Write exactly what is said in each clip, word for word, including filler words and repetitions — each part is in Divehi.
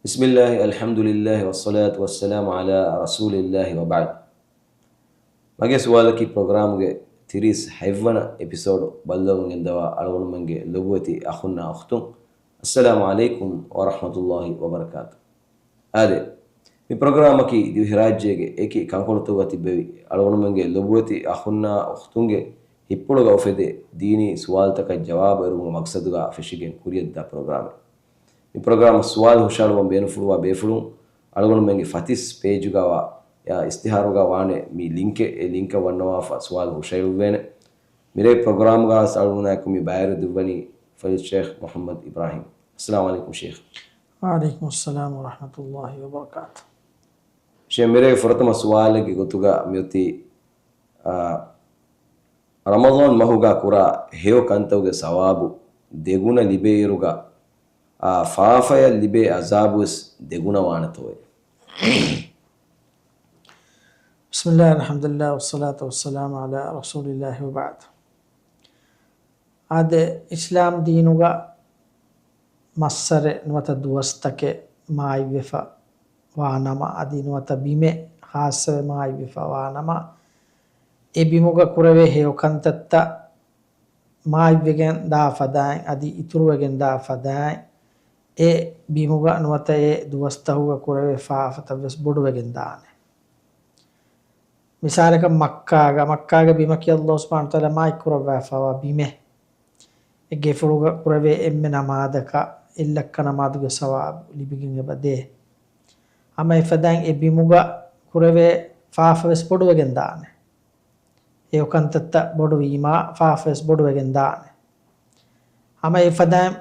بسم الله، الحمد لله، والصلاة والسلام على رسول الله، وبعد. މަގޭ ސުވާލަކީ ޕްރޮގްރާމުގެ ތިރީސް ހަތްވަނަ އެޕިސޯޑު ބައްލަވަމުން ގެންދަވާ އަޅުގަނޑުމެންގެ ލޮބުވެތި އަޚުންނާ އުޚްތުން، އައްސަލާމު ޢަލައިކުމް ވަރަޙްމަތުﷲި ވަބަރަކާތު. އާދެ، މި ޕްރޮގްރާމަކީ ދިވެހިރާއްޖޭގެ އެކި ކަންކޮޅުތަކުގަ ތިއްބެވި އަޅުގަނޑުމެންގެ ލޮބުވެތި އަޚުންނާ އުޚްތުންގެ ހިތްޕުޅުގަ އުފެދޭ ދީނީ ސުވާލުތަކަށް ޖަވާބު އެރުވުމުގެ މަގްސަދުގަ ފެށިގެން ކުރިއަށްދާ ޕްރޮގްރާމެއް. މި ޕްރޮގްރާމަށް ސުވާލު ހުށައަޅުވަން ބޭނުންފުޅުވާ ބޭފުޅުން އަޅުގަނޑުމެންގެ ފަތިސް ޕޭޖުގަ ވާ އިސްތިހާރުގަ ވާނެ މި ލިންކެއް، އެ ލިންކަށް ވަންނަވާފަ ސުވާލު ހުށައެޅުއްވޭނެ. މިރޭ ޕްރޮގްރާމުގަ އަޅުގަނޑާއެކު މި ބައިވެރި ދުއްވަނީ ފަޟީލަތު ޝޭޚް މުޙައްމަދު އިބްރާހީމް. އައްސަލާމު ޢަލައިކުމް ޝޭޚް. ވަޢަލައިކުމުއްސަލާމް ވަރަޙްމަތުﷲި ވަބަރަކާތު. ޝޭޚް، މިރޭގެ ފުރަތަމަ ސުވާލެއްގެ ގޮތުގަ މިއޮތީ، އާ، ރަމަޟާން މަހުގަ ކުރާ ހެޔޮ ކަންތަކުގެ ސަވާބު ދެގުނަ ލިބޭއިރުގަ، އާ، ފާފަޔަށް ލިބޭ ޢަޒާބުވެސް ދެގުނަވާނެތޯއޭ؟ بسم الله، الحمد لله، والصلاة والسلام على رسول الله، وبعد. އާދެ، އިސްލާމް ދީނުގަ މައްސަރެއް ނުވަތަ ދުވަސްތަކެއް މާތްވެފަ ވާނަމަ، އަދި ނުވަތަ ބިމެއް ޚާއްޞަވެ މާތްވެފަ ވާނަމަ، އެ ބިމުގަ ކުރެވޭ ހެޔޮ ކަންތައްތައް މާތްވެގެން ދާ ފަދައިން، އަދި އިތުރުވެގެން ދާ ފަދައިން، އެ ބިމުގަ ނުވަތަ އެ ދުވަސްތަހުގަ ކުރެވޭ ފާފަތައް ވެސް ބޮޑުވެގެން ދާނެ. މިސާލަކަށް މައްކާގަ، މައްކާގެ ބިމަކީ އައްލާހު ސުބްޙާނަހު ވަތަޢާލާ މާތް ކުރައްވާފަވާ ބިމެއް. އެ ގެފުޅުގަ ކުރެވޭ އެންމެ ނަމާދަކަށް އެއްލައްކަ ނަމާދުގެ ސަވާބު ލިބިގެން އެބަ ދޭ. ހަމަ އެފަދައިން އެ ބިމުގަ ކުރެވޭ ފާފަ ވެސް ބޮޑުވެގެން ދާނެ. ހެޔޮ ކަންތައްތައް ބޮޑުވީމާ ފާފަވެސް ބޮޑުވެގެން ދާނެ. ހަމަ އެފަދައިން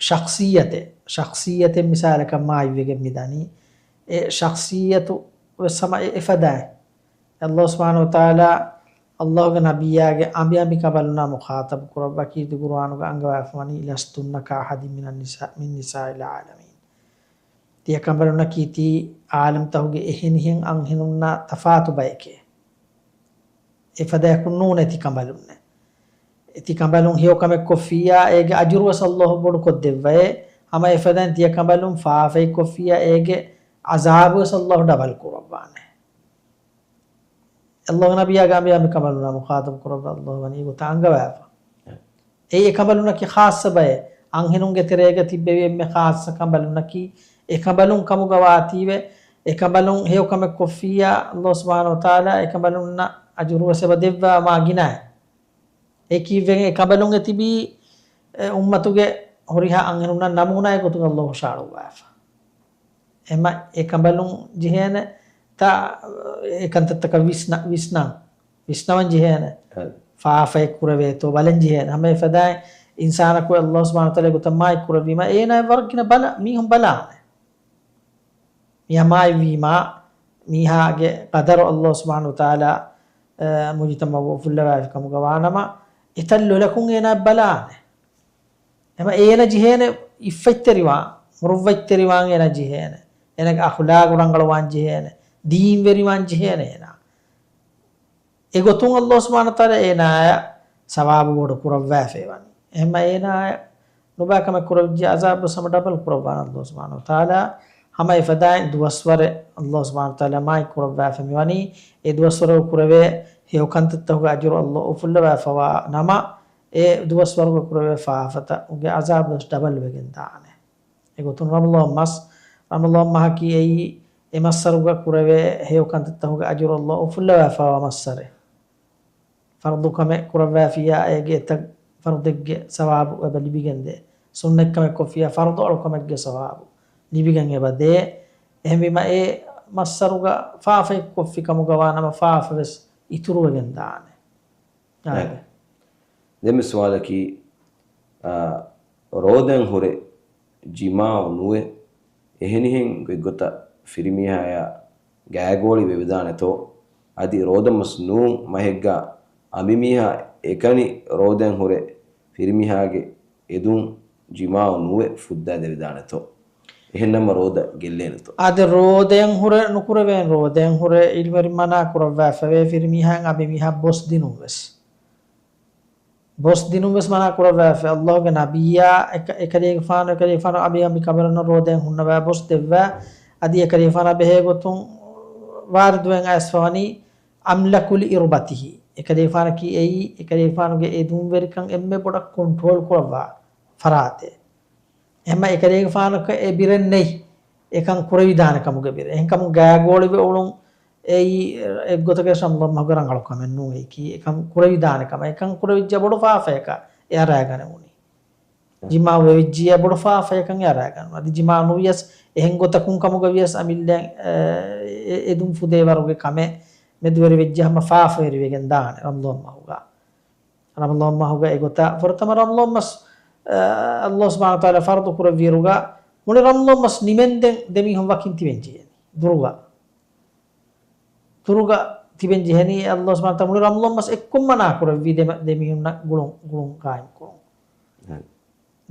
ޝަޚްޞިއްޔަތެއް، ޝަޚްޞިއްޔަތެއް މިސާލަކަށް މާތްވެގެން މިދަނީ. އެ ޝަޚްޞިއްޔަތު ވެސް ހަމަ އެ އެފަދައިން. އައްލާހު ސުބްޙާނަހު ވަތަޢާލާ އައްލާހުގެ ނަބިއްޔާގެ އަނބި އަނބި ކަނބަލުންނާ މުޚާޠަބު ކުރައްވާ ކީރިތި ޤުރުއާނުގަ އަންގަވާފަވަނީ، "لستن كأحد من النساء، من نساء العالمين." ތިޔަ ކަނބަލުންނަކީ ތީ ޢާލަމްތަކުގެ އެހެނިހެން އަންހެނުންނާ ތަފާތު ބައެކޭ. އެފަދައަކުން ނޫނޭ ތި ކަނބަލުންނެއް. ތި ކަނބަލުން ހެޔޮ ކަމެއް ކޮށްފިއްޔާ، އޭގެ އަޖުރުވެސް އައްލާހު ބޮޑުކޮށްދެއްވައޭ. ހަމަ އެފަދައިން ތިޔަ ކަނބަލުން ފާފައެއް ކޮށްފިއްޔާ، އޭގެ ޢަޒާބުވެސް އައްލާހު ޑަބަލް ކުރައްވާނެ. އައްލާހުގެ ނަބިއްޔާގެ އަނބި އަނބި ކަނބަލުންނާ މުޚާޠަބު ކުރައްވާ އައްލާހު ވަނީ އެގޮތަށް އަންގަވާފަ. އެއީ އެ ކަނބަލުންނަކީ ޚާއްޞަ ބައެއް. އަންހެނުންގެ ތެރޭގަ ތިއްބެވި އެންމެ ޚާއްޞަ ކަނބަލުންނަކީ އެ ކަނބަލުން ކަމުގަ ވާތީވެ، އެ ކަނބަލުން ހެޔޮ ކަމެއް ކޮށްފިއްޔާ، އައްލާހު ސުބްޙާނަހު ވަތަޢާލާ އެ ކަނބަލުންނަށް އަޖުރުވެސް އެބަ ދެއްވާ މާ ގިނައިން. އެ ކީއްވެގެން އެ ކަނބަލުން އެ ތިބީ، އެ އުއްމަތުގެ ހުރިހާ އަންހެނުންނަށް ނަމޫނާއެއް ގޮތުގަ އައްލާހު ހުށައަޅުއްވާފަ. އެމަ އެ ކަނބަލުން ޖެހޭނެ ތާ އެ ކަންތައްތަކަށް ވިސްނަ-، ވިސްނަން، ވިސްނަވަން ޖެހޭނެ. އަ. ފާފައެއް ކުރެވޭތޯ ބަލަން ޖެހޭނެ. ހަމަ އެފަދައިން އިންސާނަކު އައްލާހު ސުބްޙާނަހު ވަތަޢާލާ ގޮތަށް މާތް ކުރެއްވީމަ، އޭނާ ވަރަށް ގިނަ ބަލަ-، މީހުން ބަލާނެ. މީހާ މާތްވީމާ، މީހާގެ ޤަދަރު އައްލާހު ސުބްޙާނަހު ވަތަޢާލާ، އަ، މުޖުތަމަޢު އުފުއްލަވާފި ކަމުގަ ވާނަމަ، އެތައް ލޮލަކުން އޭނާ ބަލާނެ. އެމަ އޭނަ ޖެހޭނެ އިއްފަތްތެރިވާން، މުރުއްވަތްތެރިވާން އޭނަ ޖެހޭނެ. އޭނަގެ އަޚުލާގު ރަނގަޅުވާން ޖެހޭނެ. ދީންވެރިވާން ޖެހޭނެ އޭނާ. އެގޮތުން އައްލާހު ސުބްޙާނަހު ވަތަޢާލާ އޭނާއަށް ސަވާބު ބޮޑު ކުރައްވާފައި ވަނީ. އެހެންމަ އޭނާއަށް ނުބައި ކަމެއް ކުރެވިއްޖެ އަޒާބު ސަމަ ޑަބަލް ކުރައްވާނެ އައްލާހު ސުބްޙާނަހު ވަތަޢާލާ. ހަމަ އެފަދައިން ދުވަސްވަރެއް އައްލާހު ސުބްޙާނަހު ވަތަޢާލާ މާތް ކުރައްވާފަ މިވަނީ. އެ ދުވަސްވަރުގަ ކުރެވޭ ހެޔޮ ކަންތައްތަކުގެ އަޖުރު އައްލާހު އުފުއްލަވާފަވާ ނަމަ، އެ ދުވަސްވަރުގަ ކުރެވޭ ފާފަތަކުގެ އަޒާބުވެސް ޑަބަލް ވެގެން ދާނެ. އެގޮތުން ރަމަޟާން މަސް، ރަމަޟާން މަހަކީ އެއީ އެ މައްސަރުގަ ކުރެވޭ ހެޔޮ ކަންތައްތަކުގެ އަޖުރު އައްލާހު އުފުއްލަވާފަވާ މައްސަރެއް. ފަރުޟު ކަމެއް ކުރައްވާފިއްޔާ އޭގެ އެތައް ފަރުޟެއްގެ ސަވާބު އެބަ ލިބިގެންދޭ. ސުންނަތްކަމެއް ކޮށްފިއްޔާ ފަރުޟު އަޅުކަމެއްގެ ސަވާބު ލިބިގެން އެބަ ދޭ. އެހެންވީމަ އެ މައްސަރުގަ ފާފައެއް ކޮށްފި ކަމުގަ ވާނަމަ ފާފަވެސް އިތުރުވެގެން ދާނެ. އާދެ. ދެން މި ސުވާލަކީ، އާ، ރޯދައިން ހުރެ ޖިމާޢު ނުވެ، އެހެނިހެން ގޮތްގޮތަށް ފިރިމީހާޔާ ގާގޯޅި ވެވިދާނެތޯ؟ އަދި ރޯދަމަސް ނޫން މަހެއްގަ އަނބިމީހާ އެކަނި ރޯދައިން ހުރެ ފިރިމީހާގެ އެދުން ޖިމާޢު ނުވެ ފުއްދާ ދެވިދާނެތޯ؟ އެހެންނަމަ ރޯދަ ގެއްލޭނެތޯ؟ އާދެ، ރޯދައިން ހުރެ ނުކުރެވޭނެ، ރޯދައިން ހުރެ ޢިލްމުވެރިން މަނާ ކުރައްވާފަވޭ ފިރިމީހާއިން އަނބިމީހާ ބޮސް ދިނުން ވެސް. ބޮސް ދިނުން ވެސް މަނާ ކުރައްވާފަ. ﷲ ގެ ނަބިއްޔާ އެކ-، އެކަލޭގެފާނު، އެކަލޭގެފާނު އަބި އަނބި ކަމަރަން ރޯދައިން ހުންނަވާ ބޮސް ދެއްވާ. އަދި އެކަލޭގެފާނާ ބެހޭ ގޮތުން ވާރިދުވެން އައިސްފަވަނީ އަމްލަކު ލި އިރުބަތިހި. އެކަލޭގެފާނަކީ އެއީ، އެކަލޭގެފާނުގެ އެދުންވެރިކަން އެންމެ ބޮޑަށް ކޮންޓްރޯލް ކުރައްވާ ފަރާތެއް. އެހެންމަ އެކަލޭގެފާނަކަށް އެ ބިރެއް ނެތް އެކަން ކުރެވިދާނެ ކަމުގެ ބިރެއް. އެހެންކަމުން ގާގޯޅިވެ އުޅުން އެއީ އެއްގޮތަކަށް ރަމްޟާން މަހުގެ ރަނގަޅު ކަމެއް ނޫން. އެއީކީ އެކަން ކުރެވިދާނެ ކަމެއް. އެކަން ކުރެވިއްޖެ ބޮޑު ފާފަޔަކަށް އެ އަރާގަނެވުނީ. ޖިމާޢު ވެވިއްޖިއްޔާ ބޮޑު ފާފަޔަކަށް އެ އަރާގަނެވުނީ. އަދި ޖިމާޢު ނުވިޔަސް އެހެން ގޮތަކުން ކަމުގަ ވިޔަސް އަމިއްލައަށް، އެ، އެ، އެދުން ފުދޭ ވަރުގެ ކަމެއް މެދުވެރިވެއްޖެ ހަމަ ފާފަވެރިވެގެން ދާނެ ރަމްޟާން މަހުގަ. ރަމަޟާން މަހުގަ އެގޮތަށް ފުރަތަމަ ރަމަޟާން މަސް، އަ، ﷲ ސުބްޙާނަހޫ ވަތަޢާލާ ފަރުޟު ކުރެއްވިއިރުގަ މުޅި ރަމަޟާން މަސް ނިމެންދެން ދެމީހުން ވަކިން ތިބެން ޖެހޭނީ. ދުރުގަ. ދުރުގަ ތިބެން ޖެހެނީ. ﷲ ސުބްޙާނަހޫ ވަތަޢާލާ މުޅި ރަމަޟާން މަސް އެއްކޮށް މަނާ ކުރެއްވީ ދެމަ-، ދެމީހުންނަށް ގުޅުން، ގުޅުން ޤާއިމް ކުރުން.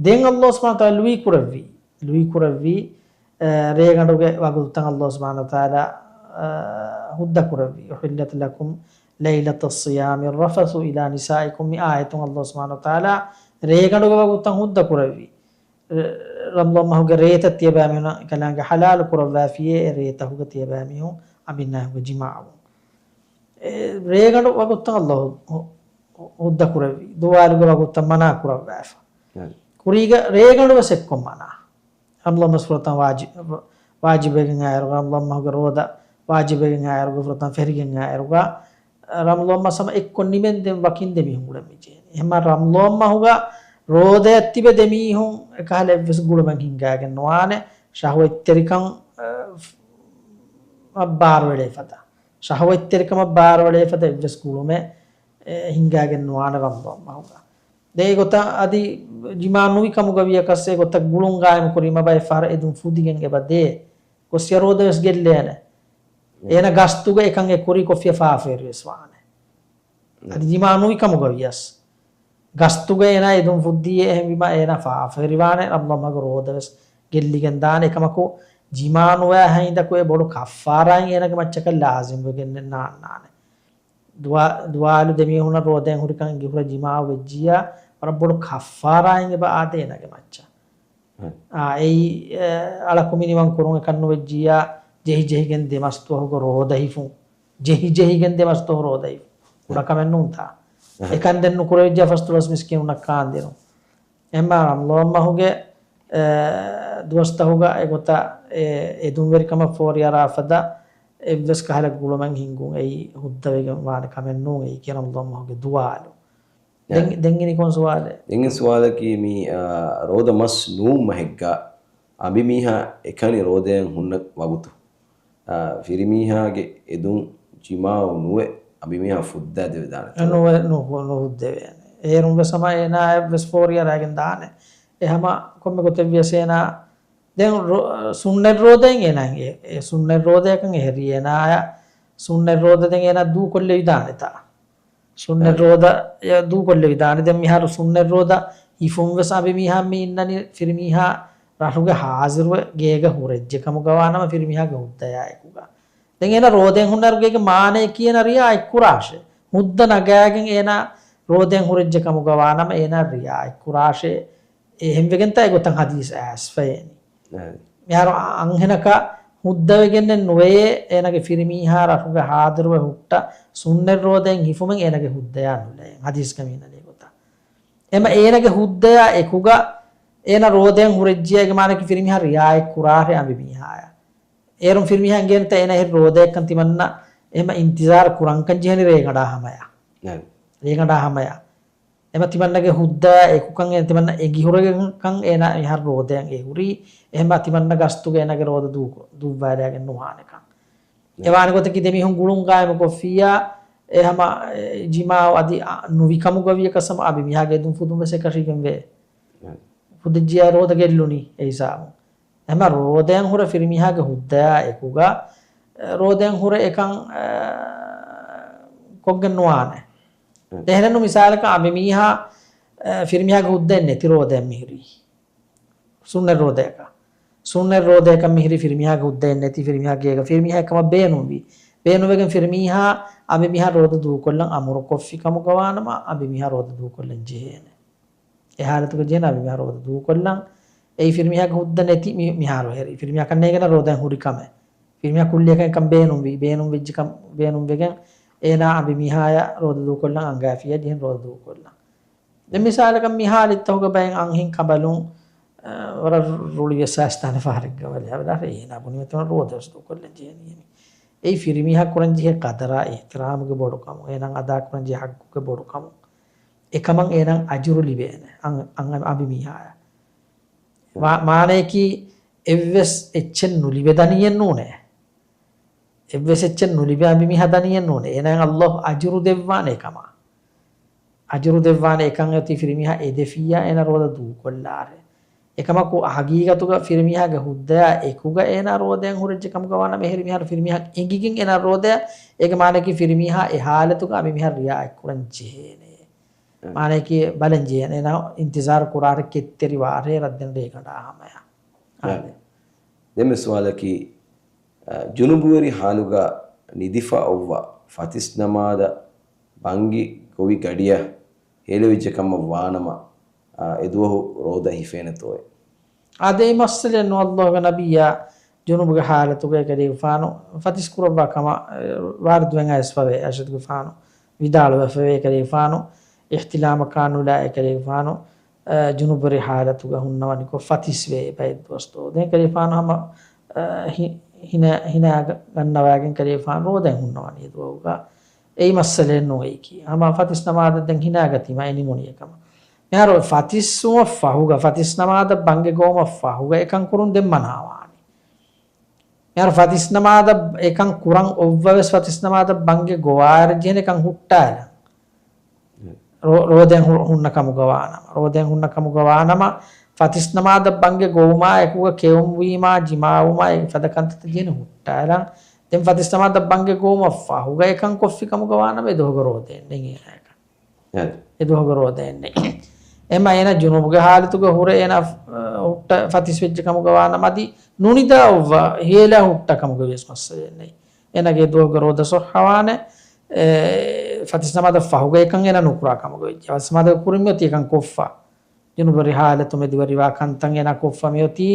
ދެން ﷲ ސުބްޙާނަހޫ ވަތަޢާލާ ލުއި ކުރެއްވީ، ލުއި ކުރެއްވީ، އަ، ރޭގަނޑުގެ ވަގުތުތައް ﷲ ސުބްޙާނަހޫ ވަތަޢާލާ، އަ، ހުއްދަ ކުރެއްވީ. أحل لكم ليلة الصيام الرفث إلى نسائكم މި އާޔަތުން ﷲ ސުބްޙާނަހޫ ވަތަޢާލާ ރޭގަނޑުގެ ވަގުތުތައް ހުއްދަ ކުރެއްވީ. ރަ-، ރަމަޟާން މަހުގެ ރޭތައް ތިޔަބައިމީހުންނަށް ކަލާނގެ ޙަލާލު ކުރައްވާފިޔޭ އެ ރޭތަކުގަ ތިޔަބައިމީހުން އަނބިންނާހުގެ ޖިމާޢު. އެ ރޭގަނޑު ވަގުތުތައް ﷲ ހު-، ހު-، ހުއްދަ ކުރެއްވި. ދުވާލުގެ ވަގުތުތައް މަނާ ކުރައްވާފަ. ކުރީގަ ރޭގަނޑު ވެސް އެއްކޮށް މަނާ. ރަމަޟާން މަސް ފުރަތަމަ ވާޖި-، ވާޖިބުވެގެން އައިރު، ރަމަޟާން މަހުގެ ރޯދަ ވާޖިބުވެގެން އައިރުގަ ފުރަތަމަ ފެށިގެން އައިރުގަ ރަމަޟާން މަސް ހަމަ އެއްކޮށް ނިމެންދެން ވަކިން ދެމީހުން ގުޅަން މި ޖެހެނީ. އެހެންމަ ރަމަޟާން މަހުގަ ރޯދައަށް ތިބެ ދެމީހުން އެކަހަލަ އެއްވެސް ގުޅުމެއް ހިނގާގެން ނުވާނެ. ޝަހުވަތްތެރިކަން، އަ، އަށް ބާރުއެޅޭ ފަދަ. ޝަހުވަތްތެރިކަމަށް ބާރުއެޅޭ ފަދަ އެއްވެސް ގުޅުމެއް، އެ، ހިނގާގެން ނުވާނެ ރަމަޟާން މަހުގަ. ދެން އެގޮތަށް އަދި ޖިމާޢު ނުވި ކަމުގަ ވިޔަކަސް އެގޮތަށް ގުޅުން ޤާއިމު ކުރީމަ ބައެއް ފަހަރަށް އެދުން ފުދިގެން އެބަ ދޭ. ގޮސް އެ ރޯދަ ވެސް ގެއްލޭނެ. އޭނަ ގަސްތުގަ އެކަން އެ ކުރީ ކޮށްފިޔަ ފާފަވެރި ވެސް ވާނެ. އަދި ޖިމާޢު ނުވި ކަމުގަ ވިޔަސް. ގަސްތުގަ އޭނާ އެދުން ފުއްދީ އެހެންވީމަ އޭނާ ފާފަވެރިވާނެ، ރަމަޟާން މަހުގެ ރޯދަ ވެސް ގެއްލިގެން ދާނެ. އެކަމަކު ޖިމާޢު ނުވާ ހިނދަކު އެ ބޮޑު ކައްފާރާއެއް އޭނާގެ މައްޗަކަށް ލާޒިމް ވެގެން ނާންނާނެ. ދުވާ-، ދުވާލު ދެމީހުންނަށް ރޯދައިން ހުރިކަން އެނގިހުރެ ޖިމާޢު ވެއްޖިއްޔާ ވަރަށް ބޮޑު ކައްފާރާއެއް އެބަ އާދޭ އޭނާގެ މައްޗަށް. އާ، އެއީ، އެ، އަޅަކު މިނިވަން ކުރުން އެކަން ނުވެއްޖިއްޔާ، ޖެހި ޖެހިގެން ދެމަސް ދުވަހުގަ ރޯދަ ހިފުން. ޖެހި ޖެހިގެން ދެމަސް ދުވަހު ރޯދަ ހިފުން. ކުޑަ ކަމެއް ނޫންތާ. އެކަން ދެން ނުކުރެވިއްޖެ ފަސްދޮޅަސް މިސްކިނުންނަށް ކާންދިނުން. އެހެންމާ ރަމަޟާން މަހުގެ، އެ، ދުވަސްތަހުގަ އެގޮތަށް އެ، އެދުންވެރިކަމަށް ފޯރިއަރާ ފަދަ އެއްވެސް ކަހަލަ ގުޅުމެއް ހިންގުން އެއީ ހުއްދަވެގެން ވާނެ ކަމެއް ނޫން. އެއީކީ ރަމަޟާން މަހުގެ ދުވާލު. ދެން، ދެން އިނީ ކޮން ސުވާލެއް؟ ދެން ސުވާލަކީ މި، އާ، ރޯދަ މަސް ނޫން މަހެއްގަ އަނބިމީހާ އެކަނި ރޯދައިން ހުންނަ ވަގުތު، އާ، ފިރިމީހާގެ އެދުން ޖިމާޢު ނުވެ އަނބިމީހާ ފުއްދާ ދެވިދާނެ. ނުވެ-، ނު-، ނު-، ނުހުއްދެވޭނެ. އޭރުން ވެސް ހަމަ އޭނާއަށް ވެސް ފޯރިއަރާގެން ދާނެ. އެ ހަމަ ކޮންމެ ގޮތެއް ވިޔަސް އޭނާ ދެން ރޯ-، ސުންނަތް ރޯދައިން އޭނާ އެ، އެ ސުންނަތް ރޯދައަކަށް އެހެރީ އޭނާއަށް ސުންނަތް ރޯދަ ދެން އޭނާ ދޫކޮށްލެވިދާނެތާ. ސުންނަތް ރޯދަ އެ ދޫކޮށްލެވިދާނެ. ދެން މިހާރު ސުންނަތް ރޯދަ ހިފުން ވެސް އަނބިމީހާ މި އިންނަނީ ފިރިމީހާ ރަށުގެ ހާޒިރުވެ ގޭގަ ހުރެއްޖެ ކަމުގަ ވާނަމަ ފިރިމީހާގެ ހުއްދަޔާ އެކުގަ. ދެން އޭނަ ރޯދައިން ހުންނައިރު ގޭގެ މާނަޔަކީ އޭނަ ރިޔާ އެއްކުރާށޭ. ހުއްދަ ނަގާގެން އޭނަ ރޯދައިން ހުރެއްޖެ ކަމުގަ ވާނަމަ އޭނަ ރިޔާ އެއްކުރާށޭ. އެހެންވެގެންތާ އެގޮތަށް ހަދީސް އައިސްފައޭނީ. މިހާރު އަންހެނަކަށް ހުއްދަވެގެންނެއް ނުވެޔޭ، އޭނަގެ ފިރިމީހާ ރަށުގެ ހާދިރުވެ ހުއްޓަ ސުންނަތް ރޯދައިން ހިފުމެއް އޭނަގެ ހުއްދަޔާ ނުލައި. ހަދީސްގަ މި އިންނަނީ އެގޮތަށް. އެމަ އޭނަގެ ހުއްދަޔާ އެކުގަ އޭނަ ރޯދައިން ހުރެއްޖިޔާގެ މާނައަކީ ފިރިމީހާ ރިޔާ އެއްކުރާށޭ އަނބިމީހާޔަށް. އޭރުން ފިރިމީހާ އިނގޭނެތާ އޭނަ އެހެރީ ރޯދައަކަށް ތިމަންނަ އެހެމަ އިންތިޒާރު ކުރަންކަން ޖެހެނީ ރޭގަނޑާ ހަމަޔަށް. ރޭގަނޑާ ހަމަޔަށް. އެމަ ތިމަންނަގެ ހުއްދަޔާ އެކުކަން އޭނަ ތިމަންނަ އެނގިހުރެގެންކަން އޭނަ މިހާރު ރޯދައަށް އެ ހުރީ. އެހެމަ ތިމަންނަ ގަސްތުގަ އޭނަގެ ރޯދަ ދޫކޮ-، ދޫއްވާލާގެން ނުހާނެކަން. އެވާނެ ގޮތަކީ ދެމީހުން ގުޅުން ގާއިމުކޮށްފިއްޔާ، އެ ހަމަ، އެ، ޖިމާޢު އަދި އަ، ނުވިކަމުގަ ވިޔަކަސް ހަމަ އަނބިމީހާގެ އެދުން ފުދުން ވެސް އެކަށީގެން ވޭ. ފުދިއްޖިޔާ ރޯދަ ގެއްލުނީ އެ ހިސާބުން. އެމަ ރޯދައިން ހުރެ ފިރިމީހާގެ ހުއްދަޔާ އެކުގަ، އެ، ރޯދައިން ހުރެ އެކަން، އެ، ކޮށްގެން ނުވާނެ. އެހެނެއްނު މިސާލަކަށް އަނބިމީހާ، އެ، ފިރިމީހާގެ ހުއްދައެއް ނެތި ރޯދައަށް މިހުރީ. ސުންނަތް ރޯދައަކަށް. ސުންނަތް ރޯދައަކަށް މިހިރީ ފިރިމީހާގެ ހުއްދައެއް ނެތި ފިރިމީހާ ގޭގަ ފިރިމީހާ އެކަމަށް ބޭނުންވީ. ބޭނުންވެގެން ފިރިމީހާ އަނބިމީހާ ރޯދަ ދޫކޮށްލަން އަމުރުކޮށްފި ކަމުގަ ވާނަމަ، އަނބިމީހާ ރޯދަ ދޫކޮށްލަން ޖެހޭނެ. އެ ހާލަތުގަ ޖެހޭނެ އަނބިމީހާ ރޯދަ ދޫކޮށްލަން. އެއީ ފިރިމީހާގެ ހުއްދަ ނެތި މި-، މިހާރު ހެރި. ފިރިމީހާ ކަންނޭނގެނަށް ރޯދައިން ހުރި ކަމެއް. ފިރިމީހާ ކުއްލިއަކަށް އެކަން ބޭނުންވީ، ބޭނުންވީ، ބޭނުންވެގެން އޭނާ އަނބިމީހާޔަށް ރޯދަ ދޫކޮށްލަން އަންގައިފިއްޔާ ޖެހެން ރޯދަ ދޫކޮށްލަން. ދެން މިސާލަކަށް މި ހާލަތްތަކުގަ ބައެއް އަންހެން ކަނބަލުން، އަ، ވަރަށް ރުޅިވެސް އައިސްދާނެ ފަހަރެއްގަ ވަލެ، އަވަލާ އޭނާ ބުނީމަތި ރޯދަވެސް ދޫކޮށްލަން ޖެހެނީ. އެއީ ފިރިމީހާ ކުރަން ޖެހޭ ޤަދަރާ އިޙްތިރާމުގެ ބޮޑުކަމުން، އޭނާ އަދާކުރަން ޖެހޭ ޙައްޤުގެ ބޮޑުކަމުން. އެކަމަށް އޭނާ އަޖުރު ލިބޭނެ އަން-، އަން-، އަނބިމީހާޔަށް. މާ-، މާނަޔަކީ އެއްވެސް އެއްޗެއް ނުލިބޭ ދަނީއެއް ނޫނޭ. އެއްވެސް އެއްޗެއް ނުލިބޭ އަނބިމީހާ ދަނީއެއް ނޫނޭ. އޭނާއަށް ﷲ އަޖުރު ދެއްވާނެ އެކަމަށް. އަޖުރު ދެއްވާނެ އެކަން އޮތީ ފިރިމީހާ އެދެފިއްޔާ އޭނާ ރޯދަ ދޫކޮށްލާށޭ. އެކަމަކު ހަގީގަތުގަ ފިރިމީހާގެ ހުއްދަޔާ އެކުގަ އޭނާ ރޯދައިން ހުރެއްޖެ ކަމުގަ ވާނަމަ، އެހެރި މިހާރު ފިރިމީހާ އެނގިގެން އޭނާ ރޯދަޔާ، އޭގެ މާނައަކީ ފިރިމީހާ އެ ހާލަތުގަ އަނބިމީހާ ރިއާއެކް ކުރަން ޖެހޭނެ. އެ. މާނައަކީ ބަލަން ޖެހޭނެ. އޭނާ އިންތިޒާރު ކުރާށޭ ކެތްތެރިވާށޭ ރަށްދެން ރޭގަނޑާ ހަމަޔަށް. އެ. އާދެ. ދެންމެ ސުވާލަކީ، އަ، ޖުނުބުވެރި ހާލުގަ ނިދިފަ އޮއްވާ ފަތިސް ނަމާދަށް ބަންގި ގޮވި ގަޑިއަށް ހޭލެވިއްޖެ ކަމަށް ވާނަމަ، އާ، އެދުވަހު ރޯދަ ހިފޭނެތޯއޭ؟ އާދެ، އެއީ މައްސަލައެއް ނޫން. ﷲގެ ނަބިއްޔާ ޖުނުބުގެ ހާލަތުގައި ކަލޭގެފާނު ފަތިސް ކުރައްވާ ކަމަށް، އެ، ވާރިދުވެން އައިސްފަވޭ. އައިޝަތުގެފާނު ވިދާޅުވެފަވޭ ކަލޭގެފާނު، އިޙްތިލާމަކާ ނުލާ އެކަލޭގެފާނު، އެ، ޖުނުބުވެރި ހާލަތުގަ ހުންނަވަނިކޮށް ފަތިސްވޭ ބައެއް ދުވަސްތޯ. ދެން ކަލޭގެފާނު ހަމަ، އެ، ހި-، ހިނަ-، ހިނާ ގަ-، ގަންނަވާގެން ކަލޭގެފާނު ރޯދައިން ހުންނަވަނީ އެދުވަހުގަ. އެއީ މައްސަލައެއް ނޫން އެއީކީ. ހަމަ ފަތިސް ނަމާދަށް ދެން ހިނާގަތީމަ އެ ނިމުނީ އެކަމަށް. މިހާރު ފަތިސް ވުމަށް ފަހުގަ، ފަތިސް ނަމާދަށް ބަންގެ ގޮވުމަށް ފަހުގަ އެކަން ކުރުން ދެން މަނާވާނެ. މިހާރު ފަތިސް ނަމާދަށް އެކަން ކުރަން އޮއްވަވެސް ފަތިސް ނަމާދަށް ބަންގެ ގޮވާއިރު ޖެހޭނެ އެކަން ހުއްޓާލަން. ރޯ-، ރޯދައިން ހު-، ހުންނަ ކަމުގަ ވާނަމަ، ރޯދައިން ހުންނަ ކަމުގަ ވާނަމަ، ފަތިސް ނަމާދަށް ބަންގެ ގޮވުމާ އެކުގަ ކެއުންވީމާ، ޖިމާވުމާ އެ ފަދަ ކަންތައްތައް ޖެހޭނެ ހުއްޓާލަން. ދެން ފަތިސް ނަމާދަށް ބަންގެ ގޮވުމަށް ފަހުގަ އެކަން ކޮށްފި ކަމުގަ ވާނަމަ އެ ދުވަހުގަ ރޯދައެއް ނެތް އޭނާއަކަށް. އެ. އެ ދުވަހުގަ ރޯދައެއް ނެތް. އެމަ އޭނާ ޖުނުބުގެ ހާލަތުގަ ހުރެ އޭނާ، އަ، ހުއްޓަ ފަތިސް ވެއްޖެ ކަމުގަ ވާނަމަ އަދި ނުނިދާ އޮއްވާ ހޭލާ ހުއްޓާ ކަމުގަ ވިޔަސް މައްސަލައެއް ނެތް. އޭނާގެ ދުވަހުގަ ރޯދަ ޞައްޙަވާނެ، އެ، ފަތިސް ނަމާދަށް ފަހުގަ އެކަން އޭނާ ނުކުރާ ކަމުގަ ވެއްޖެ. ފަތިސް ނަމާދަށް ކުރިން މިއޮތީ އެކަން ކޮށްފަ. ޖުނުބުވެރި ހާލަތު މެދުވެރިވާ ކަންތައް އޭނާ ކޮށްފަ މިއޮތީ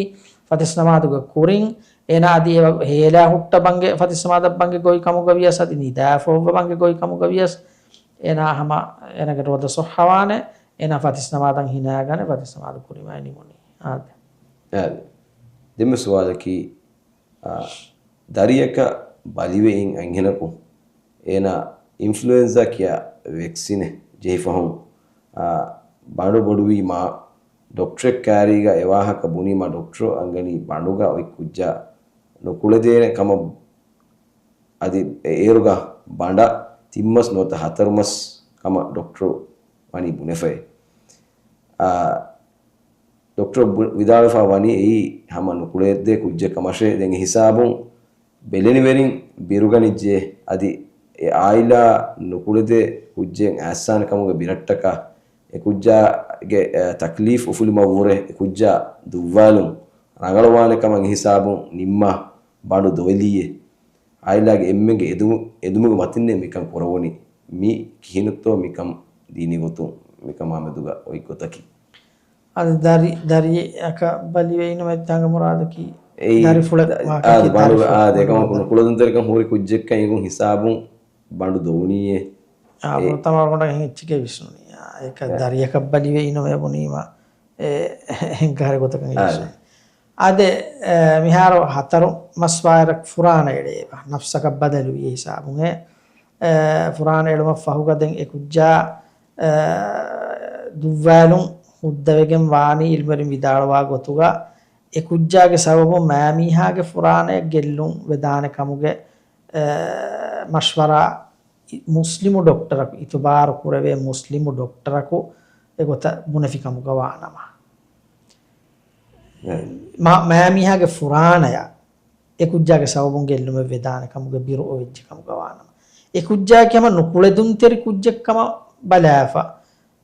ފަތިސް ނަމާދުގެ ކުރިން. އޭނާ އަދި އެ ވަ-، ހޭލާ ހުއްޓަ ބަންގެ ފަތިސް ނަމާދަށް ބަންގެ ގޮވި ކަމުގަ ވިޔަސް އަދި ނިދާފަ އޮއްވަ ބަންގެ ގޮވި ކަމުގަ ވިޔަސް އޭނާ ހަމަ އޭނާގެ ރޯދަ ޞައްޙަވާނެ. އޭނާ ފަތިސް ނަމާދަށް ހިނާގަނެ ފަތިސް ނަމާދު ކުރީމާ ނިމުނީ. އާދެ. އާދެ. ދެންމެ ސުވާލަކީ، އާ، ދަރިއަކަށް ބަލިވެއިން އަންހެނަކު އޭނާ އިންފްލުއެންޒާ ކިޔާ ވެކްސިނެއް ޖެހިފަހުން، އާ، ބަނޑު ބޮޑުވީމާ ޑޮކްޓަރެއް ކާރީގަ އެ ވާހަކަ ބުނީމާ ޑޮކްޓަރު އަންގަނީ ބަނޑުގަ އޮތް ކުއްޖާ ނުކުޅެދޭނެ ކަމަށް. އަދި އޭރުގަ ބަނޑަށް ތިން މަސް ނުވަތަ ހަތަރު މަސް ކަމަށް ޑޮކްޓަރު ވަނީ ބުނެފައި. އާ، ޑޮކްޓަރު ބު-، ވިދާޅުވެފަ ވަނީ އެއީ ހަމަ ނުކުޅެދޭ ކުއްޖެއް ކަމަށޭ. ދެން އެ ހިސާބުން ބެލެނިވެރިން ބިރުގަނިއްޖެ އަދި އެ އާއިލާ ނުކުޅެދޭ ކުއްޖެއް އައްސާނެ ކަމުގެ ބިރައްޓަކަށް އެ ކުއްޖާގެ، އެ، ތަކްލީފް އުފުލުމަށްވުރެ އެ ކުއްޖާ ދުއްވާލުން ރަނގަޅުވާނެ ކަމަށް އެ ހިސާބުން ނިންމާ ބަނޑު ދޮވެލީއޭ. އާއިލާގެ އެންމެންގެ އެދުމު-، އެދުމުގެ މަތިންނޭ މިކަން ކުރެވުނީ. މި ކިހިނެއްތޯ މިކަން ދީނީ ގޮތުން މިކަމާ މެދުގަ އޮތް ގޮތަކީ. އަދި ދަރި-، ދަރިއަކަށް ބަލިވެއިނުމެ ތާނގަ މުރާދަކީ އެއީ ދަރިފުޅެއް ދަ-، ވާކަކީ އާ، ބަނޑު، ދަރިފުޅެއް އާ، ދެކަމަކު ނުކުޅެދުންތެރިކަން ހުރި ކުއްޖެއްކަން އެނގުން ހިސާބުން ބަނޑު ދޮވުނީއޭ. އާ، އެ ބުނު ތަމާ ގޮނޑަށް އެހެން އެއްޗެކޭ ވިސްނުނީ. އާ، އެކަ އެ. ދަރިއަކަށް ބަލިވެއިނުމެ ބުނީމަ އެ ހެންކަހަލަ ގޮތަކަށް އާ. ވިސްނުނީ. އާދެ، އެ، މިހާރު ހަތަރު މަސް ވާއިރަކު ފުރާނަ އެޅޭ އެބަ. ނަފްސަކަށް ބަދަލުވި ހިސާބުން އެ، އެ، ފުރާނަ އެޅުމަށް ފަހުގަ ދެން އެ ކުއްޖާ، އެ، ދުއްވާލުން ހުއްދަވެގެން ވާނީ އިލްމުވެރިން ވިދާޅުވާ ގޮތުގަ އެ ކުއްޖާގެ ސަބަބުން މާމީހާގެ ފުރާނަޔަށް ގެއްލުން ވެދާނެ ކަމުގެ، އެ، މަޝްވަރާ މުސްލިމު ޑޮކްޓަރަކު، އިތުބާރު ކުރެވޭ މުސްލިމު ޑޮކްޓަރަކު އެގޮތަށް ބުނެފި ކަމުގަ ވާނަމަ. އެ. މާ-، މާމީހާގެ ފުރާނަޔަށް އެ ކުއްޖާގެ ސަބަބުން ގެއްލުމެއް ވެދާނެ ކަމުގެ ބިރު އޮވެއްޖެ ކަމުގަ ވާނަމަ. އެ ކުއްޖާއަކީ ހަމަ ނުކުޅެދުންތެރި ކުއްޖެއް ކަމަށް ބަލާފަ.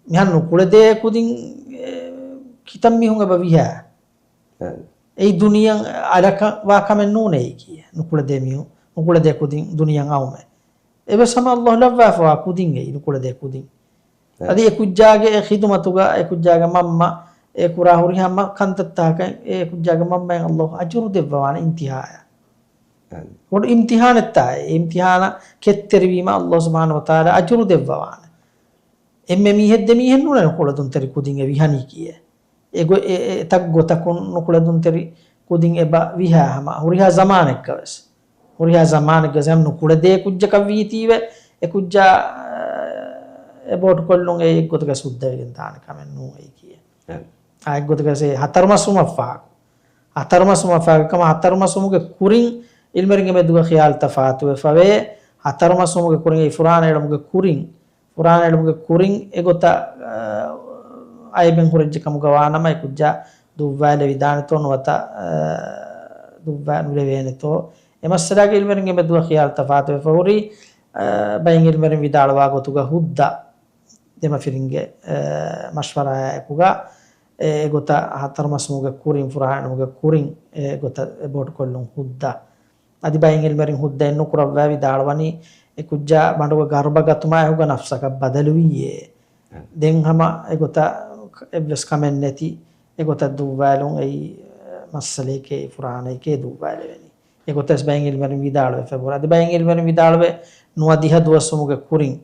މިހާރު ނުކުޅެދޭ ކުދިން، އެ، ކިތައް މީހުން އެބަ ވިހާ. އެ. އެއީ ދުނިޔެއަށް އަލަކަށް ވާ ކަމެއް ނޫނޭ އެއީކީ. ނުކުޅެދޭ މީހުން ނުކުޅެދޭ ކުދިން ދުނިޔެއަށް އައުމެއް. އެވެސް ހަމަ އައްލާހު ލައްވާފަވާ ކުދިން އެއީ ނުކުޅެދޭ ކުދިން. އަދި އެ ކުއްޖާގެ އެ ޚިދުމަތުގަ، އެ ކުއްޖާގެ މަންމަ އެ ކުރާ ހުރިހާ މަ-، ކަންތައްތަކަކަށް އެ ކުއްޖާގެ މަންމައަށް އައްލާހު އަޖުރު ދެއްވަވާނެ އިންތިހާއަށް. އަދި. ބޮޑު އިމްތިހާނެއްތާ އެ. އިމްތިހާނަށް ކެތްތެރިވީމަ އައްލާހު ސުބްޙާނަހޫ ވަތަޢާލާ އަޖުރު ދެއްވަވާނެ. އެންމެ މީހެއް ދެ މީހެއް ނޫނޭ ނުކުޅެދުންތެރި ކުދިން އެ ވިހަނީކީއެއް. އެ ގޮ-، އެ، އެ ތައް ގޮތަކުން ނުކުޅެދުންތެރި ކުދިން އެބަ ވިހާ ހަމަ ހުރިހާ ޒަމާނެއްގަވެސް. ހުރިހާ ޒަމާނެއްގަވެސް ހަމަ ނުކުޅެދޭ ކުއްޖަކަށް ވީތީވެ، އެ ކުއްޖާ، އެ، އެބޯޓް ކޮށްލުން އެ އެއްގޮތަކަށް ހުއްދަވެގެން ދާނެ ކަމެއް ނޫން އެއީކީއެއް. އެ. އާ އެއްގޮތަކަށް އެ ހަތަރު މަސް ވުމަށްފަހަކު. ހަތަރު މަސް ވުމަށްފަހަކަމަ ހަތަރު މަސް ވުމުގެ ކުރިން އިލްމެރިންގެ މެދުގަ ޚިޔާލު ތަފާތުވެފަވޭ. ހަތަރު މަސް ވުމުގެ ކުރިން އެ ފުރާނަ އެޅުމުގެ ކުރިން ފުރާނަ އެޅުމުގެ ކުރިން އެގޮތަށް، އަ، އައިބެއް ހުރެއްޖެ ކަމުގަ ވާނަމަ، އެ ކުއްޖާ ދުއްވާލެވިދާނެތޯ ނުވަތަ، އަ، ދުއްވާ ނުލެވޭނެތޯ؟ އެ މައްސަލާގެ އިލްމެރިންގެ މެދުގަ ޚިޔާލު ތަފާތުވެފަ ހުރި، އަ، ބައެއް އިލްމެރިން ވިދާޅުވާ ގޮތުގަ ހުއްދަ ދެމަފިރިންގެ، އަ، މަޝްވަރާއާ އެކުގަ، އެ، އެގޮތަށް ހަތަރު މަސް ވުމުގެ ކުރިން، ފުރާނަ އެޅުމުގެ ކުރިން އެގޮތަށް އެބޯޓް ކޮށްލުން ހުއްދަ. އަދި ބައެއް އިލްމެރިން ހުއްދައެއް ނުކުރައްވާ ވިދާޅުވަނީ، އެ ކުއްޖާ ބަނޑުގަ ގަރުބަ ގަތުމާ އެކުގަ ނަފްސަކަށް ބަދަލުވީއޭ. އެ. ދެން ހަމަ އެގޮތަށް އެއްވެސް ކަމެއް ނެތި އެގޮތަށް ދުއްވާލުން އެއީ މައްސަލައެކޭ، ފުރާނައެކޭ ދުއްވާލެވެނީ. އެގޮތަސް ބައެއް އިލްމެރިން ވިދާޅުވެފަ ހުރި. އަދި ބައެއް އިލްމެރިން ވިދާޅުވެ ނުވަދިހަ ދުވަސްވުމުގެ ކުރިން،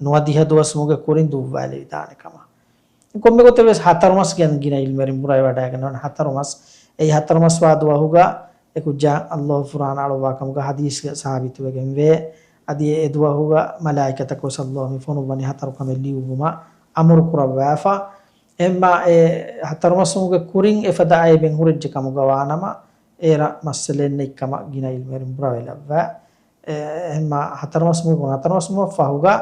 ނުވަދިހަ ދުވަސްވުމުގެ ކުރިން ދުއްވާލެވިދާނެ ކަމަށް. ކޮންމެ ގޮތެއް ވެސް ހަތަރު މަސް ގިނަ، ގިނަ އިލްމެރިން ބުރަވެވަޑައިގަންނަވަން ހަތަރު މަސް. އެއީ ހަތަރު މަސް ވާ ދުވަހުގަ އެ ކުއްޖާ އައްލާހު ފުރާނަ އަޅުއްވާ ކަމުގަ ހަދީސްގަ ސާބިތުވެގެންވޭ. އަދި އެ ދުވަހުގަ މަލާއިކަތަކު ވެސް އައްލާހު މި ފޮނުއްވަނީ ހަތަރު ކަމެއް ލިޔުއްވުމަށް އަމުރު ކުރައްވާފަ. އެހެންމާ އެ ހަތަރު މަސްވުމުގެ ކުރިން އެފަދަ އައިބެއް ހުރެއްޖެ ކަމުގަ ވާނަމަ، އޭރަށް މައްސަލައެއް ނެތް ކަމަށް ގިނަ އިލްމެރިން ބުރަވެލައްވާ. އެ، އެހެންމާ ހަތަރު މަސް ވުމުގެ، ހަތަރު މަސް ވުމަށްފަހުގަ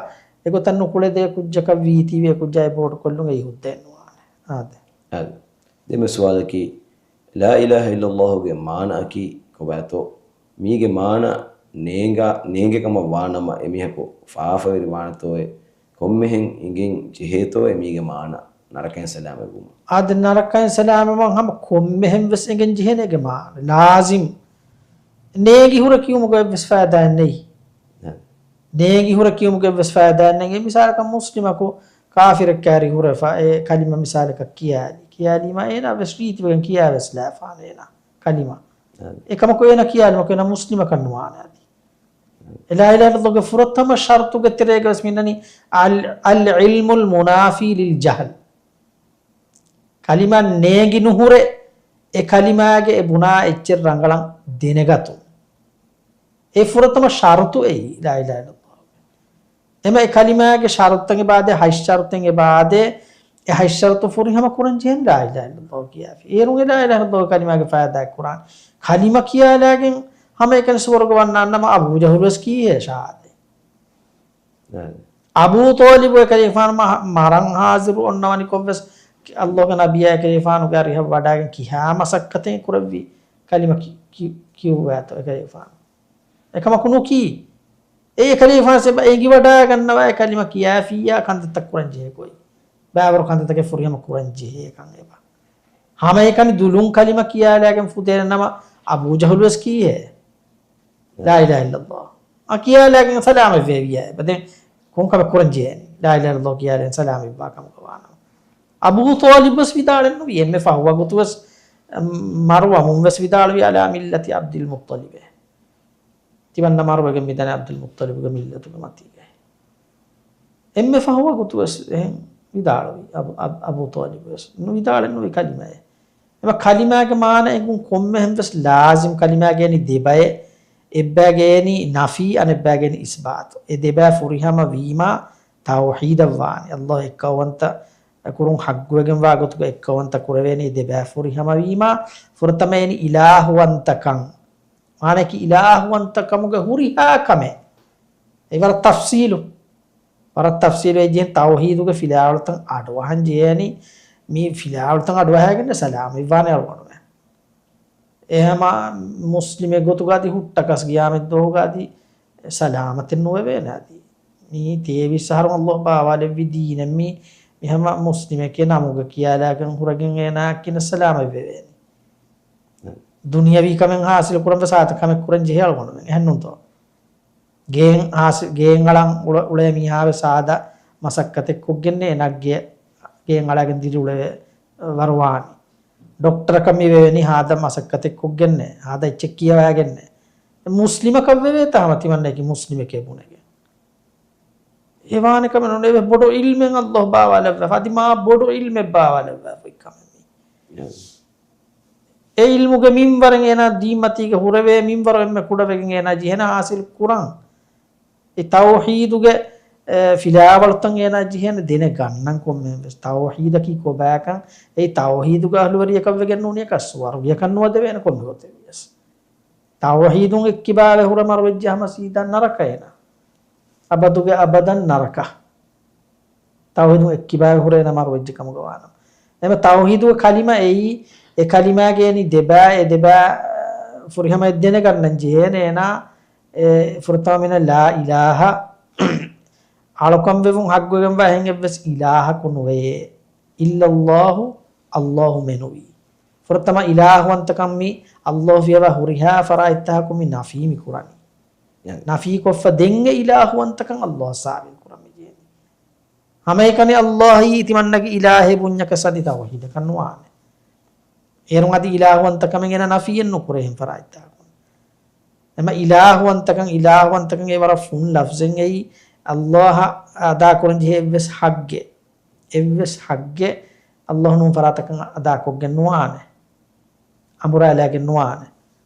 އެގޮތަށް ނުކުޅެދޭ ކުއްޖަކަށް ވީތީވެ އެ ކުއްޖާ އެބޯޓް ކޮށްލުން އެއީ ހުއްދައެއް ނުވާނެ. އާދެ. އާދެ. ދެން މި ސުވާލަކީ، ލާ އިލާހަ އިއްލައްލާހުގެ މާނައަކީ ކޮބާތޯ؟ މީގެ މާނަ ނޭނގާ، ނޭނގޭ ކަމަށް ވާނަމަ އެމީހަކު ފާފަވެރި ވާނެތޯއޭ؟ ކޮންމެހެން އެނގެން ޖެހޭތޯއޭ މީގެ މާނަ ނަރަކައިން ސަލާމަތްވުމަށް؟ އާދެ، ނަރަކައިން ސަލާމަތްވުމަށް ހަމަ ކޮންމެހެން ވެސް އެނގެން ޖެހޭނެ އޭގެ މާނަ. ލާޒިމް ނޭނގި ހުރެ ކިޔުމުގަ އެއްވެސް ފައިދާއެއް ނެތް. ނޭނގި ހުރެ ކިޔުމުގެ އެއްވެސް ފައިދާއެއް ނެތް. އެ މިސާލަކަށް މުސްލިމަކު ކާފިރެއް ކާރި ހުރެފަ އެ ކަލިމަ މިސާލަކަށް ކިޔާލި. ކިޔާލީމަ އޭނާ ވެސް ރީތިވެގެން ކިޔާ ވެސް ލާފާނެ އޭނާ ކަލިމަ. އެކަމަކު އޭނާ ކިޔާލުމަކު އޭނާ މުސްލިމަކަށް ނުވާނެ އަދި. އެ ލާ އިލާހަ އިއްލައްލާހުގެ ފުރަތަމަ ޝަރުޠުގެ ތެރޭގަ ވެސް މިންނަނީ އަލް، އަލް ޢިލްމުލް މުނާފީ ލިލް ޖަހްލް. ކަލިމަ ނޭނގި ނުހުރެ، އެ ކަލިމާގެ އެ ބުނާ އެއްޗެއް ރަނގަޅަށް ދެނެގަތުން. އެ ފުރަތަމަ ޝަރުޠު އެއީ، ލާ އިލާހަ އިއްލައްލާހު. އެމަ އެ ކަލިމާގެ ޝަރުޠަށް އެބައާދޭ، ހަތް ޝަރުޠެއް އެބައާދޭ، އެ ހަތް ޝަރުޠު ފުރިހަމަ ކުރަން ޖެހެން ލާ އިލާހަ އިއްލައްލާހު ކިޔާފި. އޭރުން އެ ލާ އިލާހަ އިއްލައްލާހު ކަލިމާގެ ފައިދާއެއް ކުރާނެ. ކަލިމަ ކިޔާލާގެން ހަމައެކަނި ސުވަރުގެ ވަންނާންނަމަ އަބޫ ޖަހުލު ވެސް ކީހޭ ޝާދެ. އަބޫ ޠާލިބު އެކަލޭގެފާނު މަ-، މަރަން ހާޒިރު އޮންނަވަނިކޮށް ވެސް އައްލާހުގެ ނަބިއްޔާ އެކަލޭގެފާނުގެ އަރިހަށް ވަޑައިގެން ކިހާ މަސައްކަތެއް ކުރެއްވި ކަލިމަ ކި-، ކި-، ކިޔުއްވާތޯ އެކަލޭގެފާނު. އެކަމަކު ނުކީ. އެ އެކަލޭގެފާނު އެބަ އެނގިވަޑައިގަންނަވާ އެ ކަލިމަ ކިޔާފިއްޔާ ކަންތައްތައް ކުރަން ޖެހޭ ގޮތް. ބައިވަރު ކަންތައްތަކެއް ފުރިހަމަ ކުރަން ޖެހޭ ކަން އެބަ. ހަމައެކަނި ދުލުން ކަލިމަ ކިޔާލާގެން ފުދޭނެ ނަމަ އަބޫ ޖަހުލު ވެސް ކީހޭ. ލާ އިލާހަ އިއްލައްލާހު. އަ، ކިޔާލާގެން ސަލާމަތް ވެވިޔާ އެބަ. ދެން ކޮން ކަމެއް ކުރަން ޖެހޭނީ؟ ލާ އިލާހަ އިއްލައްލާހު ކިޔާލެން ސަލާމަތްވާ ކަމަކަށް ވާނަމަ. އަބޫ ޠާލިބު ވެސް ވިދާޅެއް ނުވި. އެންމެ ފަހު ވަގުތު ވެސް، އަ، މަރުވަމުން ވެސް ވިދާޅުވި ޢަލާ މިއްލަތި ޢަބްދިލް މުއްޠަލިބޭ. ތިމަންނަ މަރުވެގެން މިދަނީ ޢަބްދުލް މުއްޠަލިބުގެ މިއްލަތުގެ މަތީގައި. އެންމެ ފަހު ވަގުތު ވެސް އެހެން ވިދާޅުވި. އަބު، އަބް، އަބޫ ޠާލިބު ވެސް ނުވިދާޅެއް ނުވި ކަލިމައެއް. އެމަ ކަލިމާގެ މާނަ އެނގުން ކޮންމެހެން ވެސް ލާޒިމް ކަލިމާގައި ދެބައެއް، އެއްބައިގައި ނަފީ، އަނެއްބައިގައި އިސްބާތު. އެ ދެބައި ފުރިހަމަ ވީމާ ތައުޙީދަށް ވާނެ. އައްލާހު އެއްކައުވަންތަ ކުރުން ޙައްޤުވެގެންވާ ގޮތުގަ އެއްކައުވަންތަ ކުރެވޭނީ ދެބައި ފުރިހަމަ ވީމާ، ފުރަތަމައިން އިލާހުވަންތަކަން. މާނައަކީ އިލާހުވަންތަކަމުގެ ހުރިހާ ކަމެއް. އެ ވަރަށް ތަފްސީލު. ވަރަށް ތަފްސީލު އެއްޖެހެން ތައުޙީދުގެ ފިލާވަޅުތައް އަޑުއަހަން ޖެހޭނީ. މި ފިލާވަޅުތައް އަޑުއަހައިގެން ސަލާމަތްވާނެ އަޅުގަނޑުމެން. އެހަމަ މުސްލިމެއް ގޮތުގަ އަދި ހުއްޓަކަސް ގިޔާމަތްދުވަހުގަ އަދި ސަލާމަތެއް ނުވެވޭނެ އަދި. މީ ތޭވީސް އަހަރު އައްލާހު ބާވާލެއްވި ދީނެއް މީ. މި ހަމަ މުސްލިމެކޭ ނަމުގަ ކިޔާލާގެން ހުރެގެން އޭނާ ކިނަ ސަލާމަތްވެވޭނެ. ދުނިޔަވީ ކަމެއް ހާސިލު ކުރަން ވެސް ހާދަ ކަމެއް ކުރަން ޖެހޭ އަޅުގަނޑުމެން. އެހެންނޫންތޯ؟ ގޭން ހާސި-، ގޭން އަޅަން އުޅ-، އުޅޭ މީހާ ވެސް ހާދަ މަސައްކަތެއް ކޮށްގެންނޭ އެނަގޭ ގޭން އަޅާގެން ދިރިއުޅެވޭ ވަރު ވާނީ. ޑޮކްޓަރަކަށް މި ވެވެނީ ހާދަ މަސައްކަތެއް ކޮށްގެންނޭ، ހާދަ އެއްޗެއް ކިޔަވާގެންނޭ. މުސްލިމަކަށް ވެވޭތަ ހަމަ ތިމަންނައަކީ މުސްލިމެކޭ ބުނެގެން؟ އެ ވާނެ ކަމެއް ނޫން. އެވެ ބޮޑު އިލްމެއް އައްލާހު ބާވާލައްވާފަ. އަދި މާ ބޮޑު އިލްމެއް ބާވާލައްވާފައި ކަމެއް މީ. އެ އިލްމުގެ މިންވަރެއް އޭނާ ދީންމަތީގެ ހުރެވޭ މިންވަރު އެންމެ ކުޑަވެގެން އޭނާ ޖެހޭނެ ހާސިލް ކުރަން. އެ ތައުހީދުގެ، އެ، ފިލާވަޅުތައް އޭނާ ޖެހޭނެ ދެނެގަންނަން ކޮންމެ ވެސް. ތައުހީދަކީ ކޮބާކަން، އެ ތައުހީދުގެ އަހްލުވެރިޔަކަށް ވެގެން ނޫނިއަކަށް ސުވަރުގެއަކަށް ނުވަދެވޭނެ ކޮންމެ ގޮތެއް ވިޔަސް. ތައުހީދުން އެއްކިބާވެ ހުރެ މަރުވެއްޖެ ހަމަ ސީދާ ނަރަކަ އޭނާ. އަބަދުގެ އަބަދަން ނަރަކަ. ތައުހީދުން އެއްކިބާވެ ހުރެ އޭނާ މަރުވެއްޖެ ކަމުގަ ވާނަމަ. އެމަ ތައުހީދުގެ ކަލިމަ އެއީ، އެ ކަލިމާގެ އެނި ދެބާ، އެ ދެބާ، ފުރިހަމަ އެއް ދެނެގަންނަން ޖެހޭނެ އޭނާ، އެ ފުރަތަމަ މިނަ ލާ އިލާހަ، އަޅުކަން ވެވުން ހައްގުވެގެންވާ އެހެން އެއްވެސް އިލާހަކު ނުވެޔޭ. އިއްލައްލާހު، އައްލާހު މެނުވީ. ފުރަތަމަ އިލާހުވަންތަކަން މި އައްލާހު ފިޔަވާ ހުރިހާ ފަރާތްތަކަކުން މި ނަފީ މި ކުރަނީ. ޔަ. ނަފީކޮށްފަ ދެން އެ އިލާހުވަންތަކަން އައްލާހަށް ސާބިތު ކުރަން މި ޖެހެނީ. ހަމައެކަނި އައްލާހީ ތިމަންނަގެ އިލާހޭ ބުންޏަކަސް އަދި ތައުހީދަކަށް ނުވާނެ. އޭރުން އަދި އިލާހުވަންތަކަމެއް އޭނާ ނަފީއެއް ނުކުރޭ އެހެން ފަރާތްތަކަކުން. އެމަ އިލާހުވަންތަކަން، އިލާހުވަންތަކަން އެ ވަރަށް ފުން ލަފްޒެއް އެއީ އައްލާހަށް އަދާކުރަން ޖެހޭ އެއްވެސް ހައްގެއް، އެއްވެސް ހައްގެއް އައްލާހު ނޫން ފަރާތަކަށް އަދާކޮށްގެން ނުވާނެ. އަނބުރާލާގެން ނުވާނެ.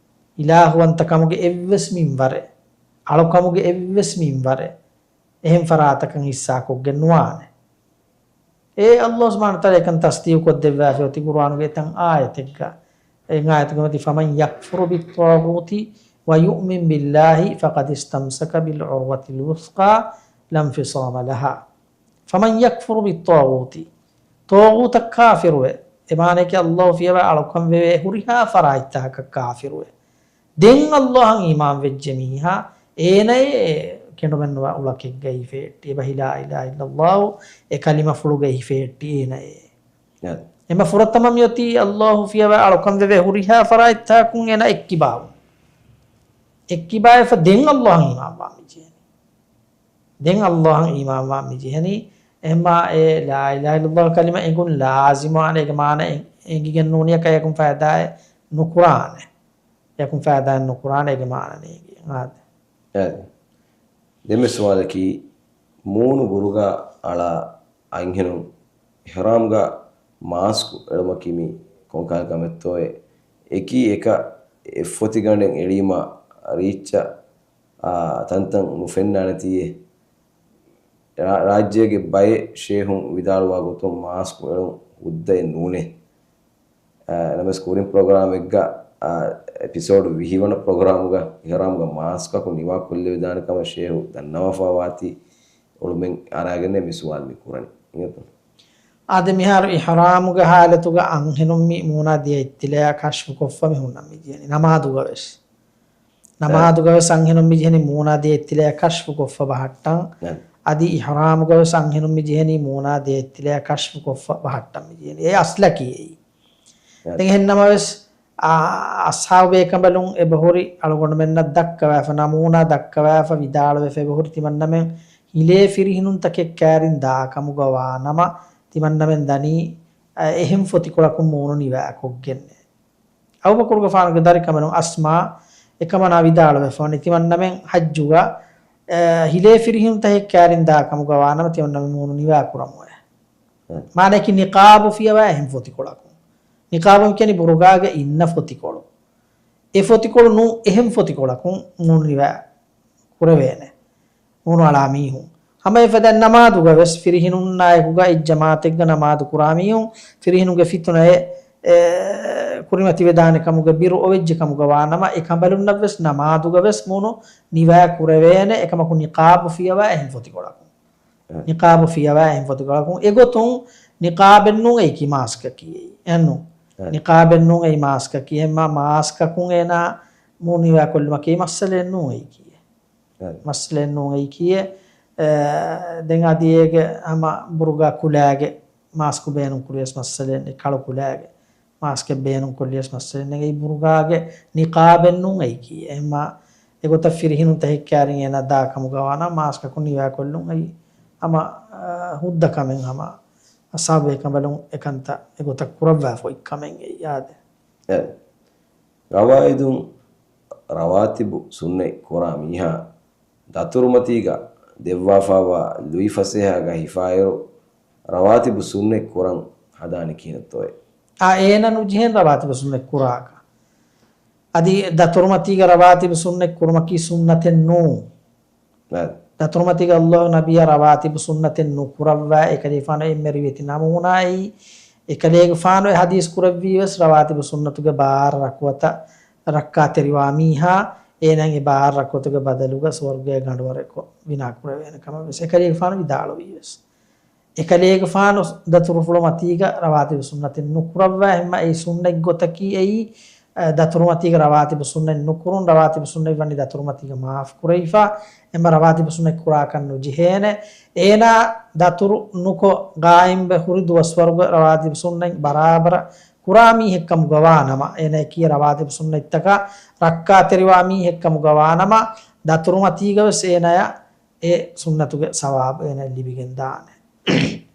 އިލާހުވަންތަކަމުގެ އެއްވެސް މިންވަރެއް، އަޅުކަމުގެ އެއްވެސް މިންވަރެއް އެހެން ފަރާތަކަށް ހިއްސާކޮށްގެން ނުވާނެ. އެ އައްލާހު ސުބްޙާނަހު ވަތަޢާލާ އެކަން ތަސްދީޤުކޮށްދެއްވާފައި އޮތީ ޤުރުއާނުގެ އެތައް އާޔަތެއްގަ. އެ އާޔަތުގެ މަތި، فَمَنْ يَكْفُرْ بِالطَّاغُوتِ وَيُؤْمِنْ بِاللَّهِ فَقَدِ اسْتَمْسَكَ بِالْعُرْوَةِ الْوُثْقَىٰ لَا انْفِصَامَ لَهَا. فَمَنْ يَكْفُرْ بِالطَّاغُوتِ. ޠާޣޫތަށް ކާފިރުވެ، އެ މާނައަކީ އައްލާހު ފިޔަވާ އަޅުކަން ވެވޭ ހުރިހާ ފަރާތްތަކަކަށް ކާފިރުވެ. ދެން އައްލާހަށް އީމާން ވެއްޖެ މީހާ، އޭނައޭ ކެނޑުމެއްނުވާ އުޅަކެއްގައި ހިފެހެއްޓި. އެބަހީ ލާ އިލާހަ އިއްލައްލާހު އެ ކަލިމަފުޅުގައި ހިފެހެއްޓި އޭނައޭ. އެމަ ފުރަތަމަ މިއޮތީ އައްލާހު ފިޔަވާ އަޅުކަން ވެވޭ ހުރިހާ ފަރާތްތަކުން އޭނަ އެއްކިބާވުން. އެއްކިބާވެފަ ދެން އައްލާހަށް އީމާންވާން މި ޖެހެނީ. ދެން އައްލާހަށް އީމާންވާން މި ޖެހެނީ. އެހެންމާ އެ ލާ އިލާހަ އިއްލައްލާހު ކަލިމަ އެނގުން ލާޒިމާނެ، އޭގެ މާނަ އެ-، އެނގިގެން ނޫނިއަކަށް އެކުން ފައިދާއެއް ނުކުރާނެ. އެކުން ފައިދާއެއް ނުކުރާނެ އޭގެ މާނަ ނޭނގި. އާދެ. އެ. ދެންމެ ސުވާލަކީ، މޫނު ބުރުގާ އަޅާ އަންހެނުން އިޙްރާމްގަ މާސްކު އެޅުމަކީ މި ކޮންކަހަލަ ކަމެއްތޯއޭ؟ އެކީ އެކަ އެއްފޮތިގަނޑެއް އެޅީމާ ރީއްޗަށް އާ، ތަންތަން ނުފެންނާނެތީއޭ. ރާ-، ރާއްޖޭގެ ބައެއް ޝޭހުން ވިދާޅުވާ ގޮތުން މާސްކު އެޅުން ހުއްދައެއް ނޫނޭ. އާ، ނަމަވެސް ކުރިން ޕްރޮގްރާމެއްގަ، އާ، އެޕިސޯޑް ވިހި ވަނަ ޕްރޮގްރާމުގަ އިޙްރާމްގަ މާސްކަކު ނިވާ ކޮށްލެވިދާނެ ކަމަށް ޝޭހު ދަންނަވާފާ ވާތީ އޮޅުމެއް އަރާގެންނޭ މި ސުވާލު މި ކުރަނީ. އިނގޭތޯ؟ އާދެ، މިހާރު އިޙްރާމުގެ ހާލަތުގަ އަންހެނުން މި މޫނާ ދިޔަ އެއްތިލަޔާ ކަޝްފުކޮށްފަ މި ހުންނަން މި ޖެހެނީ ނަމާދުގަވެސް. ނަމާދުގަވެސް އަންހެނުން މި ޖެހެނީ މޫނާ ދިޔަ އެއްތިލަޔާ ކަޝްފުކޮށްފަ ބަހައްޓަން. އަދި އިޙްރާމުގަވެސް އަންހެނުން މި ޖެހެނީ މޫނާ ދިޔަ އެއްތިލަޔާ ކަޝްފުކޮށްފަ ބަހައްޓަން މި ޖެހެނީ. އެ އަސްލަކީ އެއީ. ދެން އެހެންނަމަވެސް، އާ، އަޞްޙާބު ބޭކަނބަލުން އެބަހުރި އަޅުގަނޑުމެންނަށް ދައްކަވާފަ، ނަމޫނާ ދައްކަވާފަ ވިދާޅުވެފަ އެބަހުރި ތިމަންނަމެން ހިލޭ ފިރިހިނުންތަކެއް ކާރިން ދާކަމުގަ ވާނަމަ، ތިމަންނަމެން ދަނީ، އަ، އެހެން ފޮތިކޮޅަކުން މޫނު ނިވާކޮށްގެންނޭ. އަބޫބަކުރުގެފާނުގެ ދަރިކަމެއް ނޫން އަސްމާ އެކަމަނާ ވިދާޅުވެފަ ވަނީ ތިމަންނަމެން ޙައްޖުގަ، އަ، ހިލޭ ފިރިހިނުންތަކެއް ކާރިން ދާކަމުގަ ވާނަމަ ތިމަންނަމެން މޫނު ނިވާކުރަމުވޭ. މާނައަކީ ނިޤާބު ފިޔަވާ އެހެން ފޮތިކޮޅަކުން. ނިޤާބު ކިޔަނީ ބުރުގާގަ އިންނަ ފޮތިކޮޅު. އެ ފޮތިކޮޅު ނޫން އެހެން ފޮތިކޮޅަކުން މޫނު ނިވާ ކުރެވޭނެ. މޫނު އަޅާ މީހުން. ހަމަ އެފަދަ ނަމާދުގަ ވެސް ފިރިހިނުންނާއެކުގަ އެއްޖަމާޢަތެއްގަ ނަމާދު ކުރާ މީހުން ފިރިހިނުގެ ފިތުނައެއް، އެ، ކުރިމަތިވެދާނެ ކަމުގެ ބިރު އޮވެއްޖެ ކަމުގަ ވާނަމަ، އެ ކަނބަލުންނަށް ވެސް ނަމާދުގަ ވެސް މޫނު ނިވާ ކުރެވޭނެ، އެކަމަކު ނިޤާބު ފިޔަވާ އެހެން ފޮތިކޮޅަކުން. ނިޤާބު ފިޔަވާ އެހެން ފޮތިކޮޅަކުން. އެގޮތުން ނިޤާބެއްނޫން އެއީކީ މާސްކަކީ އެއީ. އެހެންނު؟ ނިޤާބެއްނޫން އެއީ މާސްކަކީ. އެހެންމާ މާސްކަކުން އޭނާ މޫނު ނިވާ ކޮށްލުމަކީ މައްސަލައެއްނޫން އެއީކީ. މައްސަލައެއްނޫން އެއީކީ. އެ، ދެން އަދި އޭގެ ހަމަ ބުރުގާ ކުލާގެ މާސްކު ބޭނުން ކުރިޔަސް މައްސަލައެއް ކަޅު ކުލާގެ. މާސްކެއް ބޭނުން ކޮށްލިޔަސް މައްސަލައެއް ނެތް. އެއީ ބުރުގާގެ ނިޤާބެއް ނޫން އެއީކީ. އެހެންމާ އެގޮތަށް ފިރިހެނުންތައް ހެއްކާއިރު އޭނާ ދާ ކަމުގަވާނަމަ މާސްކަކުން ނިވާކޮށްލުން އެއީ ހަމަ، އާ، ހުއްދަ ކަމެއް ހަމަ އަޞްޙާބު ބޭކަނބަލުން އެކަންތައް އެގޮތަށް ކުރައްވާފަ އޮތް ކަމެއް އެއީ އާދެ. އެ، ރަވާއިދުން ރަވާތިބު ސުންނަތް ކުރާ މީހާ ދަތުރުމަތީގަ ދެއްވާފައިވާ ލުއިފަސޭހައިގަ ހިފާއިރު، ރަވާތިބު ސުންނަތް ކުރަން ހަދާނީ ކިހިނެއްތޯއޭ؟ އާ، އޭނަ ނުޖެހޭނެ ރަވާތިބު ސުންނަތް ކުރާކަށް. އަދި ދަތުރުމަތީގަ ރަވާތިބު ސުންނަތް ކުރުމަކީ ސުންނަތެއް ނޫން. އެ. ދަތުރުމަތީގަ ﷲ ނަބިއްޔާ ރަވާތިބު ސުންނަތެއް ނުކުރައްވާ އެކަލޭގެފާނު އެންމެ ރިވެތި ނަމޫނާއެއް. އެކަލޭގެފާނު އެ ޙަދީޘް ކުރެއްވީވެސް ރަވާތިބު ސުންނަތުގެ ބާރަ ރަކުޢަތަށް ރައްކާތެރިވާ މީހާ، އޭނައަށް އެ ބާރަ ރަކުޢަތުގެ ބަދަލުގަ ސުވަރުގެ ގަނޑުވަރެއް ކޮށް ވިނާ ކުރެވޭނެ ކަމަށް ވެސް އެކަލޭގެފާނު ވިދާޅުވީވެސް. އެކަލޭގެފާނު ދަތުރުފުޅު މަތީގަ ރަވާތިބު ސުންނަތެއް ނުކުރައްވާ އެހެންމަ އެ ސުންނަތް ގޮތަކީ އެއީ، އަ، ދަތުރުމަތީގަ ރަވާތިބު ސުންނަތް ނުކުރުން، ރަވާތިބު ސުންނަތް ވަނީ ދަތުރުމަތީގަ މާފު ކުރެވިފަ، އެހެންމަ ރަވާތިބު ސުންނަތް ކުރާކަށް ނުޖެހޭނެ. އޭނާ ދަތުރު ނުކޮށް ގާއިމްވެ ހުރި ދުވަސްވަރުގަ ރަވާތިބު ސުންނަތް ބަރާބަރަށް ކުރާ މީހެއްކަމުގަ ވާނަމަ، އޭނާއަކީ ރަވާތިބު ސުންނަތްތަކަށް ރައްކާތެރިވާ މީހެއްކަމުގަ ވާނަމަ، ދަތުރުމަތީގަވެސް އޭނާޔަށް އެ ސުންނަތުގެ ސަވާބު އޭނައަށް ލިބިގެން ދާނެ.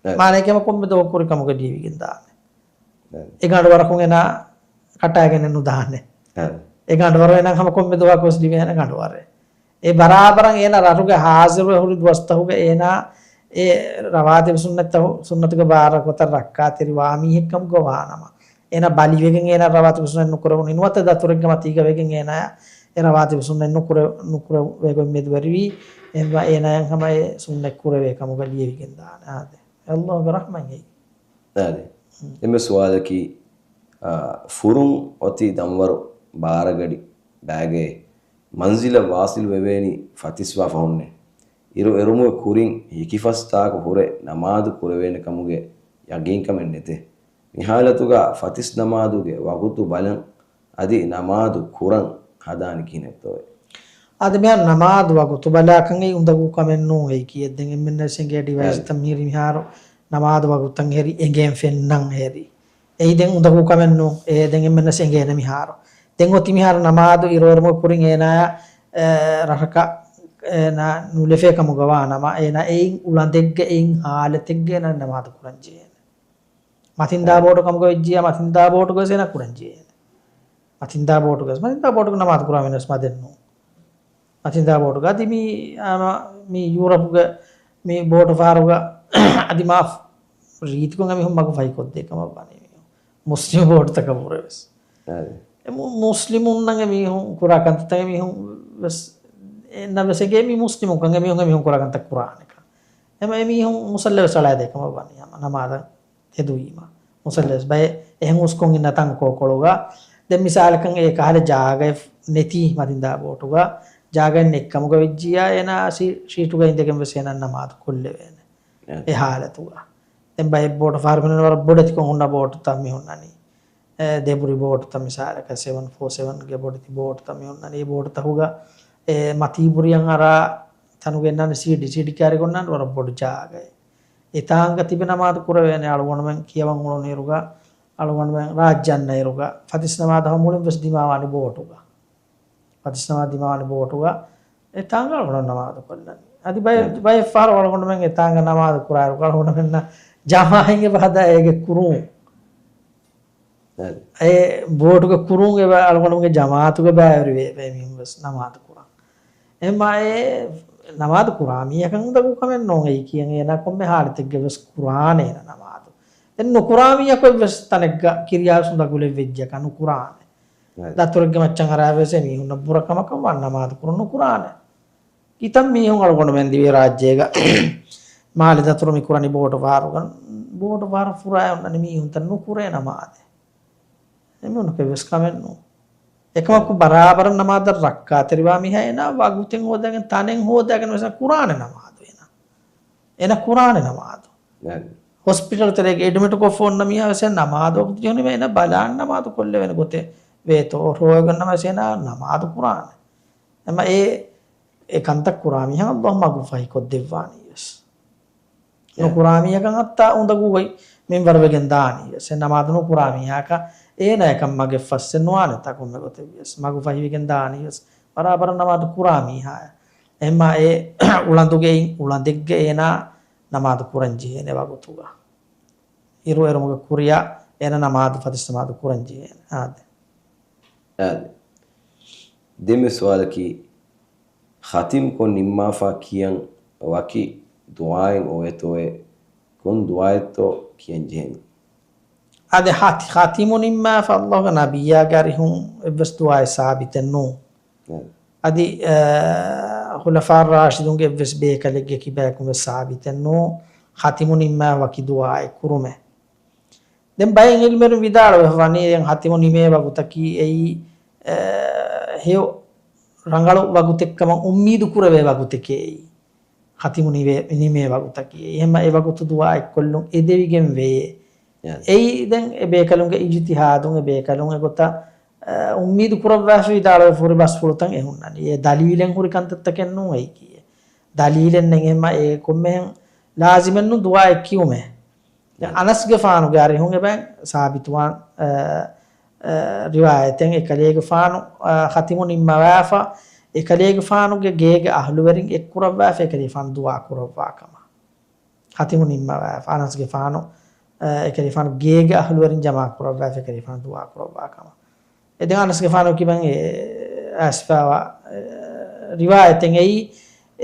އެ. މާނައަކީ ކޮންމެ ދުވަހަކު ކުރި ކަމުގަ ލިބިގެން ދާނެ. އެ. އެ ގަނޑުވަރަކުން އޭނާ ކަޓާގެނެއް ނުދާނެ. އެ. އެ ގަނޑުވަރު އޭނާ ހަމަ ކޮންމެ ދުވަހަކުވެސް ލިބޭނެ ގަނޑުވަރެއް. އެ ބަރާބަރަށް އޭނާ ރަށުގެ ހާޒިރުވެ ހުރި ދުވަސްތަކުގަ އޭނާ އެ ރަވާތިބު ސުންނަތްތައް، ސުންނަތުގެ ބާރަ ރަކުޢަތަށް ރައްކާތެރިވާ މީހެއްކަމުގަ ވާނަމަ، އޭނާ ބަލިވެގެން އޭނާ ރަވާތިބު ސުންނަތް ނުކުރެވުނީ ނުވަތަ ދަތުރެއްގެ މަތީގަ ވެގެން އޭނާޔަށް އެ ރަވާތިބު ސުންނަތް ނުކުރެ-، ނުކުރެވޭ ގޮތް މެދުވެރިވީ، އެހެންވެ އޭނާޔަށް ހަމަ އެ ސުންނަތް ކުރެވޭ ކަމުގަ ލިޔެވިގެން ދާނެ. އާދެ. ﷲގެ ރަޙްމަތް އެއީ. އާދެ. އެންމެ ސުވާލަކީ، އާ، ފުރުން އޮތީ ދަންވަރު ބާރަގަޑި ބައިގައި މަންޒިލަށް ވާޞިލު ވެވޭނީ ފަތިސްވާ ފަހުންނޭ. އިރު އެރުމުގެ ކުރިން ހިކިފަސްތާކު ހުރެ ނަމާދު ކުރެވޭނެ ކަމުގެ ޔަގީންކަމެއް ނެތޭ. މި ޙާލަތުގަ ފަތިސް ނަމާދުގެ ވަގުތު ބަލަން އަދި ނަމާދު ކުރަން ހަދާނީ ކިހިނެއްތޯއޭ؟ އާދެ، މިހާރު ނަމާދު ވަގުތު ބަލާކަން އެއީ އުނދަގޫ ކަމެއް ނޫން އެއީކީ. ދެން އެންމެންނަށް އެނގޭ ޑިވައިސްތައް މިހިރީ މިހާރު ނަމާދު ވަގުތަށް ހެރި އެނގޭން ފެންނަން ހެރި. އެއީ ދެން އުނދަގޫ ކަމެއް ނޫން. އެ ދެން އެންމެންނަށް އެނގޭނެ މިހާރު. ދެން އޮތީ މިހާރު ނަމާދު އިރުއެރުމުގެ ކުރިން އޭނާޔަށް، އެ، ރަށަކަށް އޭނާ ނުލެފޭ ކަމުގަ ވާނަމަ، އޭނާ އެއިން އުޅަނދެއްގަ އެއިން ހާލަތެއްގަ އޭނާ ނަމާދު ކުރަން ޖެހޭނެ. މަތިންދާ ބޯޓު ކަމުގަ ވެއްޖިއްޔާ، މަތިންދާ ބޯޓުގަވެސް އޭނާ ކުރަން ޖެހޭނެ. މަތިންދާ ބޯޓުގަވެސް، މަތިންދާ ބޯޓުގަ ނަމާދު ކުރާ މީހުންވެސް މަދެއް ނޫން. މަތިންދާ ބޯޓުގަ އަދި މި، އާ، މި ޔޫރަޕުގެ މި ބޯޓު ފަހަރުގަ އަދި މާ ރީތިކޮށް އެމީހުން މަގު ފަހިކޮށްދޭ ކަމަށް ވަނީ މީހުން. މުސްލިމް ބޯޓުތަކަށް ވުރެވެސް. އާދެ. އެ މު-، މުސްލިމުންނަށް އެމީހުން ކުރާ ކަންތައްތައް އެމީހުން ވެސް އެންނަ ވެސް އެނގޭ މީ މުސްލިމުންކަން އެމީހުން، އެމީހުން ކުރާ ކަންތައް ކުރާނެކަން. އެމަ އެމީހުން މުސައްލަ ވެސް އަޅާދޭ ކަމަށް ވަނީ ހަމަ ނަމާދަށް ތެދުވީމަ. މުސައްލަ ވެސް ބައެއް އެހެން އުސްކޮށް އިންނަ ތަންކޮޅު ކޮޅުގަ. ދެން މިސާލަކަށް އެ ކަހަލަ ޖާގައެއް ނެތީ މަތިންދާ ބޯޓުގަ، ޖާގައެއް ނެތްކަމުގަ ވެއްޖިއްޔާ އޭނާ ސީ-، ސީޓުގަ އިނދެގެން ވެސް އޭނާ ނަމާދު ކޮށްލެވޭނެ. އެ ހާލަތުގަ. ދެން ބައެއް ބޯޓު ފަހަރު މިނަން ވަރަށް ބޮޑެތިކޮށް ހުންނަ ބޯޓުތައް މި ހުންނަނީ. އެ، ދެބުރި ބޯޓުތައް މިސާލަކަށް ސެވަން ފޯ ސެވަންގެ ބޮޑެތި ބޯޓުތައް މި ހުންނަނީ. އެ ބޯޓުތަކުގަ އެ މަތީބުރިއަށް އަރާ ތަނުގެ އިންނާނެ ސީޓް، ސީޓް ކައިރި ގޮންނާނެ ވަރަށް ބޮޑު ޖާގައެއް. އެތާނގަ ތިބެ ނަމާދު ކުރެވޭނެ އަޅުގަނޑުމެން ކިޔަވަން އުޅުނުއިރުގަ، އަޅުގަނޑުމެން ރާއްޖެ އަންނައިރުގަ، ފަތިސް ނަމާދަށް މުޅިން ވެސް ދިމާވާނެ ބޯޓުގަ. ފަތިސް ނަމާދު ދިމާވާނެ ބޯޓުގަ. އެތާނގަ އަޅުގަނޑު ނަމާދު ކޮށްލަނީ. އަދި ބައެއް، ބައެއް ފަހަރު އަޅުގަނޑުމެން އެތާނގަ ނަމާދު ކުރާއިރު އަޅުގަނޑުމެންނަށް ޖަމާޢަތް އެބަ ހަދާ އޭގެ ކުރުން. އެ ބޯޓުގެ ކުރުން އެބަ އަޅުގަނޑުމެންގެ ޖަމާޢަތުގަ ބައިވެރިވޭ އެމީހުން ވެސް ނަމާދު ކުރަން. އެހެންމާ އެ ނަމާދު ކުރާ މީހަކަށް އުނދަގޫ ކަމެއް ނޫން އެއީކީ. އޭނާ ކޮންމެ ހާލަތެއްގަ ވެސް ކުރާނެ އޭނާ ނަމާދު. ދެން ނުކުރާ މީހަކު އެއްވެސް ތަނެއްގަ ކިރިޔާވެސް އުނދަގުލެއް ވެއްޖެކަ ނުކުރާނެ. ދަތުރެއްގެ މައްޗަށް އަރާ ވެސް އެމީހުންނަށް ބުރަ ކަމަކަށް ވާން ނަމާދު ކުރުން ނުކުރާނެ. ކިތައް މީހުން އަޅުގަނޑުމެން ދިވެހިރާއްޖޭގަ މާލެ ދަތުރު މި ކުރަނީ ބޯޓު ފަހަރުގަ، ބޯޓު ފަހަރު ފުރާ އޮންނަނީ މީހުންތައް ނުކުރޭ ނަމާދެއް. އެމީހުންނަކަށް ވެސް ކަމެއް ނޫން. އެކަމަކު ބަރާބަރަށް ނަމާދަށް ރައްކާތެރިވާ މީހާ އޭނާ ވަގުތެއް ހޯދާގެން ތަނެއް ހޯދާގެން ވެސް ކުރާނެ ނަމާދު އޭނާ. އޭނާ ކުރާނެ ނަމާދު. ހޮސްޕިޓަލް ތެރޭގަ އެޑްމިޓް ކޮށްފަ އޮންނަ މީހާ ވެސް ނަމާދު ވަގުތު ޖެހުނީމަ އޭނާ ބަލާން ނަމާދު ކޮށްލެވޭނެ ގޮތެއް ވޭތޯ ރޯއެގަންނަމަ ވެސް އޭނާ ނަމާދު ކުރާނެ. އެމަ އެ އެ ކަންތައް ކުރާ މީހާ ﷲ މަގު ފަހިކޮށްދެއްވާނީ ވެސް. ނުކުރާ މީހަކަށް ހައްތާ އުނދަގޫގައި މިންވަރު ވެގެން ދާނީ ވެސް. އެ ނަމާދު ނުކުރާ މީހާކަށް އޭނާ އެކަން މަގެއް ފައްސެއް ނުވާނެތާ ކޮންމެ ގޮތެއް ވިޔަސް. މަގު ފަހިވެގެން ދާނީ ވެސް ބަރާބަރަށް ނަމާދު ކުރާ މީހާޔަށް. އެހެންމާ އެ އުޅަނދުގެއިން އުޅަނދެއްގަ އޭނާ ނަމާދު ކުރަން ޖެހޭނެ ވަގުތުގަ. އިރުއެރުމުގެ ކުރިއަށް އޭނަ ނަމާދު ފަތިސް ނަމާދު ކުރަން ޖެހޭނެ. އާދެ. އާދެ. ދެން މި ސުވާލަކީ، ޚަތިމް ކޮށް ނިންމާފަ ކިޔަން ވަކި ދުޢާއެއް އޮވޭތޯއޭ؟ ކޮން ދުޢާއެއްތޯ ކިޔަން ޖެހެނީ؟ އާދެ، ޚަތި-، ޚަތިމު ނިންމާފަ ﷲގެ ނަބިއްޔާގެ އަރިހުން އެއްވެސް ދުޢާއެއް ސާބިތެއް ނޫން. އަދި، އަ، ޚުލަފާ ރާޝިދުންގެ އެއްވެސް ބޭކަލެއްގެ ކިބަޔަކުން ވެސް ސާބިތެއް ނޫން، ޚަތިމު ނިންމާ ވަކި ދުޢާއެއް ކުރުމެއް. ދެން ބައެއް ޢިލްމުވެރިން ވިދާޅުވެފަ ވަނީ، ދެން ޚަތިމު ނިމޭ ވަގުތަކީ އެއީ، އަ، ހެޔޮ ރަނގަޅު ވަގުތެއްކަމަށް އުއްމީދު ކުރެވޭ ވަގުތެކޭ އެއީ. ޚަތިމު ނިވޭ-، ނިމޭ ވަގުތަކީ. އެހެންމަ އެ ވަގުތު ދުޢާ އެއްކޮށްލުން އެދެވިގެން ވޭ. އެއީ ދެން އެ ބޭކަލުންގެ އިޖްތިހާދުން އެ ބޭކަލުން އެގޮތަށް، އަ، އުއްމީދު ކުރައްވާފަ ވިދާޅުވެފަ ހުރި ބަސްފުޅުތައް އެ ހުންނަނީ. އެ ދަލީލެއް ހުރި ކަންތައްތަކެއް ނޫން އެއީކީ. ދަލީލެއް ނެތް އެހެންމަ އެ ކޮންމެހެން ލާޒިމެއް ނޫން ދުޢާ އެއް ކިޔުމެއް. ދެން އަނަސްގެފާނުގެ އަރިހުން އެބައިން ސާބިތުވާން، އަ، އަ، ރިވާޔަތެއް އެކަލޭގެފާނު، އަ، ޚަތިމު ނިންމަވާފަ، އެކަލޭގެފާނުގެ ގޭގެ އަހުލުވެރިން އެއްކުރައްވާފަ އެކަލޭފާނު ދުޢާ ކުރައްވާ ކަމަށް. ޚަތިމު ނިންމަވާފަ، އަނަސްގެފާނު، އަ، އެކަލޭފާނު ގޭގެ އަހުލުވެރިން ޖަމާ ކުރައްވާފަ އެކަލޭފާނު ދުޢާ ކުރައްވާ ކަމަށް. އެ ދެން އަނަސްގެފާނު ކިބައިން އެ އައިސްފައިވާ، އެ، ރިވާޔަތެއް އެއީ،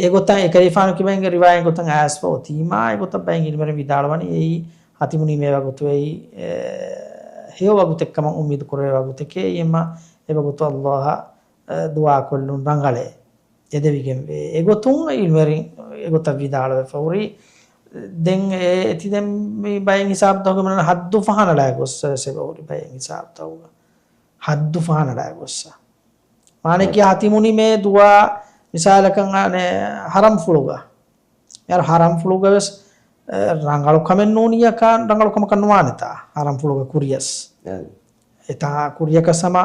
އެގޮތަށް އެކަލޭފާނު ކިބައިންގެ ރިވާޔަތް ގޮތަށް އައިސްފަ އޮތީމާ، އެގޮތަށް ބައެއް ޢިލްމުވެރިން ވިދާޅުވަނީ އެއީ، ޚަތިމު ނިމޭ ވަގުތު އެއީ، އެ، ހެޔޮ ވަގުތެއްކަމަށް އުއްމީދު ކުރެވޭ ވަގުތެކޭ. އެއީ އެމަ އެ ވަގުތު ﷲ އަށް، އެ، ދުޢާ ކޮށްލުން ރަނގަޅޭ. އެދެވިގެން ވޭ. އެގޮތުން ޢިލްމުވެރިން އެގޮތަށް ވިދާޅުވެފަ ހުރި. ދެން އެ އެތި ދެން މި ބައެއް ހިސާބުތަކުގެ މަނަ ހައްދު ފަހަނަޅާ ގޮއްސަ ވެސް އެބަ ހުރި ބައެއް ހިސާބުތަކުގަ. ހައްދު ފަހަނަޅާ ގޮއްސަ. މާނައަކީ ޚަތިމު ނިމޭ ދުޢާ މިސާލަކަށް އަނެއް ޙަރަމްފުޅުގަ. އެ ޙަރަމްފުޅުގަ ވެސް، އެ، ރަނގަޅު ކަމެއް ނޫނިއްޔާ ކާ-، ރަނގަޅު ކަމަކަށް ނުވާނެތާ ޙަރަމްފުޅުގަ ކުރިޔަސް. އެތާ ކުރިޔަކަސް ހަމަ،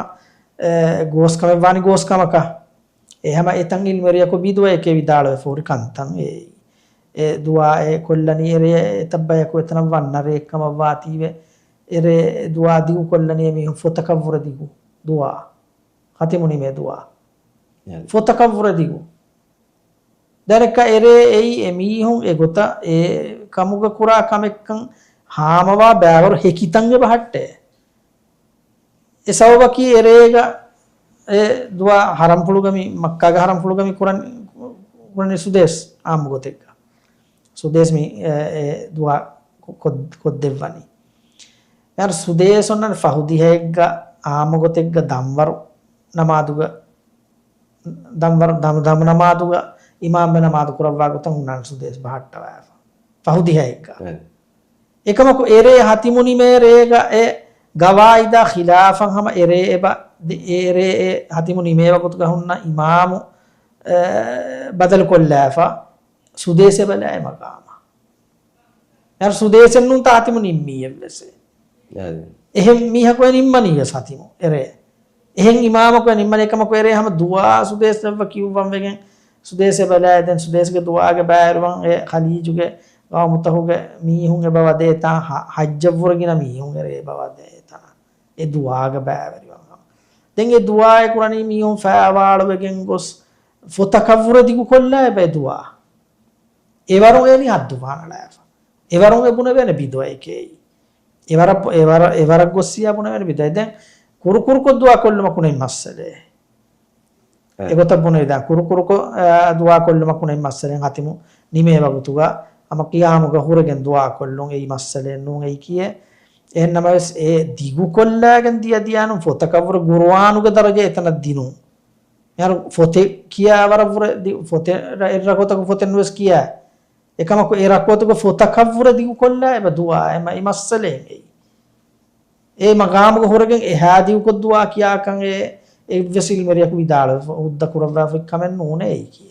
އެ، ގޯސް ކަމެއް ވާނީ ގޯސް ކަމަކަށް. އެ ހަމަ އެތަން ޢިލްމުވެރިޔަކު ބިދުޢައެކޭ ވިދާޅުވެފަ ހުރި ކަންތައް އެއީ. އެ ދުޢާ އެ ކޮށްލަނީ އެރޭ އެތައް ބަޔަކު އެތަނަށް ވަންނަ ރެއެއް ކަމަށް ވާތީވެ، އެރޭ އެ ދުޢާ ދިގު ކޮށްލަނީ އެ މީހުން ފޮތަކަށްވުރެ ދިގު ދުޢާ. ޚަތިމު ނިމޭ ދުޢާ. އެ. ފޮތަކަށްވުރެ ދިގު. ދަނެއްކަ އެރޭ އެއީ އެ މީހުން އެ ގޮތަށް އެ ކަމުގަ ކުރާ ކަމެއްކަން ހާމަވާ ބައިވަރު ހެކިތަން އެބަ ހައްޓޭ. އެ ސަބަބަކީ އެރޭގަ އެ ދުޢާ ޙަރަމްފުޅުގަ މި މައްކާގެ ޙަރަމްފުޅުގަ މި ކުރަން، ކުރަނީ ސުދޭސް ޢާއްމު ގޮތެއްގަ. ސުދޭސް މި އެ، އެ ދުޢާ ކޮ-، ކޮށް-، ކޮށްދެއްވަނީ. އެހާރު ސުދޭސް އޮންނަން ފަހު ދިހައެއްގަ ޢާއްމު ގޮތެއްގަ ދަންވަރު ނަމާދުގަ ދަންވަރު-، ދަމު-، ދަމު ނަމާދުގަ އިމާމްވެ ނަމާދު ކުރައްވާ ގޮތަށް ހުންނާނެ ސުދޭސް ބަހައްޓަވާފަ. ފަހު ދިހައެއްގަ. އެކަމަކު އެރޭ ޚަތިމު ނިމޭ ރޭގަ އެ ގަވާއިދާ ޚިލާފަށް ހަމަ އެރޭ އެބަ-، ދެ-، އެރޭ އެ ޚަތިމު ނިމޭ ވަގުތުގަ ހުންނަ އިމާމު، އެ، ބަދަލު ކޮށްލާފަ ސުދޭސް އެބަލާ އެ މަގާމަށް. އެހާރު ސުދޭސެއް ނޫން ޚަތިމު ނިންމީއެއްވެސް. އެ. އެހެން މީހަކު އެ ނިންމަނީ ވެސް ޚަތިމު އެރޭ. އެހެން އިމާމަކު އެ ނިންމަނީ އެކަމަކު އެރޭ ހަމަ ދުޢާ ސުދޭސް ދެއްވަ ކިޔުއްވަން ވެގެން ސުދޭސް އެބަލާ ދެން ސުދޭސްގެ ދުޢާގެ ބައިވެރިވަން އެ ޚަލީޖުގެ ގައުމުތަކުގެ މީހުން އެބަ ވަދޭތާ ހަ-، ޙައްޖަށްވުރެ ގިނަ މީހުން އެރޭ އެބަ ވަދޭތާ އެ ދުޢާގެ ބައިވެރިވަން ހަމަ. ދެން އެ ދުޢާއެއް ކުރަނީ މީހުން ފައިވާޅުވެގެން ގޮސް ފޮތަކަށްވުރެ ދިގުކޮށްލާ އެބަ އެ ދުޢާ. އެވަރުން އޭނީ ހައްދު ފަހަނަޅާފަ. އެވަރުން އެ ބުނެވޭނެ ބިދުޢައެކޭ. އެވަރަށް، އެވަރަށް، އެވަރަށް ގޮއްސިޔާ ބުނެވޭނެ ބިދުޢަ. ދެން ކުރުކުރުކޮށް ދުޢާ ކޮށްލުމަކު ނެތް މައްސަލައެއް. އެ. އެގޮތަށް ބުނެވިދާ ކުރުކުރުކޮށް، އާ، ދުޢާ ކޮށްލުމަކު ނެތް މައްސަލައެއް ޚަތިމު ނިމޭ ވަގުތުގަ ހަމަ ޤިޔާމުގަ ހުރެގެން ދުޢާ ކޮށްލުން އެއީ މައްސަލައެއް ނޫން އެއީކީއެއް. އެހެންނަމަވެސް އެ ދިގުކޮށްލާގެން ދިޔަ ދިޔާނު ފޮތަކަށްވުރެ ޤުރުއާނުގެ ދަރަޖަ އެތަނަށް ދިނުން. މިހާރު ފޮތެއް ކިޔާ ވަރަށްވުރެ ދި-، ފޮތެއް ރަ-، އެއް ރަކުޢަތަކު ފޮތެއް ނުވެސް ކިޔާ. އެކަމަކު އެ ރަކުޢަތުގެ ފޮތަކަށްވުރެ ދިގުކޮށްލާ އެބަ ދުޢާ އެމަ އެ މައްސަލައެއް އެއީ. އެ މަގާމުގަ ހުރެގެން އެހާ ދިގުކޮށް ދުޢާ ކިޔާކަން އެ އެއްވެސް ޢިލްމުވެރިޔަކު ވިދާޅުވެފަ ހުއްދަ ކުރައްވާފައި ކަމެއް ނޫނޭ އެއީކީ.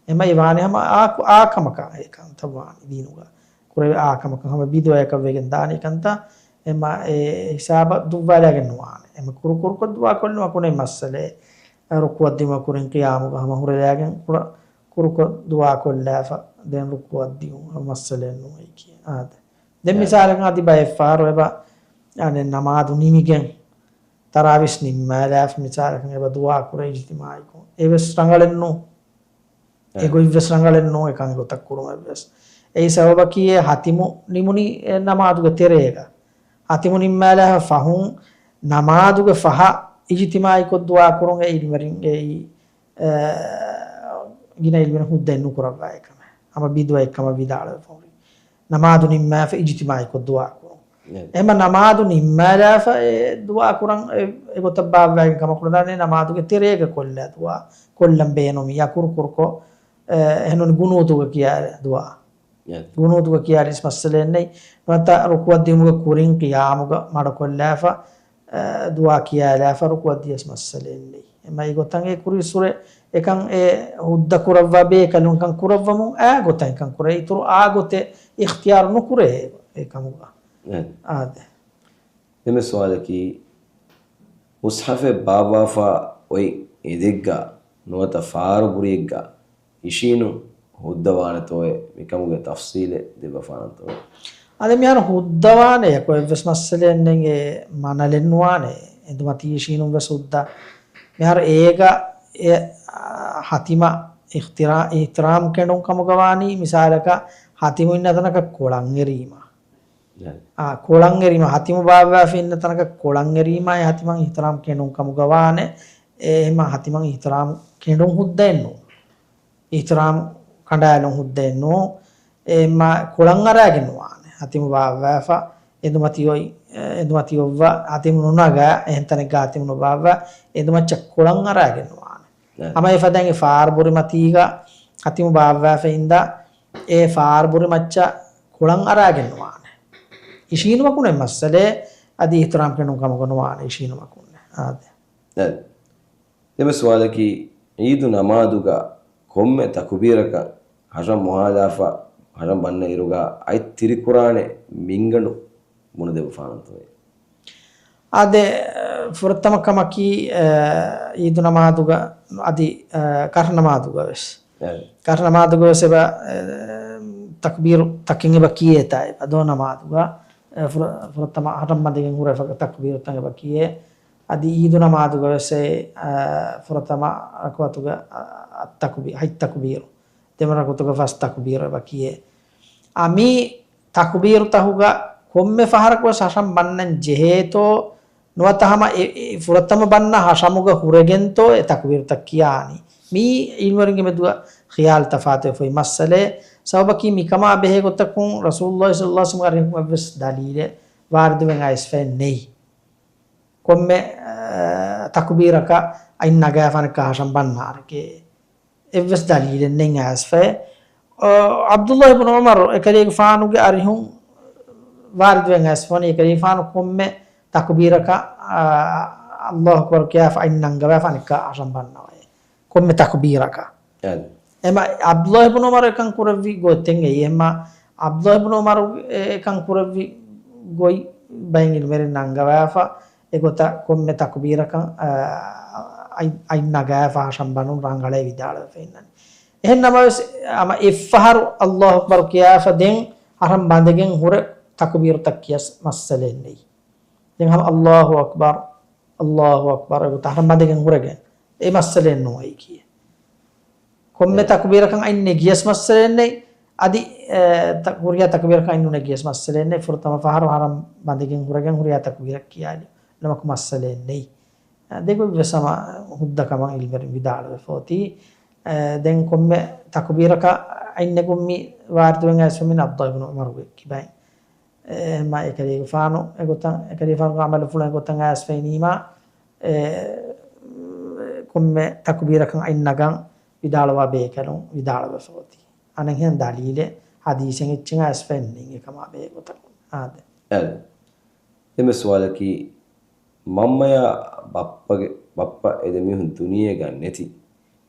އެމަ އެ ވާނެ ހަމަ އާ، އާ ކަމަކަށް އެ ކަންތައް ވާނެ ދީނުގަ. ކުރެވޭ އާ ކަމަކަށް ހަމަ ބިދުޢައަކަށް ވެގެން ދާނެ ކަންތައް އެމަ އެ ހިސާބަށް ދުއްވާލާގެން ނުވާނެ. އެމަ ކުރުކުރުކޮށް ދުޢާ ކޮށްލުމަކު ނެތް މައްސަލައެއް. ރުކުޢަށް ދިއުމަށް ކުރިން ޤިޔާމުގަ ހަމަ ހުރެލާގެން ކުރަ-، ކުރުކޮށް ދުޢާ ކޮށްލާފަ ދެން ރުކުޢަށް ދިއުން މައްސަލައެއް ނޫން އެއީކީ. އާދެ. ދެން އާ. މިސާލަކަށް އަދި ބައެއް ފަހަރު އެބަ އަނެއް ނަމާދު ނިމިގެން ތަރާވީސް ނިންމާލާފަ މިސާލަކަށް އެބަ ދުޢާ ކުރޭ އިޖްތިމާޢީކޮށް. އެވެސް ރަނގަޅެއް ނޫން. އެ ގޮތްވެސް ރަނގަޅެއް ނޫން އެކަން އެގޮތަށް ކުރުމެއްވެސް. އެއީ ސަބަބަކީ އެ ހަތިމު ނިމުނީ އެ ނަމާދުގެ ތެރޭގަ. ހަތިމު ނިންމާލާފަ ފަހުން ނަމާދުގެ ފަހަށް އިޖްތިމާޢީކޮށް ދުޢާ ކުރުން އެ ޢިލްމުވެރިންގެ އެއީ، އެ، ގިނަ ޢިލްމުވެރިން ހުއްދައެއް ނުކުރައްވާ އެކަމެއް. ހަމަ ބިދުޢައެއްކަމަށް ވިދާޅުވެފަ ހުރި. ނަމާދު ނިންމާފަ އިޖްތިމާޢީކޮށް ދުޢާ ކުރުން. އެ. އެހެންމަ ނަމާދު ނިންމާލާފަ އެ ދުޢާ ކުރަން އެ، އެގޮތަށް ބާއްވާގެން ކަމަކު ނުދާނެ، ނަމާދުގެ ތެރޭގަ ކޮށްލާ ދުޢާ ކޮށްލަން ބޭނުމި އަކުރު ކުރުކޮށް، އެ، އެހެންނޫނީ ގުނޫތުގަ ކިޔާ ދުޢާ. އެ. ގުނޫތުގަ ކިޔާލިސް މައްސަލައެއް ނެތް. ނުވަތަ ރުކުޢަށް ދިއުމުގެ ކުރިން ޤިޔާމުގަ މަޑުކޮށްލާފަ، އެ، ދުޢާ ކިޔާލާފަ ރުކުޢަށް ދިޔަސް މައްސަލައެއް ނެތް. އެމަ އެގޮތަށް އެ ކުރިއްސުރެ އެކަން އެ ހުއްދަ ކުރައްވާ ބޭކަލުން ކަން ކުރައްވަމުން އާ ގޮތަށް އެކަން ކުރޭ. އިތުރު އާ ގޮތެއް އިޚްތިޔާރު ނުކުރޭ އެ ކަމުގަ. އެ. އާދެ. ދެން ސުވާލަކީ، މުޞްޙަފެއް ބާއްވާފަ އޮތް އެދެއްގަ ނުވަތަ ފާރު ބުރިއެއްގަ އިށީނުން ހުއްދަވާނެތޯއޭ؟ މިކަމުގެ ތަފްޞީލެއް ދެއްވަފާނަންތޯއޭ؟ އަދި މިހާރު ހުއްދަވާނެ އެކޮ އެއްވެސް މައްސަލައެއް ނެތް، އެ މަނަލެއް ނުވާނެ. އެނދުމަތީ އިށީނުން ވެސް ހުއްދަ. މިހާރު އޭގަ އެ، އާ، ހަތިމަށް އިޚްތިރާ-، އިޙްތިރާމް ކެނޑުން ކަމުގަ ވާނީ މިސާލަކަށް ހަތިމު އިންނަ ތަނަކަށް ކޮޅަށް އެރީމަ. އާ، ކޮޅަށް އެރީމަ، ހަތިމު ބާއްވާފަ އިންނަ ތަނަކަށް ކޮޅަށް އެރީމަ، އެ ހަތިމަށް އިޙްތިރާމް ކެނޑުން ކަމުގަ ވާނެ. އެ، އެހެންމަ ހަތިމަށް އިޙްތިރާމް ކެނޑުން ހުއްދައެއް ނޫން. އިޙްތިރާމް ކަނޑާލުން ހުއްދައެއް ނޫން. އެ، އެހެންމަ ކޮޅަށް އަރާގެން ނުވާނެ. ހަތިމު ބާއްވާފަ، އެނދުމަތި އޮތް، އެ، އެނދުމަތި އޮއްވާ، ހަތިމު ނުނަގާ، އެހެން ތަނެއްގަ ހަތިމު ނުބާއްވާ، އެނދުމައްޗަށް ކޮޅަށް އަރާގެން ނުވާނެ. އެ. ހަމަ އެފަދައިން އެ ފާރު ބުރި މަތީގަ ހަތިމު ބާއްވާފަ އިންދާ، އެ ފާރު ބުރި މައްޗަށް ކޮޅަށް އަރާގެން ނުވާނެ. އިށީނުމަކުން އެއް މައްސަލައެއް، އަދި އިޙްތިރާމް ކެނޑުން ކަމުގަ ނުވާނެ އިށީނުމަކުން. އާދެ. އެ. ދެން ސުވާލަކީ، ޢީދު ނަމާދުގަ ކޮންމެ ތަކުބީރަކަށް ޙަށަން މޮހާލާފަ، ޙަށަން ބަންނަ އިރުގަ އަތް ތިރިކުރާނެ މިންގަނޑު ބުނެދެއްވަފާނަންތޯއޭ؟ އާދެ، ފުރަތަމަ ކަމަކީ، އެ، ޢީދު ނަމާދުގަ އަދި، އެ، ކަށް ނަމާދުގަ ވެސް. އެ. ކަށް ނަމާދުގަ ވެސް އެބަ، އެ، ތަކުބީރު ތަކެއް އެބަ ކިޔޭތާ އެބަ ދޯ ނަމާދުގަ، އެ، ފުރަ-، ފުރަތަމަ ޙަށަން ބަނދެގެން ހުރެފަ ތަކުބީރުތައް އެބަ ކިޔޭ. އަދި ޢީދު ނަމާދުގަ ވެސް އެ، އެ، ފުރަތަމަ ރަކުޢަތުގަ، އަ، އަ، ތަކުބީ-، ހަތް ތަކުބީރު. ދެވަނަ ރަކުޢަތުގަ ފަސް ތަކުބީރު އެބަ ކިޔޭ. އަ، މި ތަކުބީރުތަހުގަ ކޮންމެ ފަހަރަކު ވެސް ހަށަން ބަންނަން ޖެހޭތޯ، ނުވަތަ ހަމަ އެ، އެ ފުރަތަމަ ބަންނަ ހަށަމުގަ ހުރެގެންތޯ އެ ތަކުބީރުތައް ކިޔާނީ؟ މީ ޢިލްމުވެރިންގެ މެދުގަ ޚިޔާލު ތަފާތުވެފައި މައްސަލައެއް. ސަބަބަކީ މިކަމާ ބެހޭ ގޮތަކުން ރަސޫލުﷲ ޞައްލަﷲ ޢަލައިހި ވަސައްލަމަ އަރިހުން އެއްވެސް ދަލީލެއް ވާރިދުވެން އައިސްފައެއް ނެތް. ކޮންމެ، އަ، ތަކުބީރަކަށް އަތް ނަގާފަ އަނެއްކާ ހަށަން ބަންނާރެކޭ. އެއްވެސް ދަލީލެއް ނެތް އައިސްފައެއް. އަ، ޢަބްދުﷲ ބުނު ޢުމަރު އެކަލޭގެފާނުގެ އަރިހުން ވާރިދުވެން އައިސްފަވަނީ އެކަލޭގެފާނު ކޮންމެ ތަކުބީރަކަށް، އަ، ﷲ އަކްބަރު ކިޔާފަ އަތް ނަންގަވާފަ އަނެއްކާ ހަށަން ބަންނަވައޭ. ކޮންމެ ތަކުބީރަކަށް. އެ. އެމަ ޢަބްދުﷲ ބުނު ޢުމަރު އެކަން ކުރެއްވި ގޮތެއް އެއީ. އެމަ ޢަބްދުﷲ ބުނު ޢުމަރު އެ-، އެކަން ކުރެއްވި ގޮތް ބައެއް ޢިލްމުވެރިން ނަންގަވާފަ، އެގޮތަށް ކޮންމެ ތަކުބީރަކަށް، އަ، އަތް، އަތް ނަގާފަ ހަށަން ބަނުން ރަނގަޅޭ ވިދާޅުވެފަ އިންނަނީ. އެހެން ނަމަވެސް، އަމަ އެއްފަހަރު ﷲ އަކްބަރު ކިޔާފަ ދެން ހަށަން ބަނދެގެން ހުރެ ތަކުބީރުތައް ކިޔަސް މައްސަލައެއް ނެތް. ދެން ހަމަ ﷲ އަކްބަރު، ﷲ އަކްބަރު އެގޮތަށް ހަށަން ބަނދެގެން ހުރެގެން އެ މައްސަލައެއް ނުވައި ކިޔޭ. ކޮންމެ އެ. ތަކުބީރަކަށް އަތް ނެގިޔަސް މައްސަލައެއް ނެތް. އަދި، އެ، ތަ-، ހުރިހާ ތަކުބީރަކަށް އަތް ނުނެގިޔަސް މައްސަލައެއް ނެތް. ފުރަތަމަ ފަހަރު ހަށަން ބަނދެގެން ހުރެގެން ހުރިހާ ތަކުބީރަކަށް ކިޔާލި ނަމަކު މައްސަލައެއް ނެތް. އެ، ދެގޮތް ވެސް ހަމަ ހުއްދަ ކަމަށް ޢިލްމުވެރިން ވިދާޅުވެފަ އޮތީ. އެ، ދެން ކޮންމެ ތަކުބީރަކަށް އަތް ނެގުން މި ވާރިދުވެން އައިސްފަ އިންނަނީ ޢަބްދުﷲ ބުނު ޢުމަރުގެ ކިބައިން. އެ، އެހެންމަ އެކަލޭގެފާނު އެގޮތަށް، އެކަލޭގެފާނުގެ ޢަމަލުފުޅުން އެގޮތަށް އައިސްފަ އިނީމާ، އެ، ކޮންމެ ތަކުބީރަކަށް އަތް ނަގަން ވިދާޅުވާ ބޭކަލުން ވިދާޅުވެފަ އޮތީ. އަނެއްހެން ދަލީލެއް ޙަދީޘެއް އެއްޗެއް އައިސްފައެއް ނެތް އެކަމާ ބެހޭ ގޮތަކުން. އާދެ. އެ. އެންމެ ސުވާލަކީ، މަންމަޔާ ބައްޕަގެ، ބައްޕަ އެ ދެމީހުން ދުނިޔޭގަ ނެތި.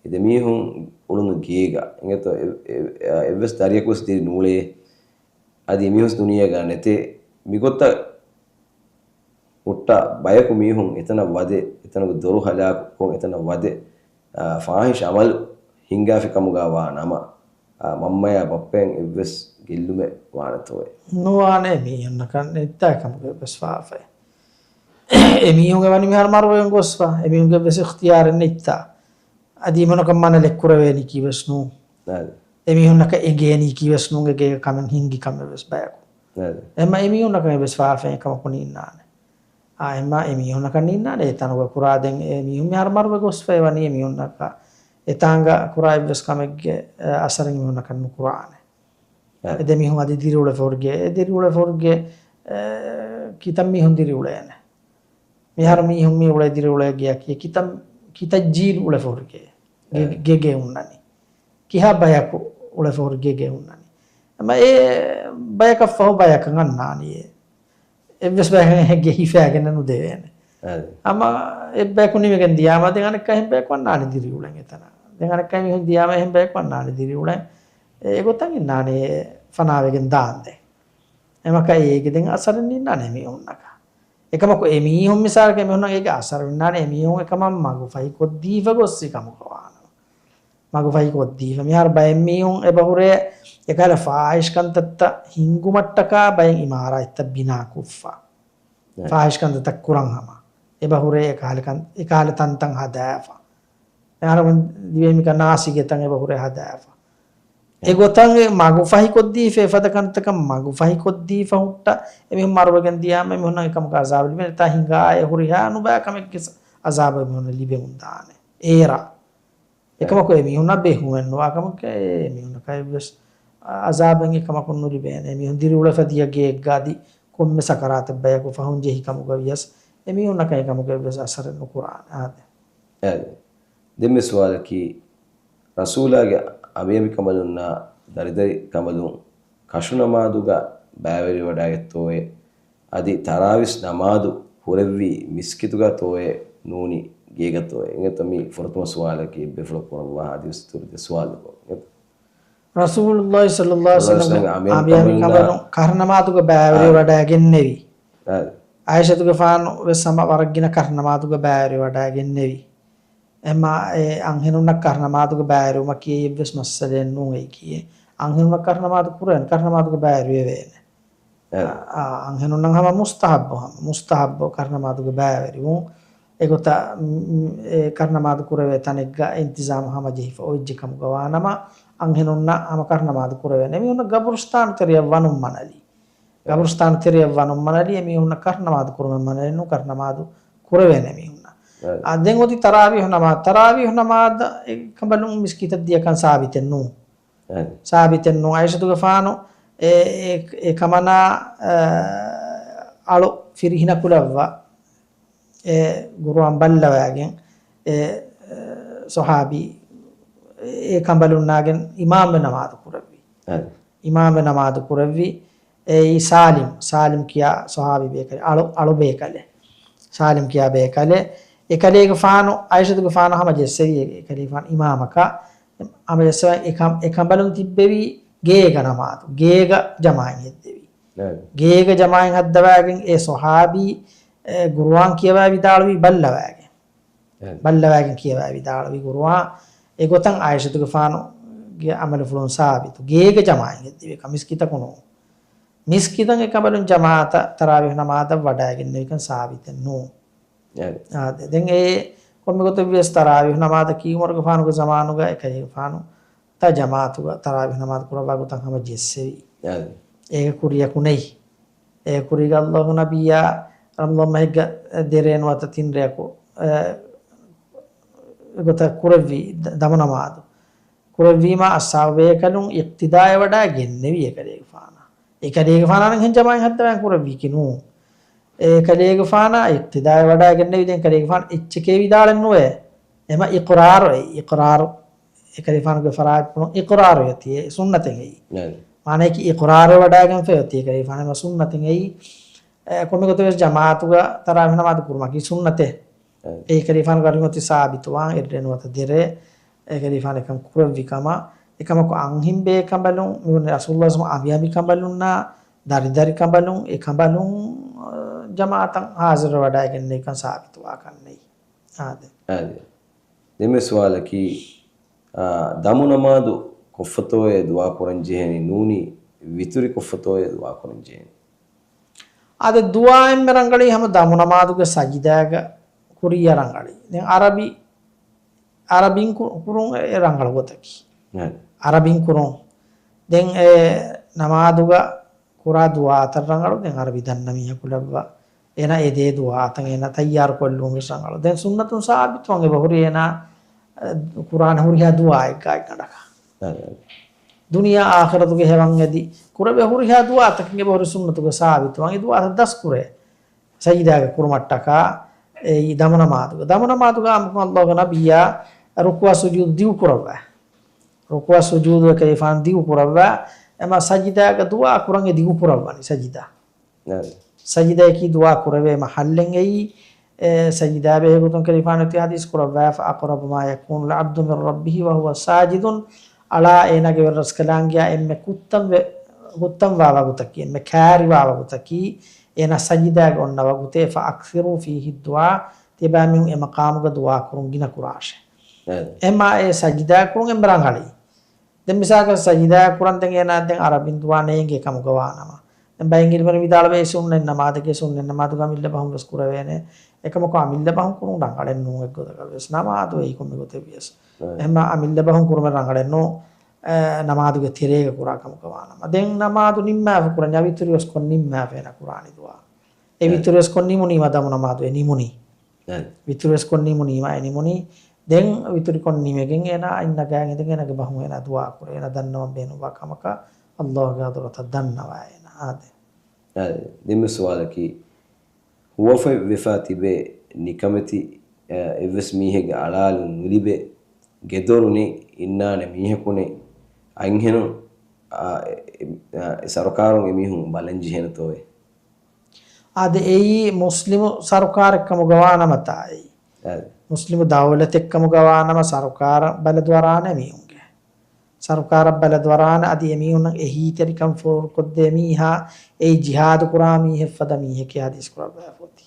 އެ ދެމީހުން އުޅުނު ގޭގަ. އިނގޭތޯ އެ-، އެ-، އެއްވެސް ދަރިޔަކުވެސް ދިރި ނޫޅޭ. އަދި އެމީހުން ދުނިޔޭގަ ނެތޭ. މިގޮތަށް ހުއްޓާ ބަޔަކު މީހުން އެތަނަށް ވަދެ، އެތަނުގެ ދޮރު ހަލާކުކޮށް، އެތަނަށް ވަދެ، އާ، ފާޙިޝް ޢަމަލު ހިންގާފި ކަމުގަ ވާ ނަމަ، އާ، މަންމަޔާ ބައްޕައިން އެއްވެސް ގެއްލުމެއް ވާނެތޯއޭ؟ ނުވާނެ، މީހުންނަކަށް ނެތްތާ ކަމުގެ އެއްވެސް ފާފައެއް. އެމީހުން އެ ވަނީ މިހާރު މަރުވެގެން ގޮސްފަ. އެމީހުންގެ ވެސް އިޚްތިޔާރެއް ނެތްތާ. އަދި އެމީހުންނަކަށް މަނަލެއް ކުރެވޭނީކީ ވެސް ނޫން. އެމީހުންނަކަށް އެނގޭނީކީ ވެސް ނޫން އެ ގޭގަ ކަމެއް ހިނގި ކަމެއް ވެސް ބަޔަކު. އެހެންމަ އެމީހުންނަކަށް އެއްވެސް ފާފައެއް އެކަމަކު ނީންނާނެ. އާ، އެހެންމަ އެމީހުންނަކަށް ނީންނާނެ އެ ތަނުގަ ކުރާ. ދެން އެމީހުން މިހާރު މަރުވެ ގޮސްފަ އެ ވަނީ އެމީހުންނަކަށް އެތާނގަ ކުރާ އެއްވެސް ކަމެއްގެ، އަ، އަސަރެއް އެމީހުންނަކަށް ނުކުރާނެ. އެ ދެމީހުން އަދި ދިރިއުޅެފަ ހުރިގެ، އެ ދިރިއުޅެފަ ހުރިގެ، އެ، ކިތައް މީހުން ދިރިއުޅޭނެ. މިހާރު މީހުން މި އުޅޭ ދިރިއުޅޭ ގެއަކީ ކިތައް، ކިތައް ޖީލް އުޅެފަ ހުރިގެ، ގެ، ގެ، ގެ ހުންނަނީ. ކިހާ ބަޔަކު އުޅެފަ ހުރި ގެ، ގެ ހުންނަނީ. އެމަ އެ ބަޔަކަށްފަހު ބަޔަކަށް އަންނާނީ އެ. އެއްވެސް ބަޔަކަށް އެހެން ގެ ހިފައިގެން ނުދެވޭނެ. އަދި. އަމަ އެއްބަޔަކު ނިމިގެން ދިޔާމަ ދެން އަނެއްކާ އެހެން ބަޔަކު އަންނާނެ ދިރިއުޅެން އެތަނަށް. ދެން އަނެއްކާ މީހުން ދިޔާމަ އެހެން ބަޔަކު އަންނާނެ ދިރިއުޅެން. އެ، އެގޮތަށް އިންނާނެ ފަނާވެގެން ދާންދެން. އެމަކަށް އޭގެ ދެން އަސަރެއް ނިންނާނެ މީހުންނަކަށް. އެކަމަކު އެމީހުން މިސާލަކަށް އެމީހުންނަށް އޭގެ އަސަރު ނިންނާނެ އެމީހުން އެކަމަށް މަގުފަހިކޮށްދީފަ ގޮއްސި ކަމުގަ ވާނަމަ. މަގުފަހިކޮށްދީފަ. މިހާރު ބައެއް މީހުން އެބަހުރޭ އެކަހަލަ ފާހިޝްކަންތައްތައް ހިންގުމަށްޓަކާ ބައެއް އިމާރާތްތައް ބިނާކޮށްފަ. ފާހިޝްކަންތައްތައް ކުރަން ހަމަ. އެބަހުރޭ އެކަހަލަ ކަން، އެކަހަލަ ތަންތަން ހަދާފަ. އަހަރުމެން ދިވެހި މިކަން ނާސިގެ ތަން އެބަހުރޭ ހަދާފަ. އެގޮތަށް އެ މަގުފަހިކޮށްދީފަ އެފަދަ ކަންތަކަށް މަގުފަހިކޮށްދީފަ ހުއްޓަ އެމީހުން މަރުވެގެން ދިޔާމަ އެމީހުންނަށް އެކަމަކު އަޒާބު ލިބޭނެ. ތާ ހިނގާ އެ ހުރިހާ ނުބައި ކަމެއްގެ ސަ-، އަޒާބު އެމީހުންނަށް ލިބެމުން ދާނެ. އޭރަ. އެކަމަކު އެމީހުންނަށް ބޭހުމެއް ނުވާ ކަމަކަށް އެމީހުންނަކަށް އެއްވެސް އަޒާބެއް އެކަމަކުން ނުލިބޭނެ. އެމީހުން ދިރިއުޅެފަ ދިޔަ ގެއެއްގަ އަދި ކޮންމެ ސަކަރާތެއް ބަޔަކު ފަހުން ޖެހި ކަމުގަ ވިޔަސް އެމީހުންނަކަށް އެކަމަކު އެއްވެސް އަސަރެއް ނުކުރާނެ. އާދެ. އާދެ. ދެންމެ ސުވާލަކީ، ރަސޫލާގެ އަނބިއަނބިކަނބަލުންނާ ދަރިދަރިކަނބަލުން ކަށުނަމާދުގަ ބައިވެރިވަޑައިގަތްތޯއޭ؟ އަދި ތަރާވީސް ނަމާދު ހުރެއްވީ މިސްކިތުގަތޯއޭ ނޫނީ ގޭގަތޯއޭ؟ އިނގޭތޯ މީ ފުރަތަމަ ސުވާލަކީ އެއްބޭފުޅަކު ކުރައްވާ ހަދީސް ދުރުދެ ސުވާލު. ރަސޫލުﷲ ޞައްލަﷲ ޢަލައިހި ވަސައްލަމް އަނބިއަނބިކަނބަލުން ކަށުނަމާދުގަ ބައިވެރިވަޑައިގެންނެވި. އާދެ. ޢާއިޝަތުގެފާނު ވެސް ހަމަ ވަރަށްގިނަ ކަށުނަމާދުގަ ބައިވެރިވަޑައިގެންނެވި. އެމާ އެ އަންހެނުންނަށް ކަށުނަމާދުގަ ބައިވެރިވުމަކީ އެއްވެސް މައްސަލައެއް ނޫން އެއީކީ. އެ އަންހެނުންނަށް ކަށުނަމާދު ކުރެވޭނެ، ކަށުނަމާދުގަ ބައިވެރިވެވޭނެ. އެ. އާ، އަންހެނުންނަށް ހަމަ މުސްތަޙައްބު، ހަމަ މުސްތަޙައްބު ކަށުނަމާދުގަ ބައިވެރިވުން. އެގޮތަށް، މް، މް، އެ ކަށުނަމާދު ކުރެވޭ ތަނެއްގަ އިންތިޒާމު ހަމަޖެހިފަ އޮތްޖެ ކަމުގަ ވާނަމަ، އަންހެނުންނަށް ހަމަ ކަށުނަމާދު ކުރެވޭނެ. އެމީހުންނަށް ގަބުރުސްތާނު ތެރެއަށް ވަނުން މަނަލީ. ގަބުރުސްތާނު ތެރެއަށް ވަނުން މަނަލީ އެމީހުންނަށް ކަށުނަމާދު ކުރުމެއް މަނަލެއް ނޫން، ކަށުނަމާދު ކުރެވޭނެ މީހުންނަށް. އާ، ދެން އޮތީ ތަރާވީހު ނަމާދު. ތަރާވީހު ނަމާދަށް އެ ކަނބަލުން މިސްކިތަށް ދިޔަކަން ސާބިތެއް ނޫން. އާ. ސާބިތެއް ނޫން. ޢާއިޝަތުގެފާނު އެ، އެ، އެ ކަމަނާ، އަ، އަޅު ފިރިހިނަކުލައްވާ އެ ގުރުއާން ބައްލަވައިގެން އެ، އެ، ޞަޙާބީ އެ ކަނބަލުންނާގެން އިމާމްވެ ނަމާދު ކުރެއްވި. އަދި. އިމާމްވެ ނަމާދު ކުރެއްވި. އެއީ ސާލިމް، ސާލިމް ކިޔާ ޞަޙާބީ ބޭކަލެއް، އަޅު، އަޅު ބޭކަލެއް. ސާލިމް ކިޔާ ބޭކަލެއް. އެކަލޭގެފާނު، ޢާއިޝަތުގެފާނު ހަމަ ޖެއްސެވި އެކަލޭގެފާނު އިމާމަކަށް. ހަމަ ޖެއްސެވި އެ ކަނބަލުން ތިއްބެވީ ގޭގަ ނަމާދު. ގޭގަ ޖަމާޢަތް ހެއްދެވި. އަދި. ގޭގަ ޖަމާޢަތް ހައްދަވާގެން އެ ޞަޙާބީ، އެ، ގުރުއާން ކިޔަވާ ވިދާޅުވީ ބައްލަވާގެން. އެ. ބައްލަވާގެން ކިޔަވާ ވިދާޅުވި ގުރުއާން. އެގޮތަށް ޢާއިޝަތުގެފާނުގެ ޢަމަލުފުޅުން ސާބިތު. ގޭގަ ޖަމާޢަތް ހެއްދެވި ކަމަށް މިސްކިތަކު ނޫން. މިސްކިތަށް އެ ކަނބަލުން ޖަމާޢަތަށް ތަރާވީޙު ނަމާދަށް ވަޑައިގެންނެވިކަން ސާބިތެއް ނޫން. އެ. އާދެ، ދެން އެ ކޮންމެ ގޮތެއް ވިޔަސް ތަރާވީޙު ނަމާދަކީ ޢުމަރުގެފާނުގެ ޒަމާނުގަ އެކަލޭގެފާނު ތަ ޖަމާޢަތުގަ ތަރާވީޙު ނަމާދު ކުރައްވާ ގޮތަށް ހަމަ ޖެއްސެވި. އާދެ. އޭގެ ކުރިޔަކު ނެތް. އޭގެ ކުރީގަ ﷲ ނަބިއްޔާ ރަމަޟާން މަހެއްގަ ދެރޭ ނުވަތަ ތިން ރެއަކު، އެ، ގޮތަށް ކުރެއްވި ދަ-، ދަމު ނަމާދު. ކުރެއްވީމާ އަޞްޙާބު ބޭކަލުން އިޤްތިދާއަށް ވަޑައި ގެންނެވި އެކަލޭގެފާނާ. އެކަލޭގެފާނާ ނަން ހެން ޖަމާޢަތް ހައްދަވާން ކުރެއްވީކީ ނޫން. އެކަލޭގެފާނާ އިޤްތިދާއަށް ވަޑައި ގެންނެވި ދެން އެކަލޭގެފާނު އެއްޗެކޭ ވިދާޅެއް ނުވޭ. އެމަ އިޤްރާރު އެއީ. އިޤްރާރު. އެކަލޭގެފާނުގެ ފަރާތްޕުޅުން އިޤްރާރު އޮތީ އެ ސުންނަތެއް އެއީ. ނައި. މާނައަކީ އިޤްރާރު ވަޑައިގެންފަ އޮތީ އެކަލޭގެފާނު އެމަ ސުންނަތެއް އެއީ. އެ، ކޮންމެ ގޮތެއް ވެސް ޖަމާޢަތުގަ ތަރާވީޙު ނަމާދު ކުރުމަކީ ސުންނަތެއް. އެ. އެ ކަލޭގެފާނުގެ އަރިހުން އޮތީ ސާބިތުވާން އެއްރެ ނުވަތަ ދެރެ. އެ ކަލޭގެފާނު އެކަން ކުރެއްވި ކަމަށް. އެކަމަކު އަންހެން ބޭކަނބަލުން މިވަނީ ރަސޫލުﷲ ސަމަ އަނބިޔާ ކަނބަލުންނާ ދަރިދަރި ކަނބަލުން އެ ކަނބަލުން، އަ، ޖަމާޢަތަށް ހާޒިރު ވަޑައިގެންނެވިކަން ސާބިތުވާކަށް ނެތް. އާދެ. އާދެ. ދެންމެ ސުވާލަކީ، އާ، ދަމު ނަމާދު ކޮށްފަތޯއޭ ދުޢާ ކުރަން ޖެހޭނީ ނޫނީ ވިތުރި ކޮށްފަތޯއޭ ދުޢާ ކުރަން ޖެހޭނީ؟ އާދެ، ދުޢާ އެންމެ ރަނގަޅީ ހަމަ ދަމުނަމާދުގެ ސަޖިދާގަ ކުރިއްޔާ ރަނގަޅީ. ދެން އަރަބި، އަރަބިން ކު-، ކުރުން އެ ރަނގަޅު ގޮތަކީ. ނައަމް. އަރަބިން ކުރުން. ދެން އެ ނަމާދުގަ ކުރާ ދުޢާތައް ރަނގަޅު. ދެން އަރަބި ދަންނަ މީހަކު ލައްވާ އޭނަ އެދޭ ދުޢާތައް އޭނަ ތައްޔާރު ކޮށްލުން ވެސް ރަނގަޅު. ދެން ސުންނަތުން ސާބިތުވަން އެބަ ހުރި އޭނަ، އަ، ކުރާނެ ހުރިހާ ދުޢާއެއްގައި ގަނޑަކަށް. އަ، އަ. ދުނިޔެ އާޚިރަތުގެ ހެވަން އެދި ކުރެވޭ ހުރިހާ ދުޢާތަކެއް އެބަ ހުރި ސުންނަތުގެ ސާބިތުވަން އެ ދުޢާތައް ދަސްކުރޭ. ސަޖިދާގެ ކުރުމަށްޓަކާ އެއީ ދަމުނަމާދުގަ. ދަމުނަމާދުގަ އާއްމުކޮށް އައްލާހުގެ ނަބިއްޔާ ރުކުޢާ ސުޖޫދު ދިގު ކުރައްވާ. ރުކުޢާ ސުޖޫދު ކަލޭފާނު ދިގު ކުރައްވާ. އެމަ ސަޖިދާގަ ދުޢާ ކުރަން އެ ދިގު ކުރައްވަނީ ސަޖިދާ. ނައަމް. ސަޖިދައަކީ ދުޢާ ކުރެވޭ މަޙައްލެއް އެއީ. އެ، ސަޖިދާ ބެހޭ ގޮތުން ކަލޭފާނު އެތި ޙަދީޘް ކުރައްވާފަ، "أقرب ما يكون العبد من ربه وهو ساجد." އަޅާ އޭނާގެ ވެރިރަސްކަލާނގެއާ އެންމެ ކުއްތަން ވެ-، ކުއްތަންވާ ވަގުތަކީ، އެންމެ ކާރިވާ ވަގުތަކީ، އޭނާ ސަޖިދާގަ އޮންނަ ވަގުތޭ. "فأكثروا فيه الدعاء." ތިޔަބައިމީހުން އެ މަޤާމުގަ ދުޢާ ކުރުން ގިނަ ކުރާށޭ. އެ. އެމާ އެ ސަޖިދާ ކުރުން އެންމެ ރަނގަޅީ. ދެން މިސާލަކަށް ސަޖިދާ ކުރަން ދެން އޭނާ ދެން އަރަބިން ދުޢާ ނޭނގޭ ކަމުގަ ވާނަމަ، ދެން ބައެއް ޢިލްމުވެރިން ވިދާޅުވޭ ސުންނަތް ނަމާދެކޭ، ސުންނަތް ނަމާދުގަ އަމިއްލަ ބަހުން ވެސް ކުރެވޭނެ. އެކަމަކު އަމިއްލަ ބަހުން ކުރުން ރަނގަޅެއް ނޫން އެއްގޮތަކަށް ވެސް. ނަމާދު އެއީ ކޮންމެ ގޮތެއް ވިޔަސް. އެހެންމަ އަމިއްލަ ބަހުން ކުރުމެއް ރަނގަޅެއް ނޫން، އެ، ނަމާދުގެ ތެރޭގަ ކުރާ ކަމުގަ ވާނަމަ. ދެން ނަމާދު ނިންމާފަ ކުރަންޏާ ވިތުރި ވެސް ކޮށް ނިންމާފަ އޭނާ ކުރާނީ ދުޢާ. އެ ވިތުރި ވެސް ކޮށް ނިމުނީމަ ދަމު ނަމާދު އެ ނިމުނީ. ވިތުރި ވެސް ކޮށް ނިމުނީމަ އެ ނިމުނީ. ދެން ވިތުރި ކޮށް ނިމެގެން އޭނާ އަތް ނަގާ އިނދެގެން އޭނާގެ ބަހުން އޭނާ ދުޢާ ކުރޭ. އޭނާ ދަންނަވަން ބޭނުންވާ ކަމަކަށް އައްލާހުގެ ޙަޟްރަތަށް ދަންނަވާ އޭނާ. އާދެ. އާދެ. ދެންމެ ސުވާލަކީ، ހުވަފަތް ވެފާ ތިބޭ ނިކަމެތި، އަ، އެއްވެސް މީހެއްގެ އަޅާލުން ނުލިބޭ، ގެދޮރު ނެތް، އިންނާނެ މީހަކު ނެތް، އަންހެނުން، އަ، އެ، އެ، އެ، ސަރުކާރުން އެމީހުން ބަލަން ޖެހޭނެތޯއޭ؟ އާދެ، އެއީ މުސްލިމު ސަރުކާރެއްކަމުގަ ވާނަމަތާ އެއީ. އާދެ. މުސްލިމު ދައުލަތެއްކަމުގަ ވާނަމަ ސަރުކާރަށް ބަލަދުއަރާނެ މީހުންގެ. ސަރުކާރަށް ބަލަދުއަރާނެ އަދި އެމީހުންނަށް އެހީތެރިކަން ފޯރުކޮށްދޭ މީހާ އެއީ ޖިހާދު ކުރާ މީހެއް ފަދަ މީހެކޭ ޙަދީޘް ކުރައްވާފަ އޮތީ.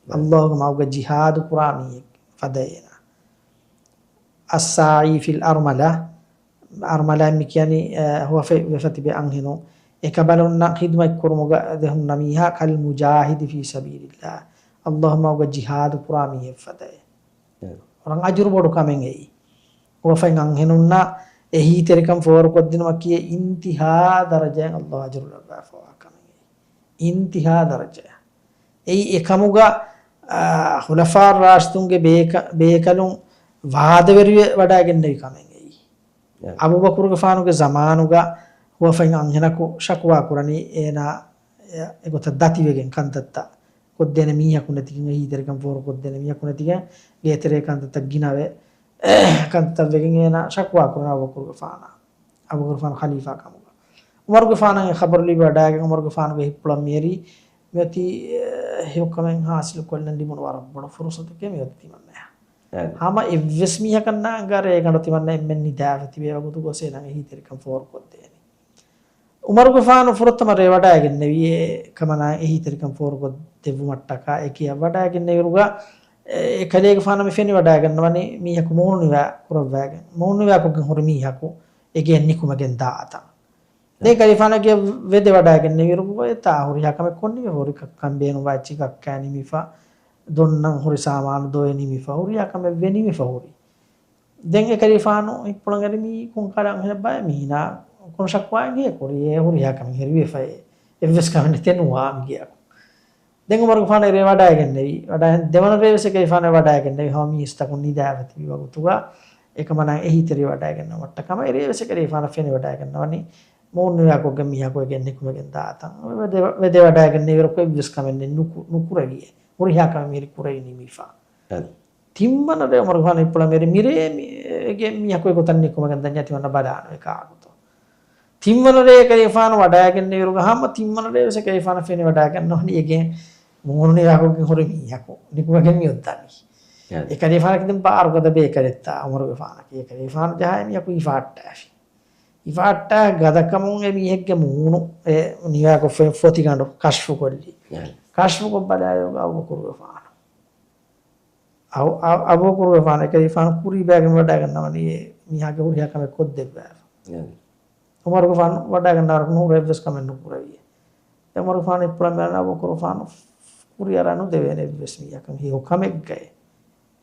އާދެ. އައްލާހުގެ މަގުގަ ޖިހާދު ކުރާ މީހެއް ފަދަ އޭނާ. الساعي في الأرملة، އަރްމަލާ މި ކިޔަނީ، އަ، ހުވަފަތް ވެފަ ތިބެ އަންހެނުން. އެކަބަލުންނަށް ޚިދުމަތް ކުރުމުގަ ދެހުންނަ މީހާ، كالمجاهد في سبيل الله، އައްލާހު މަގުގަ ޖިހާދު ކުރާ މީހެއް ފަދައޭ. އެ. ވަރަށް އަޖުރު ބޮޑު ކަމެއް އެއީ. ހުވަފަތް އަންހެނުންނަށް އެހީތެރިކަން ފޯރުކޮށްދިނުމަކީ އިންތިހާ ދަރަޖައިން އައްލާހު އަޖުރު ލައްވާފަވާ ކަމެއް އެއީ. އިންތިހާ ދަރަޖައަށް. އެއީ އެކަމުގަ، އާ، ޚުލަފާ ރާޝިދުންގެ ބޭކަ-، ބޭކަލުން ވާދަވެރިވެ ވަޑައިގެންނެވި ކަމެއް އެއީ. އެ. އަބޫބަކުރުގެފާނުގެ ޒަމާނުގަ ހުވަފަތް އަންހެނަކު ޝަކުވާ ކުރަނީ އޭނާ އެ-، އެގޮތަށް ދަތިވެގެން ކަންތައްތައް ކޮށްދޭނެ މީހަކު ނެތިގެން، އެހީތެރިކަން ފޯރުކޮށްދޭނެ މީހަކު ނެތިގެން، ގޭތެރޭ ކަންތައްތައް ގިނަވެ، ކަންތައްތައް ވެގެން އޭނާ ޝަކުވާ ކުރަނީ އަބޫބަކުރުގެފާނަށް. އަބޫބަކުރުގެފާނު ޚަލީފާ ކަމުގަ. ޢުމަރުގެފާނަށް އެ ޚަބަރު ލިބި ވަޑައިގެން ޢުމަރުގެފާނުގެ ހިތްޕުޅަށް މިއެރީ މިއޮތީ، އެ، ހެޔޮކަމެއް ޙާޞިލު ކޮށްލަން ލިބުނު ވަރަށް ބޮޑު ފުރުޞަތެކޭ މިއޮތީ ތިމަންނަޔަށް. އާދެ. ހަމަ އެއްވެސް މީހަކަށް ނާނގާ ރޭގަނޑު ތިމަންނަ އެންމެން ނިދާފަ ތިބޭ ވަގުތު ގޮސް އޭނާގެ އެހީތެރިކަން ފޯރުކޮށްދޭނީ. ޢުމަރުގެފާނު ފުރަތަމަ ރޭ ވަޑައިގެންނެވީ އެ ކަމަނާ އެހީތެރިކަން ފޯރުކޮށް ދެއްވުމަށްޓަކާ އެ ކިޔަ ވަޑައިގެންނެވިރުގަ، އެ، އެ ކަލޭގެފާނަށް މި ފެނި ވަޑައިގަންނަވަނީ މީހަކު މޫނު ނިވާ ކުރައްވައިގެން، މޫނު ނިވާކޮށްގެން ހުރި މީހަކު އެގެއިން ނިކުމެގެން ދާ އަތަށް. ދެން ކަލޭފާނަށް ވެދެ ވަޑައިގެންނެވިރުގަ އެތާ ހުރިހާ ކަމެއް ކޮށް ނިމިފަ، ހުރި ކައްކަން ބޭނުންވާ އެއްޗިހި ކައްކާ ނިމިފަ، ދޮންނަން ހުރި ސާމާނު ދޮވެ ނިމިފަ، ހުރިހާ ކަމެއް ވެ ނިމިފަ ހުރި. ދެން އެ ކަލޭފާނު ހިތްޕުޅަށް އެރި މީ ކޮންކަލަ އަންހެނެއްބާ މީނާ ކޮން ޝަކުވާއެއް ހޭ ކުރީ އެ ހުރިހާ ކަމެއް ހެރިވެފައޭ. އެއްވެސް ކަމެއް ނެތޭ ނުވާ މިގެއަކު. ދެން ޢުމަރުގެފާނު އެރޭ ވަޑައިގެންނެވި. ވަޑައި-، ދެވަނަ ރޭވެސް އެކަލޭފާނު ވަޑައިގެންނެވި. ހަމަ މީސްތަކުން ނިދާފަ ތިބި ވަގުތުގަ އެކަމަނާ އެހީތެރި ވަޑައިގެންނެވުމަށްޓަކާ އެރޭވެސް އެކަލޭފާނަށް ފެނި ވަޑައިގެންނަވަނީ މޫނު ނިވާކޮށްގެން މީހަކު އެގެއިން ނިކުމެގެން ދާ އަތަށް. ވެދެ-، ވެދެ ވަޑައިގެންނެވިރު އެއްވެސް ކަމެއް ނެތް ނުކު-، ނުކުރެވިއޭ. ހުރިހާ ކަމެއް މިހިރީ ކުރެވި ނިމިފަ. ތިންވަނަ ރޭ ޢުމަރުގެފާނު ހިތްޕުޅަށް އެރި މިރޭ މި-، އެގެ މީހަކު އެގޮތަށް ނިކުމެގެން ދަންޏާ ތިމަންނަ ބަލާނަމޭ ކާކުތޯ. ތިންވަނަ ރޭ އެކަލޭފާނު ވަޑައިގެންނެވިރުގަ ހަމަ ތިންވަނަ ރޭވެސް އެކަލޭފާނަށް ފެނި ވަޑައިގަންނަވަނީ އެގެ މޫނު ނިވާކޮށްގެން ހުރި މީހަކު ނިކުމެގެން މިއޮއްދަނީ. އެކަލޭފާނަކީ ދެން ބާރުގަދަ ބޭކަލެއްތާ ޢުމަރުގެފާނަކީ. އެކަލޭފާނު ޖަހާ މީހަކު ހިފަހައްޓާފި. ހިފަހައްޓާ ގަދަކަމުން އެ މީހެއްގެ މޫނު އެ ނިވާކޮށްފައި ފޮތިގަނޑު ކަޝްފުކޮށްލި. ކަޝްފުކޮށް ބަލާލިއިރުގަ އަބޫބަކުރުގެފާނު އަ-، އަ-، އަބޫބަކުރުގެފާނު އެކަލޭފާނު ކުރީ ބައިގެން ވަޑައިގަންނަވަނީ އެ މީހާގެ ހުރިހާ ކަމެއް ކޮށްދެއްވާފަ. އެ. ޢުމަރުގެފާނު ވަޑައިގަންނަވަރަކު ނުހުރެ އެއްވެސް ކަމެއް ނުކުރެވިއޭ. ޢުމަރުގެފާނު އިއްޕުޅަން މި އަންނަ އަބޫބަކުރުގެފާނު ކުރިއަރާ ނުދެވޭނެ އެއްވެސް މީހަކަށް ހެޔޮ ކަމެއްގައި.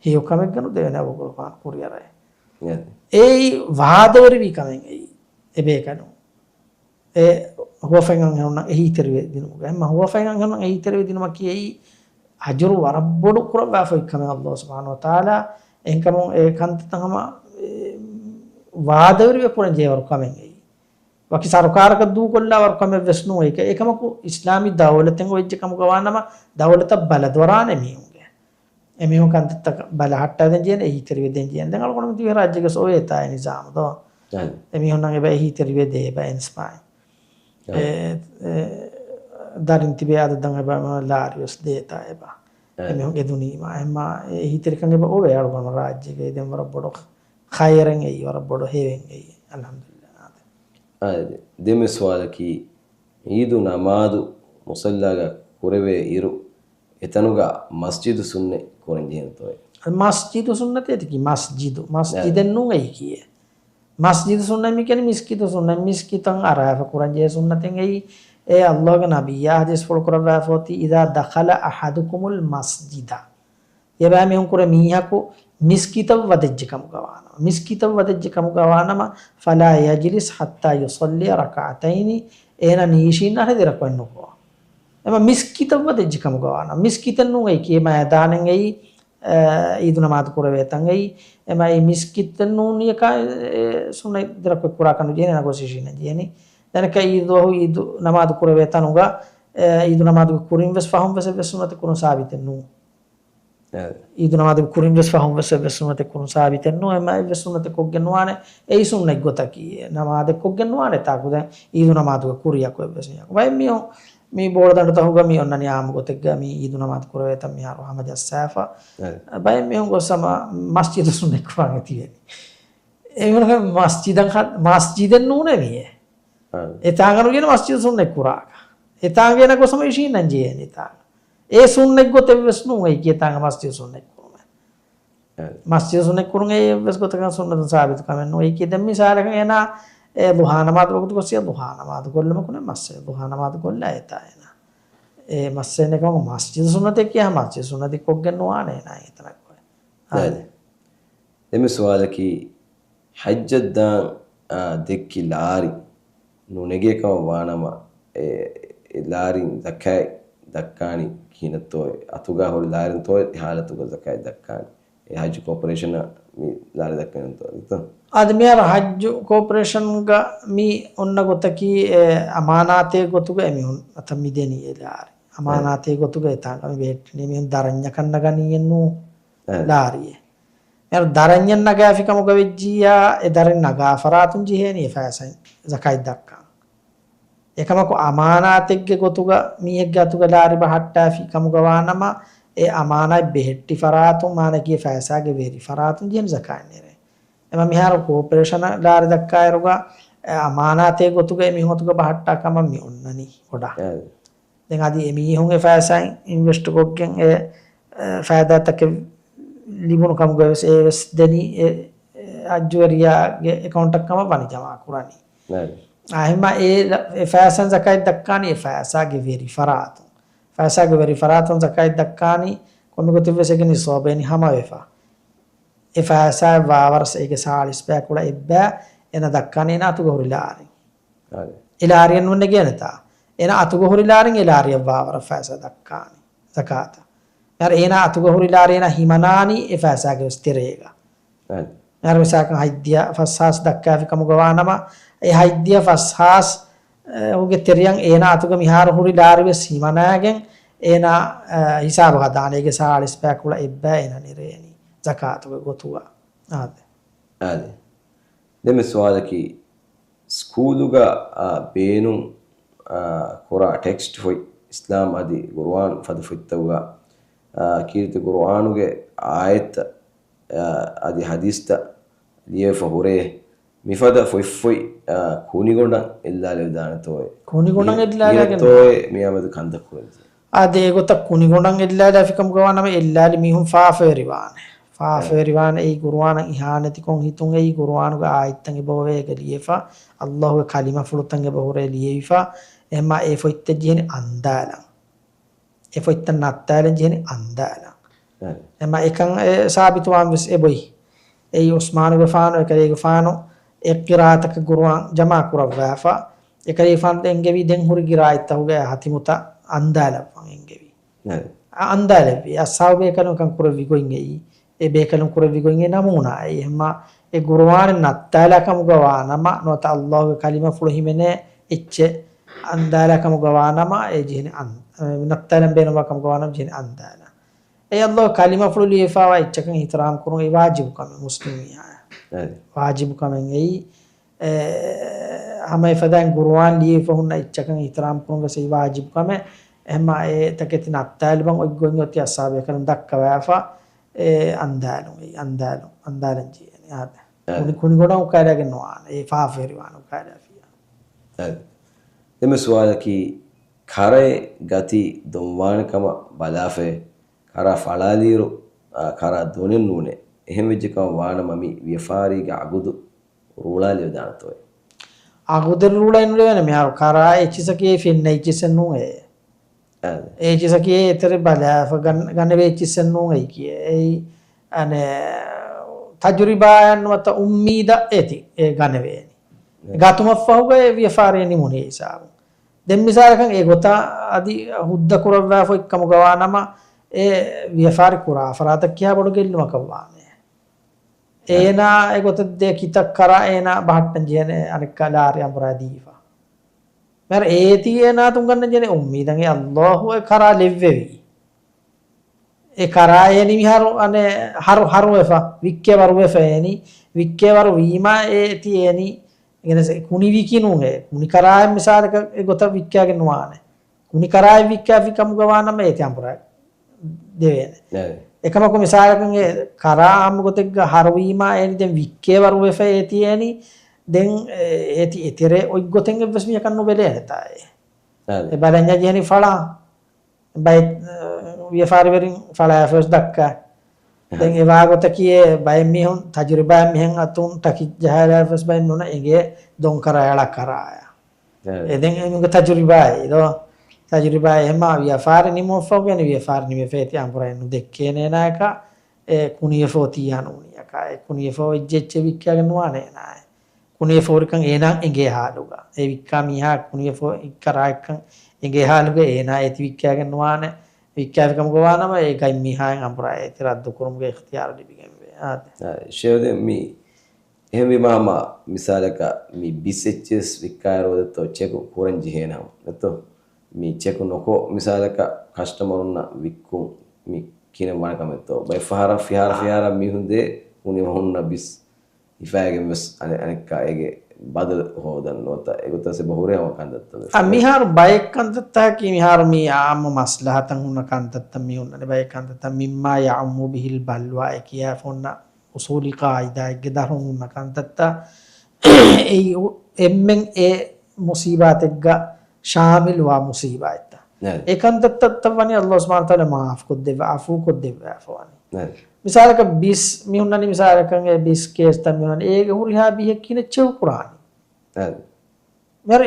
ހެޔޮ ކަމެއްގަ ނުދެވޭނެ އަބޫބަކުރުގެފާނު ކުރިއަރާ. އެ. އެއީ ވާދަވެރިވި ކަމެއް އެއީ. އެބޭކަލުން. އެ ހުވަފަތް އަންހެނުންނަށް އެހީތެރިވެ ދިނުމުގައި. އެހެންމަ ހުވަފަތް އަންހެނުންނަށް އެހީތެރިވެ ދިނުމަކީ އެއީ އަޖުރު ވަރަށް ބޮޑު ކުރައްވާފައި ކަމެއް އައްލާހު ސުބްޙާނަހު ވަތަޢާލާ. އެހެންކަމުން އެ ކަންތައްތައް ހަމަ، އެ، ވާދަވެރިވެ ކުރަން ޖެހޭވަރު ކަމެއް އެއީ. ވަކި ސަރުކާރަކަށް ދޫކޮށްލާވަރު ކަމެއް ވެސް ނޫން. އެކަ-، އެކަމަކު އިސްލާމީ ދައުލަތެއް އޮތްޖެ ކަމުގަ ވާނަމަ، ދައުލަތަށް ބަލަދޮރާނެ މީހުންގެ. އެމީހުން ކަންތައްތައް ބަލަހައްޓާދޭން ޖެހޭނެ، އެހީތެރިވެދޭން ޖެހޭނެ. ދެން އަޅުގަނޑު މި ދިވެހިރާއްޖޭގަސް އޮވޭތާ އެ ނިޒާމު ދޯ؟ އެމީހުންނަށް އެބަ އެހީތެރިވެދޭ އެބަ އެންސްޕާއިން. އެ، އެ، ދަރިން ތިބޭ އަދަދަށް އެބަ ލާރިވެސް ދޭތާ އެބަ. އެމީހުން އެދުނީމާ. އެހެންމާ އެ އެހީތެރިކަން އެބަ އޮވޭ އަޅުގަނޑު ރާއްޖޭގައި. ދެން ވަރަށް ބޮޑު ޚައިރެއް އެއީ، ވަރަށް ބޮޑު ހެޔޮއެއް އެއީ. އަލްޙަމްދުލިއްލާހް. އާދެ. ދެން މި ސުވާލަކީ، ޢީދު ނަމާދު މުޞައްލާގަ ކުރެވޭ އިރު، އެތަނުގަ މަސްޖިދު ސުންނަތް ކުރަން ޖެހޭނެތޯއޭ؟ މަސްޖިދު ސުންނަތޭ ތިކީ މަސްޖިދު. މަސްޖިދެއް ނޫން އެއީކީއެއް. މަސްޖިދު ސުންނަތް މި ކިޔަނީ މިސްކިތު ސުންނަތް. މިސްކިތަށް އަރާފަ ކުރަން ޖެހޭ ސުންނަތެއް އެއީ. އެ އައްލާހުގެ ނަބިއްޔާ ޙަދީޘްފުޅު ކުރައްވާފަ އޮތީ، "إذا دخل أحدكم المسجد." އެބައިމީހުން ކުރެ މީހަކު މިސްކިތަށް ވަދެއްޖެ ކަމުގަ ވާނަމަ، މިސްކިތަށް ވަދެއްޖެ ކަމުގަ ވާނަމަ، "فلا يجلس حتى يصلي ركعتين." އޭނަ ނީށީންނާނެ ދެރަކުވެން ނުކޮށް. އެމަ މިސްކިތަށް ވަދެއްޖެ ކަމުގަ ވާނަމަ، މިސްކިތެއް ނޫން އެއީކީ، އެ މައިދާނެއް އެއީ، އެ، ޢީދު ނަމާދު ކުރެވޭ ތަން އެއީ، އެމަ އެ މިސްކިތެއް ނޫން ނިޔަކާ، އެ، ސުންނަތް ދެރަކުވެ ކުރާކަށް ނުޖެހޭނެ، ނަގޯސް އިށީންނަން ޖެހޭނީ. ދެން އެކަ ޢީދު ދުވަހު ޢީދު ނަމާދު ކުރެވޭ ތަނުގަ، އެ، ޢީދު ނަމާދުގެ ކުރިން ވެސް ފަހުން ވެސް އެއްވެސް ސުންނަތެއް ކުރުން ސާބިތެއް ނޫން. އެ. ޢީދު ނަމާދުގެ ކުރިން ވެސް ފަހުން ވެސް އެއްވެސް ސުންނަތެއް ކުރުން ސާބިތެއް ނޫން. އެމަ އެއްވެސް ސުންނަތެއް ކޮށްގެން ނުވާނެ. އެއީ ސުންނަތް ގޮތަކީ. ނަމާދެއް ކޮށްގެން ނުވާނެ ތާކު ދެން ޢީދު ނަމާދުގެ ކުރިއަކު އެއްވެސް މީހަކު. ބައެއް މީހުން މި ބޯޅަދަނޑުތަކުގަ މި އޮންނަނީ ޢާއްމު ގޮތެއްގަ މި ޢީދު ނަމާދު ކުރެވޭތަން މިހާރު ހަމަ ޖައްސާފަ. އެ. ބައެއް މީހުން ގޮސް ހަމަ މަސްޖިދު ސުންނަތް ކުރާން އެ ތިބެނީ. އެ މީހުން މަސްޖިދަށް ހަ-، މަސްޖިދެއް ނޫނޭ މިއެއް. އެތާނގަ ނުޖެހޭނެ މަސްޖިދު ސުންނަތް ކުރާކަށް. އެތާނގަ އޭނަ ގޮސް ހަމަ އިށީންނަން ޖެހޭނެ އެތާނގަ. އެ ސުންނަތް ގޮތެއް ވެސް ނޫން އެއީކީ އެތާނގަ މަސްޖިދު ސުންނަތް ކުރުމެއް. އެ. މަސްޖިދު ސުންނަތް ކުރުން އެއީ އެއްވެސް ގޮތަކަށް ސުންނަތުން ސާބިތު ކަމެއް ނޫން. އެއީކީ ދެން މިސާލަކަށް އޭނާ އެ ޟުޙާ ނަމާދު ވަގުތު ގޮސް އެ ޟުޙާ ނަމާދު ކޮށްލުމަކުން މައްސަ އެ ޟުޙާ ނަމާދު ކޮށްލާ އެތާ އޭނާ. އެ މައްސަ އެނެކަމަކު މަސްޖިދު ސުންނަތެއް ކިޔާ މަސްޖިދު ސުންނަތެއް ކޮށްގެން ނުވާނެ އޭނާ އެތަނަށް އޮތް. އާދެ. ދެން މި ސުވާލަކީ، ޙައްޖަށް ދާން، އާ، ދެއްކި ލާރި ނުނެގޭ ކަމަށް ވާނަމަ، އެ، އެ ލާރިން ޒަކާތް ދައްކާނީ ކިހިނެއްތޯއޭ؟ އަތުގަ ހުރި ލާރިންތޯއޭ އެ ޙާލަތުގަ ޒަކާތް ދައްކާނީ؟ އެ ޙައްޖު ކޯޕަރޭޝަނަށް މި ލާރި ދައްކަންތޯ؟ އާދެ، މިހާރު ޙައްޖު ކޯޕަރޭޝަންގަ މި އޮންނަ ގޮތަކީ، އެ، އަމާނާތެއް ގޮތުގަ އެމީހުން އަތަށް މި ދެނީ އެ ލާރި. އަމާނާތެއް ގޮތުގަ އެތާނގަ މި ބެހެއްޓެނީ މީހުން ދަރަންޏަކަށް ނަގަނީއެއްނު އެ. ލާރިއެއް. މިހާރު ދަރަންޏެއް ނަގާފި ކަމުގަ ވެއްޖިއްޔާ، އެ ދަރިން ނަގާ ފަރާތުން ޖެހޭނީ އެ ފައިސައިން ޒަކާތް ދައްކަން. އެކަމަކު އަމާނާތެއްގެ ގޮތުގަ މީހެއްގެ އަތުގަ ލާރި ބަހައްޓާފި ކަމުގަ ވާނަމަ، އެ އަމާނާތް ބެހެއްޓި ފަރާތުން، މާނައަކީ އެ ފައިސާގެ ވެރި ފަރާތުން ޖެހޭނީ ޒަކާތް ނެރެން. އެމަ މިހާރު ކޯޕަރޭޝަނަށް ލާރި ދައްކާއިރުގަ، އެ އަމާނާތެއް ގޮތުގަ އެ މީހުން އަތުގަ ބަހައްޓާ ކަމަށް މި އޮންނަނީ ބޮޑަށް. އެ. ދެން އަދި އެ މީހުން އެ ފައިސާއިން އިންވެސްޓް ކޮށްގެން އެ، އެ، ފައިދާތަކެއް ލިބުނު ކަމުގަވެސް އެވެސް ދެނީ އެ، އެ، އައްޖުވެރިޔާގެ އެކައުންޓަށް ކަމަށް ވަނީ ޖަމާ ކުރަނީ. އެ. އާ، އެހެންމަ އެ ލަ-، އެ ފައިސާއިން ޒަކާތް ދައްކާނީ އެ ފައިސާގެ ވެރި ފަރާތުން. ފައިސާގެ ވެރި ފަރާތުން ޒަކާތް ދައްކާނީ ކޮންމެ ގޮތެއްވެސް އޭގެ ނިޞާބު އެން ހަމަވެފަ. އެ ފައިސާއެއް ވާވަރަސް އޭގެ ސާޅީސް ބައިކުޅަ އެއްބައި އޭނަ ދައްކާނީ އޭނަ އަތުގަ ހުރި ލާރިން. އާދެ. އެ ލާރިއެއް ނޫން ނެގޭނެތާ. އޭނަ އަތުގަ ހުރި ލާރިން އެ ލާރިއަށް ވާވަރަށް ފައިސާ ދައްކާނީ ޒަކާތަށް. މިހާރު އޭނަ އަތުގަ ހުރި ލާރި އޭނަ ހިމަނާނީ އެ ފައިސާގެ ވެސް ތެރޭގަ. އާދެ. މިހާރު މިސާލަކަށް ހަތްދިހަ ފަސްހާސް ދައްކާފި ކަމުގަ ވާނަމަ، އެ ހަތްދިހަ ފަސްހާސް، އެ، ގެ ތެރެއަށް އޭނަ އަތުގަ މިހާރު ހުރި ލާރި ވެސް ހިމަނާގެން އޭނަ، އެ، ހިސާބު ހަދާނެ އޭގެ ސާޅީސް ބައިކުޅަ އެއްބައި އޭނަ ނެރޭނީ ޒަކާތުގެ ގޮތުގަ. އާދެ. އާދެ. ދެން މި ސުވާލަކީ، ސްކޫލުގަ، އާ، ބޭނުން، އާ، ކުރާ ޓެކްސްޓް ފޮތް، އިސްލާމް އަދި ގުރުއާން ފަދަ ފޮތްތަކުގަ، އާ، ކީރިތި ގުރުއާނުގެ އާޔަތްތައް، އާ، އަދި ހަދީސްތައް ލިޔެފަ ހުރޭ، މިފަދަ ފޮތްފޮތް، އާ، ކުނިގޮނޑަށް އެއްލާލެވިދާނެތޯއޭ؟ ކުނިގޮނޑަށް އެއްލާލާގެން ކިހިނެއްތޯއޭ މިއާމެދު ކަންތައް ކުރަންޖެހޭ؟ އާދެ، އެގޮތަށް ކުނިގޮނޑަށް އެއްލާލާފިކަމުގަ ވާނަމަ އެއްލާލި މީހުން ފާފަވެރިވާނެ. ފާފަވެރިވާނެ އެއީ ގުރުއާނަށް އިހާނެތިކޮށް ހިތުން އެއީ ގުރުއާނުގެ އާޔަތްތައް އެބަ އޮވޭ އޭގަ ލިޔެފަ، އައްލާހުގެ ކަލިމަފުޅުތައް އެބަ ހުރޭ ލިޔެވިފަ، އެހެންމާ އެ ފޮތްތައް ޖެހެނީ އަންދާލަން. އެ ފޮތްތައް ނައްތާލަން ޖެހެނީ އަންދާލަން. އެހެންމާ އެކަން އެ ސާބިތުވާން ވެސް އެބޮތް. އެއީ ޢުސްމާނުގެފާނު އެކަލޭގެފާނު އެ ޤިރާއަތަކަށް ޤުރުއާން ޖަމާ ކުރައްވާފަ، އެކަލޭގެފާނު އެންގެވީ ދެން ހުރި ޤިރާއަތްތަކުގެ ހަތިމުތައް އަންދާލައްވަން އެންގެވީ. އަ، އަންދާލެއްވި. އަޞްޙާބު ބޭކަލުން ކަން ކުރެއްވި ގޮތް އެއީ. އެ ބޭކަލުން ކުރެއްވި ގޮތް އެ ނަމޫނާ. އެހެންމާ އެ ޤުރުއާނެއް ނައްތާލާ ކަމުގަ ވާ ނަމަ، ނުވަތަ ﷲ ގެ ކަލިމަފުޅު ހިމެނޭ އެއްޗެއް އަންދާލާ ކަމުގަ ވާ ނަމަ، އެ ޖެހެނީ އަން-، އެ، ނައްތާލަން ބޭނުންވާ ކަމުގަ ވާ ނަމަ ޖެހެނީ އަންދާލަން. އެ ﷲ ގެ ކަލިމަފުޅު ލިޔެފައިވާ އެއްޗަކަށް އިޙްތިރާމް ކުރުން އެ ވާޖިބު ކަމެއް މުސްލިމް މީހާއަށް. ވާޖިބު ކަމެއް އެއީ. އެ، ހަމަ އެފަދައިން ޤުރުއާން ލިޔެފަ ހުންނަ އެއްޗަކަށް އިޙްތިރާމް ކުރުން ވެސް އެއީ ވާޖިބު ކަމެއް. އެހެންމާ އެ ތަކެތި ނައްތާލިބަން އޮތް ގޮތް އޮތީ އަޞްޙާބު ބޭކަލުން ދައްކަވާފަ، އެ އަންދާލުން، އެ އަންދާލުން، އަންދާލަން ޖެހޭނެ. އާދެ. އެ. ކުނި، ކުނި ގޮނޑަށް އުކާލައިގެން ނުވާނެ. އެ ފާފަވެރިވާނެ އުކާލާފިޔާ. އެ. ދެންމެ ސުވާލަކީ، ކަރައެއް ގަތީ ދޮންވާނެ ކަމަށް ބަލާފައޭ، ކަރާ ފަޅާލިއިރު، އާ، ކަރާ ދޮނެއް ނޫނޭ. އެހެން ވެއްޖެ ކަމަށް ވާނަމަ މި ވިޔަފާރީގެ އަގުދު ރޫޅާލެވިދާނެތޯއޭ؟ އަގުދެއް ރޫޅައެއް ނުލެވޭނެ. މިހާރު ކަރާ އެއްޗިސަކީ ފެންނަ އެއްޗިސެއް ނޫނޭ. އާ. އެއްޗިސަކީ އެތެރެ ބަލާފަ ގަން-، ގަނެވޭ އެއްޗިސެއް ނޫން އެއީ ކިޔޭ. އެއީ، އަނެއް، ތަޖުރިބާއެއް ނުވަތަ އުއްމީދަށް އޭތި އެ ގަނެވޭނީ. އެ. ގަތުމަށްފަހުގަ އެ ވިޔަފާރި ނިމުނީ ހިސާބުން. ދެން މިސާލަކަށް އެ ގޮތަށް އަދި ހުއްދަ ކުރައްވާފަ އޮތްކަމުގަ ވާނަމަ، އެ ވިޔަފާރި ކުރާ ފަރާތަށް ކިހާ ބޮޑު ގެއްލުމަކަށް ވާނެ؟ އެ. އޭނާ އެ ގޮތަށް ދޭ ކިތައް ކަރާ އޭނާ ބަހައްޓަން ޖެހޭނެ އަނެއްކާ ލާރި އަނބުރާ ދީފަ. މިހާރު އޭތި އޭނާ ތުންގަންނަން ޖެހޭނެ އުއްމީދަށް އެ ﷲ އެ ކަރާ ލެއްވެވީ. އެ ކަރާ އޭނި މިހާރު އަނެއް ހަރު، ހަރުވެފަ، ވިއްކޭ ވަރުވެފަ އޭނި، ވިއްކޭ ވަރު ވީމާ އޭތި އޭނި، ގެނެސް ކުނިވިކި ނޫން އެ، ކުނި ކަރާއެއް މިސާލަކަށް އެ ގޮތަށް ވިއްކާގެން ނުވާނެ. ކުނި ކަރާއެއް ވިއްކާފި ކަމުގަ ވާނަމަ އޭތި އަނބުރާ ދެވޭނެ. އެ. އެކަމަކު މިސާލަކަށް އެ ކަރާ އާއްމު ގޮތެއްގަ ހަރުވީމާ އޭނި ދެން ވިއްކޭ ވަރުވެފަ އޭތި އޭނި، ދެން އޭ، އޭތި އެތެރޭ އޮތް ގޮތެއް އެއްވެސް މީހަކަށް ނުބެލޭނެތާ އެ. އެ. އެ ބަލަންޏާ ޖެހެނީ ފަޅާ. ބައެއް، އަ، ވިޔަފާރިވެރިން ފަޅާއަށް ވެސް ދައްކާ. އެ. ދެން އެ ވާގޮތަކީ އެ ބައެއް މީހުން ތަޖުރިބާއެއް މިހެން އަތުން ޓަކި ޖަހާލާފަ ވެސް ބައެއް މީހުންނަށް އެނގޭ ދޮންކަރާ އަޅަކަރާޔާ. އެ. އެ ދެން އެމީހުންގެ ތަޖުރިބާއެއް ދޯ. ތަޖުރިބާއެއް ހަމަ ވިޔަފާރި ނިމުމަށްފަހުގަ ވިޔަފާރި ނިމެފަ އޭތި އަނބުރާ ނުދެއްކޭނޭ އޭނާއަކަށް އެ ކުނިވެފަ އޮތިއްޔާ ނޫނިއްޔާ. އެ ކުނިވެފަ އޮތް އެއްޗެއް ވިއްކާގެން ނުވާނެ އޭނާ. ކުނިވެފަ ހުރިކަން އޭނާ އެނގޭ ހާލުގަ. އެ ވިއްކާ މީހާ ކުނިވެފަ އިއްކަރާއެއްކަން އެނގޭ ހާލުގަ އޭނާ އޭތި ވިއްކާގެން ނުވާނެ. ވިއްކާފި ކަމުގަ ވާނަމަ އެ ގަތް މީހާއަށް އަނބުރާ އޭތި ރައްދު ކުރުމުގެ އިޚްތިޔާރު ލިބިގެންވޭ. އާދެ. އާ، ޝޭޚް ދެން މި އެހެންވީމާ ހަމަ މިސާލަކަށް މި ބިސް އެއްޗިސް ވިއްކާއިރު ވަދެތޯ ޗެކު ކުރަން ޖެހޭނެ ހަމަ ނެތޯ؟ މި ޗެކު ނުކޮށް މިސާލަކަށް ކަސްޓަމަރުންނަށް ވިއްކުން މި ކިހިނެއް ވާނެ ކަމެއްތޯ؟ ބައެއް ފަހަރަށް ފިހާރަ ފިހާރަ މީހުން ދޭ ކުނިވަހުންނަށް ބިސް ހިފާގެން ވެސް އަނެ-، އަނެއްކާ އޭގެ ބަދަލު ހޯދަން ނުވަތަ އެގޮތަށް ސެބަ ހުރޭ ހަމަ ކަންތައްތައް ވެފަ. އަ، މިހާރު ބައެއް ކަންތައްތަކަކީ މިހާރު މީ އާއްމު މަސްލަހަތަށް ހުންނަ ކަންތައްތައް މި ހުންނަނީ. ބައެއް ކަންތައްތައް މިއްމާ ޔަޢުއްމު ބިހިލް ބަލްވާ އެ ކިޔާފަ ހުންނަ އުސޫލީ ޤާއިދާއެއްގެ ދަށުން ހުންނަ ކަންތައްތައް އެއީ އެންމެން އެ މުސީބާތެއްގަ ޝާމިލްވާ މުސީބާތްތައް. އެ ކަންތައްތައް ވަނީ ﷲ ސުބްޙާނަހޫ ވަތަޢާލާ މާފުކޮށްދެއްވާ، އަފޫކޮށްދެއްވާފަ ވަނީ. މިސާލަކަށް ބިސް މި ހުންނަނީ، މިސާލަކަށް އެ ބިސް ކޭސްތައް މި ހުންނަނީ، އޭގެ ހުރިހާ ބިހެއް ކިހިނެއް ޗެކު ކުރާނީ؟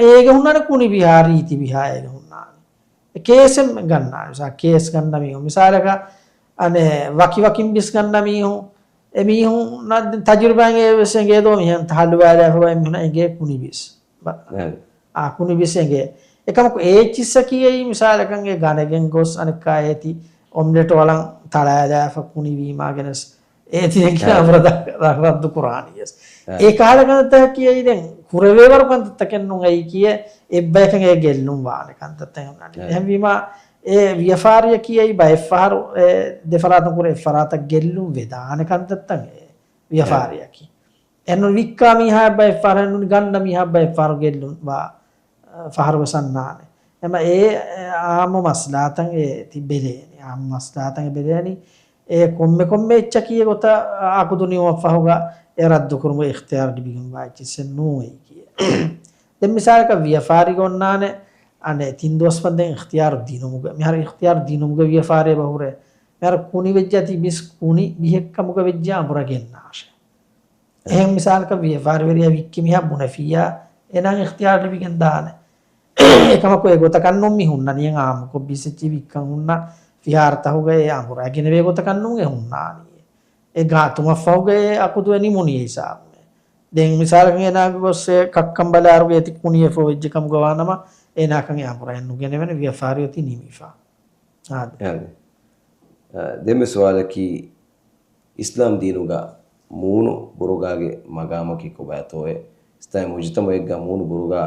އޭގެ ހުންނާނެ ކުނި ބިހާ، ރީތި ބިހާ އޭގެ ހުންނާނެ. އެ ކޭސެއް ގަންނާނެ. މިސާ ކޭސް ގަންނަ މީހުން. މިސާލަކަށް އަނެއް ވަކި ވަކިން ބިސް ގަންނަ މީހުން، އެ މީހުންނަށް ތަޖުރިބާއިން އެ ވެސް އެނގޭ ދޯ މިހެން ހައްލުވާލާފަ އެ މީހުންނަށް އެނގޭ ކުނި ބިސް. ބަ-، އާ، ކުނި ބިސް އެނގޭ. އެކަމަކު އޭޗިސްއަކީ އެއީ މިސާލަކަށް އެ ގަނެގެން ގޮސް އަނެއްކާ އޭތި އޮމްލެޓް އޮޅަން ތަޅާލާފަ ކުނި ވީމާ ގެނެސް އޭތި ދެން ކިޔާ އަނބުރާ ރަ-، ރައްދު ކުރާނީ ވެސް. އެ ކަހަލަ ކަންތައްތަކަކީ އެއީ ދެން ކުރެވޭވަރު ކަންތައްތަކެއް ނޫން އެއީ ކިޔޭ އެއްބަޔަކަށް އެ ގެއްލުން ވާނެ ކަންތައްތައް ހުންނާނީ. އެހެންވީމާ އެ ވިޔަފާރިއަކީ އެއީ ބައެއްފަހަރު އެ ދެފަރާތުން ކުރެ އެއްފަރާތަށް ގެއްލުން ވެދާނެ ކަންތައްތައް އެ ވިޔަފާރިއަކީ. އެންނު ވިއްކާ މީހާ އެއްބައެއްފަހަރު އެންނުނި ގަންނަ މީހާ އެއްބައެއްފަހަރު ގެއްލުން ވާ ފަހަރު ވެސް އަންނާނެ. އެމަ އެ އާއްމު މަސްލާތަން އެ ތި ބެލޭނީ. އާއްމު މަސްލާތަން އެ ބެލޭނީ. އެ ކޮންމެ ކޮންމެ އެއްޗަކީ އެ ގޮތަށް އަޤުދު ނިމުމަށްފަހުގަ އެ ރައްދު ކުރުމުގެ އިޚްތިޔާރު ލިބިގެންވާ އެއްޗިއްސެއް ނޫން އެއީ ކިޔޭ. ދެން މިސާލަކަށް ވިޔަފާރިގަ އޮންނާނެ އަނެއް ތިން ދުވަސް ފަންދެން އިޚްތިޔާރު ދިނުމުގެ، މިހާރު އިޚްތިޔާރު ދިނުމުގެ ވިޔަފާރި އެބަ ހުރޭ. މިހާރު ކުނި ވެއްޖާ ތި ބިސް ކުނި ބިހެއްކަމުގަ ވެއްޖާ އަނބުރާ ގެންނާށޭ. އެހެން މިސާލަކަށް ވިޔަފާރިވެރިޔާ ވިއްކި މީހާ ބުނެފިއްޔާ އޭނާ އިޚްތިޔާރު ލިބިގެން ދާނެ. އެކަމަކު އެ ގޮތަކަށްނޫން މި ހުންނަނީ، އާއްމުކޮށް ބިސެއްޗި ވިއްކަން ހުންނަ ފިހާރަތަހުގަ އެ އަނބުރާ ގެނެވޭ ގޮތަކަށްނޫން އެ ހުންނާނީ. އެ ގާތުމަށްފަހުގަ އެ އަކުދު އެ ނިމުނީ ހިސާބުން. ދެން މިސާލަކަށް އޭނާގެ ގޮސް އެ ކައްކަން ބަލާއިރުގަ އޭތި ކުނިއެއް ފޯ ވެއްޖެ ކަމުގަ ވާނަމަ، އޭނާކަން އެ އަނބުރާ އެއްނުގެނެވޭނެ، ވިޔަފާރި އޮތީ ނިމިފަ. އާދެ. އާދެ. އާ، ދެންމެ ސުވާލަކީ، އިސްލާމް ދީނުގަ މޫނު ބުރުގާގެ މަގާމަކީ ކޮބާތޯއޭ؟ އިސްލާމީ މުޖުތަމައެއްގަ މޫނު ބުރުގާ،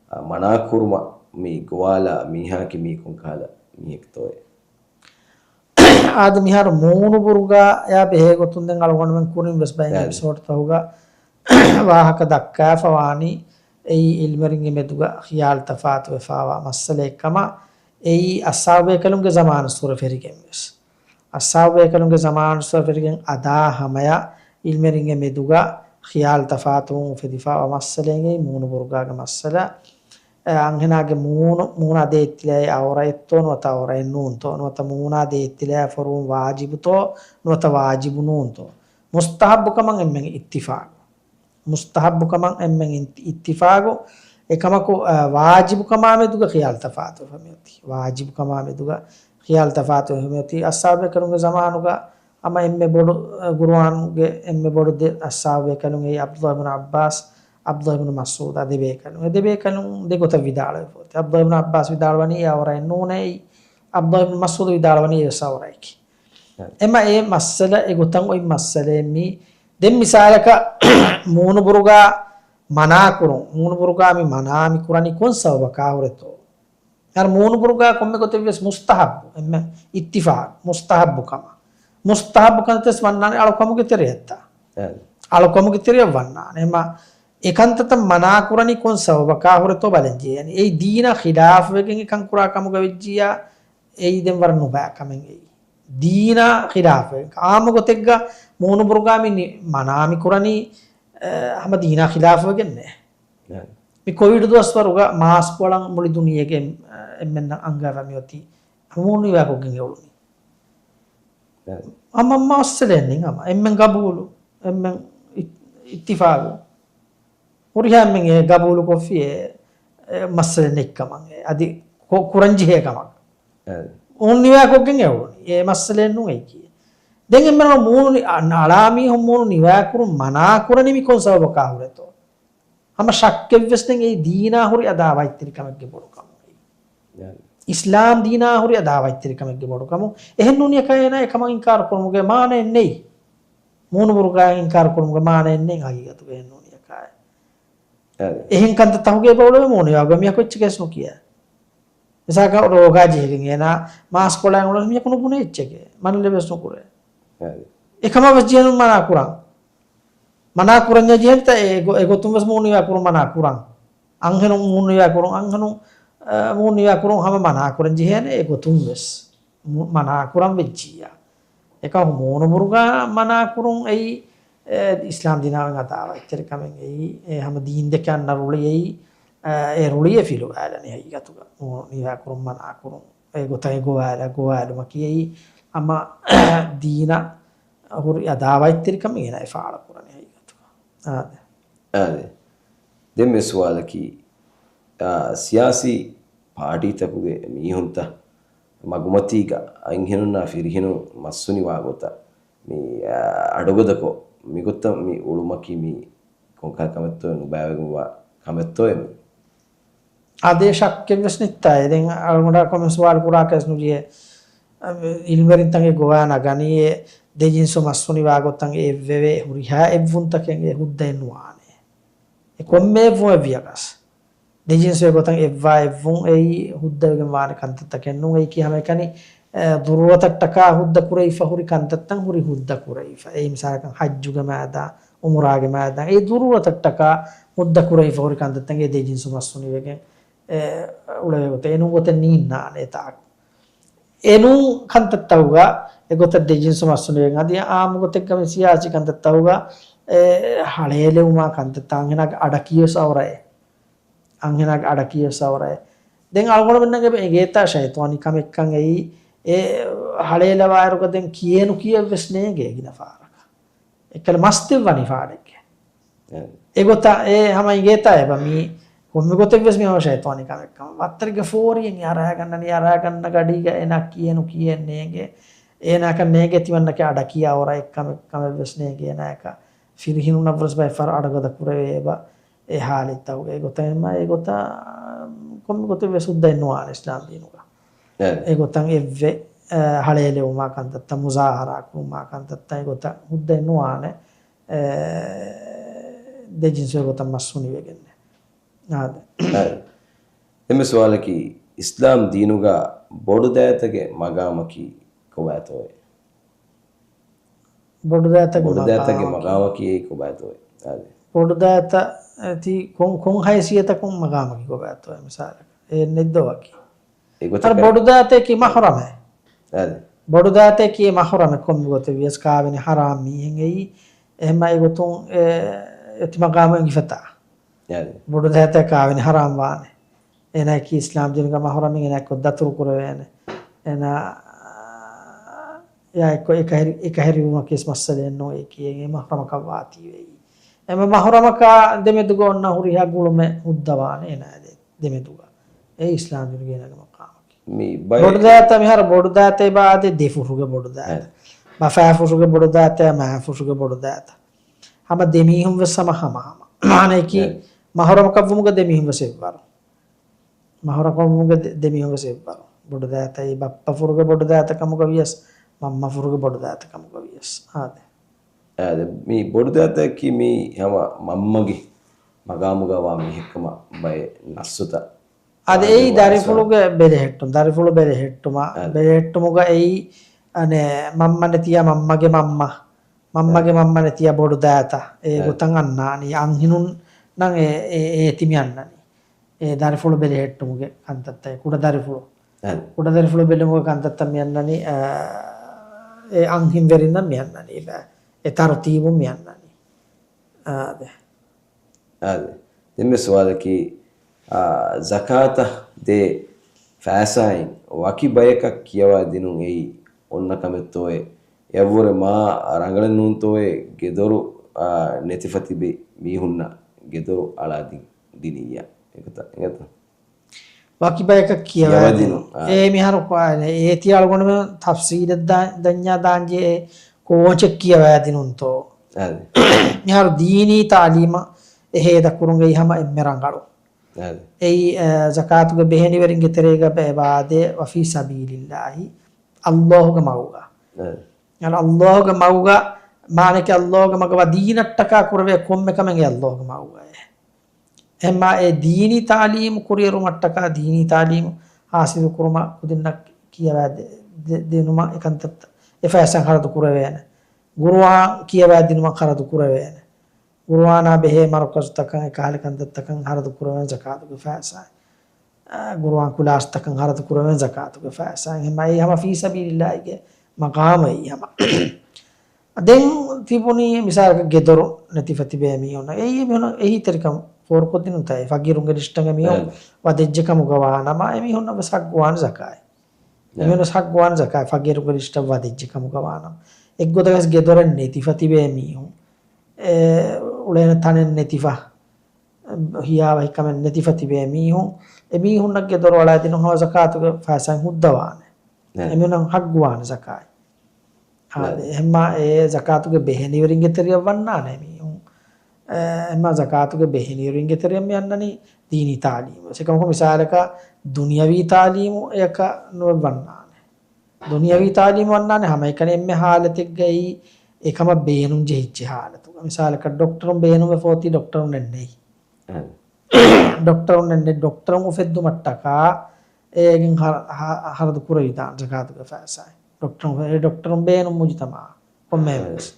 އާ، މަނާކުރުމަށް މި ގޮވާލާ މީހާއަކީ މީ ކޮންކަހަލަ މީހެއްތޯއޭ؟ އާދެ، މިހާރު މޫނު ބުރުގާޔާ ބެހޭ ގޮތުން ދެން އަޅުގަނޑުމެން ކުރިން ވެސް ބައެއް އާދެ. އެޕިސޯޑްތަހުގަ ވާހަކަ ދައްކާފަ ވާނީ އެއީ އިލްމެރިންގެ މެދުގަ ޚިޔާލު ތަފާތުވެފާވާ މައްސަލައެއްކަމަށް. އެއީ އައްސާބުބޭކަލުންގެ ޒަމާނުއްސުރެ ފެރިގެން ވެސް. އައްސާބުބޭކަލުންގެ ޒަމާނުއްސުރެ ފެރިގެން އަދާ ހަމަޔަށް އިލްމެރިންގެ މެދުގަ ޚިޔާލު ތަފާތުވުން އުފެދިފާވާ މައްސަލައެއް އެއީ މޫނު ބުރުގާގެ މައްސަލަ. އެ، އަންހެނާގެ މޫނު، މޫނާ ދޭތިލާއި އައުރައެއްތޯ ނުވަތަ އައުރައެއް ނޫންތޯ، ނުވަތަ މޫނާ ދޭތިލާއި ފޮރުވުން ވާޖިބުތޯ ނުވަތަ ވާޖިބު ނޫންތޯ، މުސްތަހައްބުކަމަށް އެންމެން އިއްތިފާގު. މުސްތަހައްބުކަމަށް އެންމެން އިއް-، އިއްތިފާގު. އެކަމަކު، އަ، ވާޖިބުކަމާ މެދުގަ ޚިޔާލު ތަފާތުވެފަ މިއޮތީ. ވާޖިބުކަމާ މެދުގަ ޚިޔާލު ތަފާތުވެފަ މިއޮތީ. އައްސާބުބޭކަލުންގެ ޒަމާނުގަ ހަމަ އެންމެ ބޮޑު، އަ، ގުރުއާންގެ އެންމެ ބޮޑު ދެ އައްސާބުބޭކަލުން އެއީ ޢަބްދުﷲ ބިން ޢައްބާސް، ޢަބްދުﷲ ބިން މަސްޢޫދު، އާ ދެ ބޭކަލުން. އެ ދެ ބޭކަލުން ދެ ގޮތަށް ވިދާޅުވެފަ އޮތީ. ޢަބްދުﷲ ބިން ޢައްބާސް ވިދާޅުވަނީ އެ އައުރައެއް ނޫނޭ. ޢަބްދުﷲ ބިން މަސްޢޫދު ވިދާޅުވަނީ އެ ވެސް އައުރައެކޭ. އެމަ އެ މައްސަލަ އެ ގޮތަށް އޮތް މައްސަލައެއް މީ. ދެން މިސާލަކަށް މޫނު ބުރުގާ މަނާކުރުން، މޫނު ބުރުގާ މި މަނާ މި ކުރަނީ ކޮން ސަބަބަކާ ހުރެތޯ؟ އަރ މޫނު ބުރުގާ ކޮންމެ ގޮތެއް ވެސް މުސްތަހައްބު، އެންމެ އިއްތިފާގު، މުސްތަހައްބު ކަމަށް. މުސްތަހައްބު ކަންތައް ވެސް ވަންނާނެ އަޅުކަމުގެ ތެރެއަށްތާ. އެ. އަޅުކަމުގެ ތެރެއަށް ވަންނާނެ. އެމަ އެ ކަންތައްތައް މަނާ ކުރަނީ ކޮން ސަބަބަކާ ހުރެތޯ ބަލަން ޖެހޭނެ. އެއީ ދީނާ ޚިލާފުވެގެން އެކަން ކުރާ ކަމުގަ ވެއްޖިއްޔާ، އެއީ ދެން ވަރަށް ނުބައި ކަމެއް އެއީ. ދީނާ ޚިލާފުވެގެން. އާއްމު ގޮތެއްގަ މޫނު ބުރުގާ މި ނި-، މަނާ މި ކުރަނީ، އެ، ހަމަ ދީނާ ޚިލާފުވެގެންނޭ. އެ. މި ކޮވިޑް ދުވަސްވަރުގަ މާސްކު އަޅަން މުޅި ދުނިޔޭގެ އެންމެންނަށް އަންގަވަނީ އޮތީ ހަމަ މޫނު ނިވާކޮށްގެން އެ އުޅުނީ. އެ. ހަމަ މައްސަލައެއް ނެތް ހަމަ. އެންމެން ގަބޫލު، އެންމެން އި-، އިއްތިފާގު. ހުރިހާ އެންމެން އެ ގަބޫލުކޮށްފި އެ، އެ މައްސަލަ ނެތްކަމަށް އެ. އަދި ކޮ-، ކުރަންޖެހޭ ކަމަށް. އެ. މޫނު ނިވާކޮށްގެން އެ އުޅުނީ. އެ މައްސަލައެއް ނޫން އެއީކީ. ދެން އެންމެން މޫނު ނި-، އަ-، އަޅާ މީހުން މޫނު ނިވާކުރުން މަނާ ކުރަނީ މި ކޮން ސަބަބަކާ ހުރެތޯ؟ ހަމަ ޝައްކެއްވެސް ނެތް އެއީ ދީނާ ހުރި އަދާވަތްތެރިކަމެއްގެ ބޮޑުކަމުން. އެ. އިސްލާމް ދީނާ ހުރި އަދާވަތްތެރިކަމެއްގެ ބޮޑުކަމުން. އެހެން ނޫނިއަކާ އޭނާ އެކަމަށް އިންކާރު ކުރުމުގެ މާނައެއް ނެތް. މޫނު ބުރުގާއިން އިންކާރު ކުރުމުގެ މާނައެއް ނެތް ހަގީގަތުގަ އެހެން ނޫނިއަކާއެއް. އެ. އެހެން ކަންތައްތަކުގެ ބައުޅުވެ މޫނު ނިވާކޮށް މީހަކު އެއްޗެކޭސް ނުކިޔާ. މިސާލަކަށް ރޯގާ ޖެހިގެން އޭނާ މާސްކު އަޅާ އުޅުނު މީހަކު ނުބުނޭ އެއްޗެކޭ. މަނަލެވެސް ނުކުރޭ. އެ. އެކަމަށް ވެސް ޖެހެނުން މަނާ ކުރަން. މަނާ ކުރަންޏާ ޖެހޭނެތަ އެ ގޮ-، އެ ގޮތުން ވެސް މޫނު ނިވާ ކުރުން މަނާ ކުރަން. އަންހެނުން މޫނު ނިވާ ކުރުން، އަންހެނުން، އަ، މޫނު ނިވާ ކުރުން ހަމަ މަނާ ކުރަން ޖެހޭނެ އެ ގޮތުން ވެސް. މު-، މަނާ ކުރަން ވެއްޖިއްޔާ. އެކަމަކު މޫނު ބުރުގާ މަނާ ކުރުން އެއީ، އެ، އިސްލާމް ދީނާ އަދާވަތްތެރިކަމެއް އެއީ، އެ، ހަމަ ދީން ދެކެ އަންނަ ރުޅި އެއީ، އެ، އެ ރުޅިއެއް ފިލުވާލަނީ ހަގީގަތުގަ. މޫނު ނިވާ ކުރުން މަނާ ކުރުން. އެ ގޮތަށް ގޮވާލަ، ގޮވާލުމަކީ އެއީ ހަމަ ދީނަށް ހުރި އަދާވަތްތެރިކަމެއް އޭނާ އެ ފާޅު ކުރަނީ ހަގީގަތުގަ. އާދެ. އާދެ. ދެން މި ސުވާލަކީ، އާ، ސިޔާސީ ޕާޓީތަކުގެ މީހުންތައް މަގުމަތީގަ އަންހެނުންނާ ފިރިހެނުން މައްސުނިވާ ގޮތަށް މި، އާ، އަޑުގަދަކޮށް މިގޮތަށް މި އުޅުމަކީ މި ކޮންކަހަލަ ކަމެއްތޯ ނުބައިވެގެންވާ ކަމެއްތޯއެ މީ؟ އާދެ، ޝައްކެއްވެސް ނެތްތާ. ދެން އަޅުގަނޑާ ކޮމެންޓް ސުވާލު ކުރާކަށް ނުޖެހޭ. އަ، އިލްމެރިންތަކެއް ގޮވާ ނަގަނީ އެ ދެ ޖިންސު މައްސުނިވާ ގޮތަށް އެއްވެވޭ ހުރިހާ އެއްވުންތަކެއް އެ ހުއްދައެއް ނުވާނެ. އެ ކޮންމެ އެއްވުމެއް ވިޔަކަސް. ދެ ޖިންސު އެގޮތަށް އެއްވާ އެއްވުން އެއީ ހުއްދަވެގެން ވާނެ ކަންތައްތަކެއް ނޫން. އެއީކީ ހަމައެކަނި، އެ، ދުރޫރަތަށްޓަކާ ހުއްދަ ކުރެވިފަ ހުރި ކަންތައްތައް ހުރި ހުއްދަ ކުރެވިފަ. އެއީ މިސާލަކަށް ޙައްޖުގެ މައިދާ، އުމުރާގެ މައިދާ. އެ ދުރޫރަތަށްޓަކާ ހުއްދަ ކުރެވިފަ ހުރި ކަންތައްތައް އެ ދެ ޖިންސު މައްސުނިވެގެން، އެ، އުޅެވޭ ގޮތެއް. އެނޫން ގޮތެއް ނީންނާނެ އެތާކު. އެނޫން ކަންތައްތަކުގަ އެގޮތަށް ދެ ޖިންސު މައްސުނިވެގެން. އަދި އާއްމު ގޮތެއްގަ މި ސިޔާސީ ކަންތައްތަކުގަ އެ ހަޅޭލެވުމާ ކަންތައްތައް އަންހެނާގެ އަޑަކީވެސް އައުރައެއް. އަންހެނާގެ އަޑަކީވެސް އައުރައެއް. ދެން އަޅުގަނޑުމެންނަށް އެބަ އެނގޭތާ ޝައިޠާނީ ކަމެއްކަން އެއީ، އެ ހަޅޭލަވާއިރުގަ ދެން ކިޔޭ ނުކިޔެއްވެސް ނޭނގޭ ގިނަ ފަހަރަކަށް. އެއްކަލަ މަސްތެއް ވަނީ ފާޑެއްގެ. އެ. އެގޮތަށް އެ ހަމަ އެނގޭތާ އެބަ މީ ކޮންމެ ގޮތެއް ވެސް މި ހަމަ ޝައިޠާނީ ކަމެއް ކަމަށް. ވައްތަރެއްގެ ފޯރިއެއް އަރާގަންނަނީ، އަރާގަންނަ ގަޑީގަ އޭނާ ކިޔޭނު ކިޔޭން ނޭނގޭ. އޭނާކަށް ނޭނގޭ ތިމަންނަކަށް އަޑަކިޔާ އޮރައެއް ކަމެއް، ކަމެއް ވެސް ނޭނގޭ އޭނާއަކަށް. ފިރިހެނުންނަށް ވެސް ބައެއް ފަހަރު އަޑުގަދަ ކުރެވޭ އެބަ އެ ހާލަތްތަކުގަ. އެގޮތަށް އެމަ، އެގޮތަށް ކޮންމެ ގޮތެއް ވެސް ހުއްދައެއް ނުވާނެ އިސްލާމް ދީނުގަ. އެ. އެގޮތަށް އެއްވެ، އަ، ހަޅޭލެވުމާ ކަންތައްތައް، މުޒާހަރާ ކުރުމާ ކަންތައްތައް އެގޮތަށް ހުއްދައެއް ނުވާނެ. އެ، ދެ ޖިންސު އެގޮތަށް މަސް ހުނިވެގެންނެ. އާދެ. އާދެ. ދެންމެ ސުވާލަކީ، އިސްލާމް ދީނުގަ ބޮޑު ދައިތަގެ މަގާމަކީ ކޮބާތޯއޭ؟ ބޮޑު ދައިތަގެ ބޮޑު ދައިތަގެ މަގާމަކީ. މަގާމަކީ އެއީ ކޮބާތޯއޭ؟ އާދެ. ބޮޑު ދައިތަ، އެ، ތީ ކޮން، ކޮން ހައިސިއްޔަތަކުން މަގާމަކީ ކޮބާތޯއޭ މިސާލަކަށް؟ އެ ނެތްދޯ ވަކި. އެގޮތަށް އަރ ބޮޑު ދައިތައަކީ މަހުރަމެއް. އާދެ. ބޮޑު ދައިތައަކީ މަހުރަމެއް ކޮންމެ ގޮތެއް ވިޔަސް ކާވެނި ހަރާމް މީހެއް އެއީ. އެހެންމަ އެގޮތުން އެ، އެތި މަގާމު އެނގިފަތާ. އާދެ. ބޮޑު ދައިތައަކާ ވެނި ހަރާމް ވާނެ. އޭނާއަކީ އިސްލާމް ދީނުގަ މަހުރަމެއް، އޭނާއެއްކޮށް ދަތުރު ކުރެވޭނެ. އޭނާ އާ، އެކަ-، އެކަހެރި-، އެކަހެރިވުމަކީ ވެސް މައްސަލައެއް ނޫން. އެކީ އެ މަހުރަމަކަށް ވާތީވެ. އެމަ މަހުރަމަކާ ދެމެދުގަ އޮންނަ ހުރިހާ ގުޅުމެއް ހުއްދަވާނެ އޭނާ ދެ-، ދެމެދުގަ. އެ އިސްލާމް ދީނުގެ އޭނާގެ މަޤާމަކީ. މި ބައެއް ބޮޑު ދައިތަ މިހާރު ބޮޑު ދައިތަ އެބަ އާދެ ދެ ފުށުގެ ބޮޑު ދައިތަ. އެ. ބަފާ ފުށުގެ ބޮޑު ދައިތަ، މާ ފުށުގެ ބޮޑު ދައިތަ. ހަމަ ދެމީހުން ވެސް ހަމަ ހަމަ ހަމަ. މާނައަކީ އެ. މަހުރަމަކަށް ވުމުގަ ދެމީހުން ވެސް އެއްވަރު. މަހުރަކަށް ވުމުގެ ދެ-، ދެމީހުން ވެސް އެއްވަރު. ބޮޑު ދައިތައީ ބައްޕަ ފުށުގެ ބޮޑު ދައިތަ ކަމުގަ ވިޔަސް، މަންމަ ފުށުގެ ބޮޑު ދައިތަ ކަމުގަ ވިޔަސް. އާދެ. އާދެ، މި ބޮޑު ދައިތައަކީ މީ ހަމަ މަންމަގެ މަގާމުގަ ވާ މީހެއްކަމަށް ބައެއް ނައްސުތައް. އާދެ، އާދެ، އެއީ ވާ ދަރިފުޅުގެ ބެލެހެއްޓުން، ދަރިފުޅު ބެލެހެއްޓުމަށް، އާދެ. ބެލެހެއްޓުމުގަ އެއީ، އަނެއް، މަންމަ ނެތިޔާ މަންމަގެ މަންމަ، މަންމަގެ އާދެ. މަންމަ ނެތިޔާ ބޮޑު ދައިތަ، އެ އާދެ. ގޮތަށް އަންނާނީ. އަންހެނުންނަށް އެ، އެ، އޭތި މި އަންނަނީ. އެ ދަރިފުޅު ބެލެހެއްޓުމުގެ ކަންތައްތައް، ކުޑަ ދަރިފުޅު. އެ. ކުޑަ ދަރިފުޅު ބެލުމުގެ ކަންތައްތައް މި އަންނަނީ، އަ، އެ އަންހެންވެރިންނަށް މި އަންނަނީ، އެ، އެ ތަރުތީބުން މި އަންނަނީ. އާދެ. އާދެ. ދެންމެ ސުވާލަކީ، އާ، ޒަކާތަށް ދޭ ފައިސާއިން ވަކި ބަޔަކަށް ކިޔަވާ ދިނުން އެއީ އޮންނަ ކަމެއްތޯއޭ؟ އެއަށްވުރެ މާ ރަނގަޅެއް ނޫންތޯއޭ ގެދޮރު، އާ، ނެތިފަ ތިބި މީހުންނަށް ގެދޮރު އަޅާ ދި-، ދިނިއްޔާ. އެގޮތަށް، އެގޮތަށް. ވަކި ބަޔަކަށް ކިޔަވައިދިނުން. ކިޔަވައިދިނުން. އާ. އޭ މިހާރު ކޮ-، އޭ ތި އަޅުގަނޑުމެން ތަފްސީލަށް ދާ-، ދަންޏާ ދާންޖެހޭ ކޯޗެއް ކިޔަވައިދިނުންތޯ؟ އާ. މިހާރު ދީނީ ތަޢުލީމަށް އެހޭ ދަކުރުން އެއީ ހަމަ އެންމެ ރަނގަޅު. އާ. އެއީ، އަ، ޒަކާތުގެ ބެހެނިވެރިންގެ ތެރޭގަ އެބަ އާދޭ، وفي سبيل الله، ﷲ ގެ މަގުގަ. އާ. އަ، ﷲ ގެ މަގުގަ، މާނައަކީ ﷲ ގެ މަގަށް ވަ ދީނަށްޓަކާ ކުރެވޭ ކޮންމެ ކަމެއް އެ ﷲ ގެ މަގުގައޭ. އެހެންމާ އެ ދީނީ ތަޢުލީމު ކުރިއެރުމަށްޓަކާ، ދީނީ ތަޢުލީމު ޙާޞިލު ކުރުމަށް ކުދިންނަށް ކިޔަވައި ދެ-، ދެ-، ދިނުމަށް އެކަންތައްތައް އެ ފައިސާ ޚަރަދު ކުރެވޭނެ. ޤުރުއާން ކިޔަވައިދިނުމަށް ޚަރަދު ކުރެވޭނެ. ޤުރުއާނާ ބެހޭ މަރުކަޒުތަކަށް އެކަހަލަ ކަންތައްތަކަށް ޚަރަދު ކުރެވޭނެ ޒަކާތުގެ ފައިސާ. އާ، ޤުރުއާން ކުލާސްތަކަށް ޚަރަދު ކުރެވޭނެ ޒަކާތުގެ ފައިސާ. އެހެންމާ އެއީ ހަމަ ފީ ސަބީލިއްލާހިގެ މަޤާމު އެއީ ހަމަ. ދެން ތިބުނީ މިސާލަކަށް ގެދޮރު ނެތިފަ ތިބޭ މީހުންނަށް. އެއީ މީހުންނަށް އެހީތެރިކަން ފޯރުކޮށްދިނުންތާ، ފަގީރުންގެ ލިސްޓަށް މީހުން އެ. ވަދެއްޖެ ކަމުގަ ވާނަމަ، އެމީހުންނަށް ވެސް ޙައްޤުވާނެ ޒަކާތް. އެ. އެމީހުންނަށް ޙައްޤުވާނެ ޒަކާތް، ފަގީރުންގެ ލިސްޓަށް ވަދެއްޖެ ކަމުގަ ވާނަމަ. އެއްގޮތަކަސް ގެދޮރެއް ނެތިފަ ތިބޭ މީހުން، އެ، އުޅޭނެ ތަނެއް ނެތިފަ، ހިޔާވަހިކަމެއް ނެތިފަ ތިބޭ މީހުން، އެމީހުންނަށް ގެދޮރު އަޅާދިނުން ހަމަ ޒަކާތުގެ ފައިސާއިން ހުއްދަވާނެ. އެ. އެމީހުންނަށް ޙައްޤުވާނެ ޒަކާތް. އާދެ، އެ. އެހެންމާ އެ ޒަކާތުގެ ބެހެނިވެރިންގެ ތެރެއަށް ވަންނާނެ މީހުން. އެ، އެހެންމާ ޒަކާތުގެ ބެހެނިވެރިންގެ ތެރެއަށް މި އަންނަނީ ދީނީ ތަޢުލީމު. އެކަމަކު މިސާލަކަށް ދުނިޔަވީ ތަޢުލީމު އެއަކަށް ނުވެ ވަންނާނެ. ދުނިޔަވީ އެ. ތަޢުލީމު ވަންނާނެ ހަމައެކަނި އެންމެ ޙާލަތެއްގައި އެކަމަށް ބޭނުން ޖެހިއްޖެ ޙާލަތުގަ. މިސާލަކަށް ޑޮކްޓަރުން ބޭނުންވެފަ އޮތީ ޑޮކްޓަރުންނެއް ނެތް. އެ. ޑޮކްޓަރުންނެއް ނެތް، ޑޮކްޓަރުން އުފެއްދުމަށްޓަކާ އޭގެން ހަ-، ހަ-، ޚަރަދު ކުރެވިދާނެ ޒަކާތުގެ ފައިސާއިން. ޑޮކްޓަރުން، އެ ޑޮކްޓަރުން ބޭނުން މުޖުތަމަޢަށް ކޮންމެހެން އެ. ވެސް.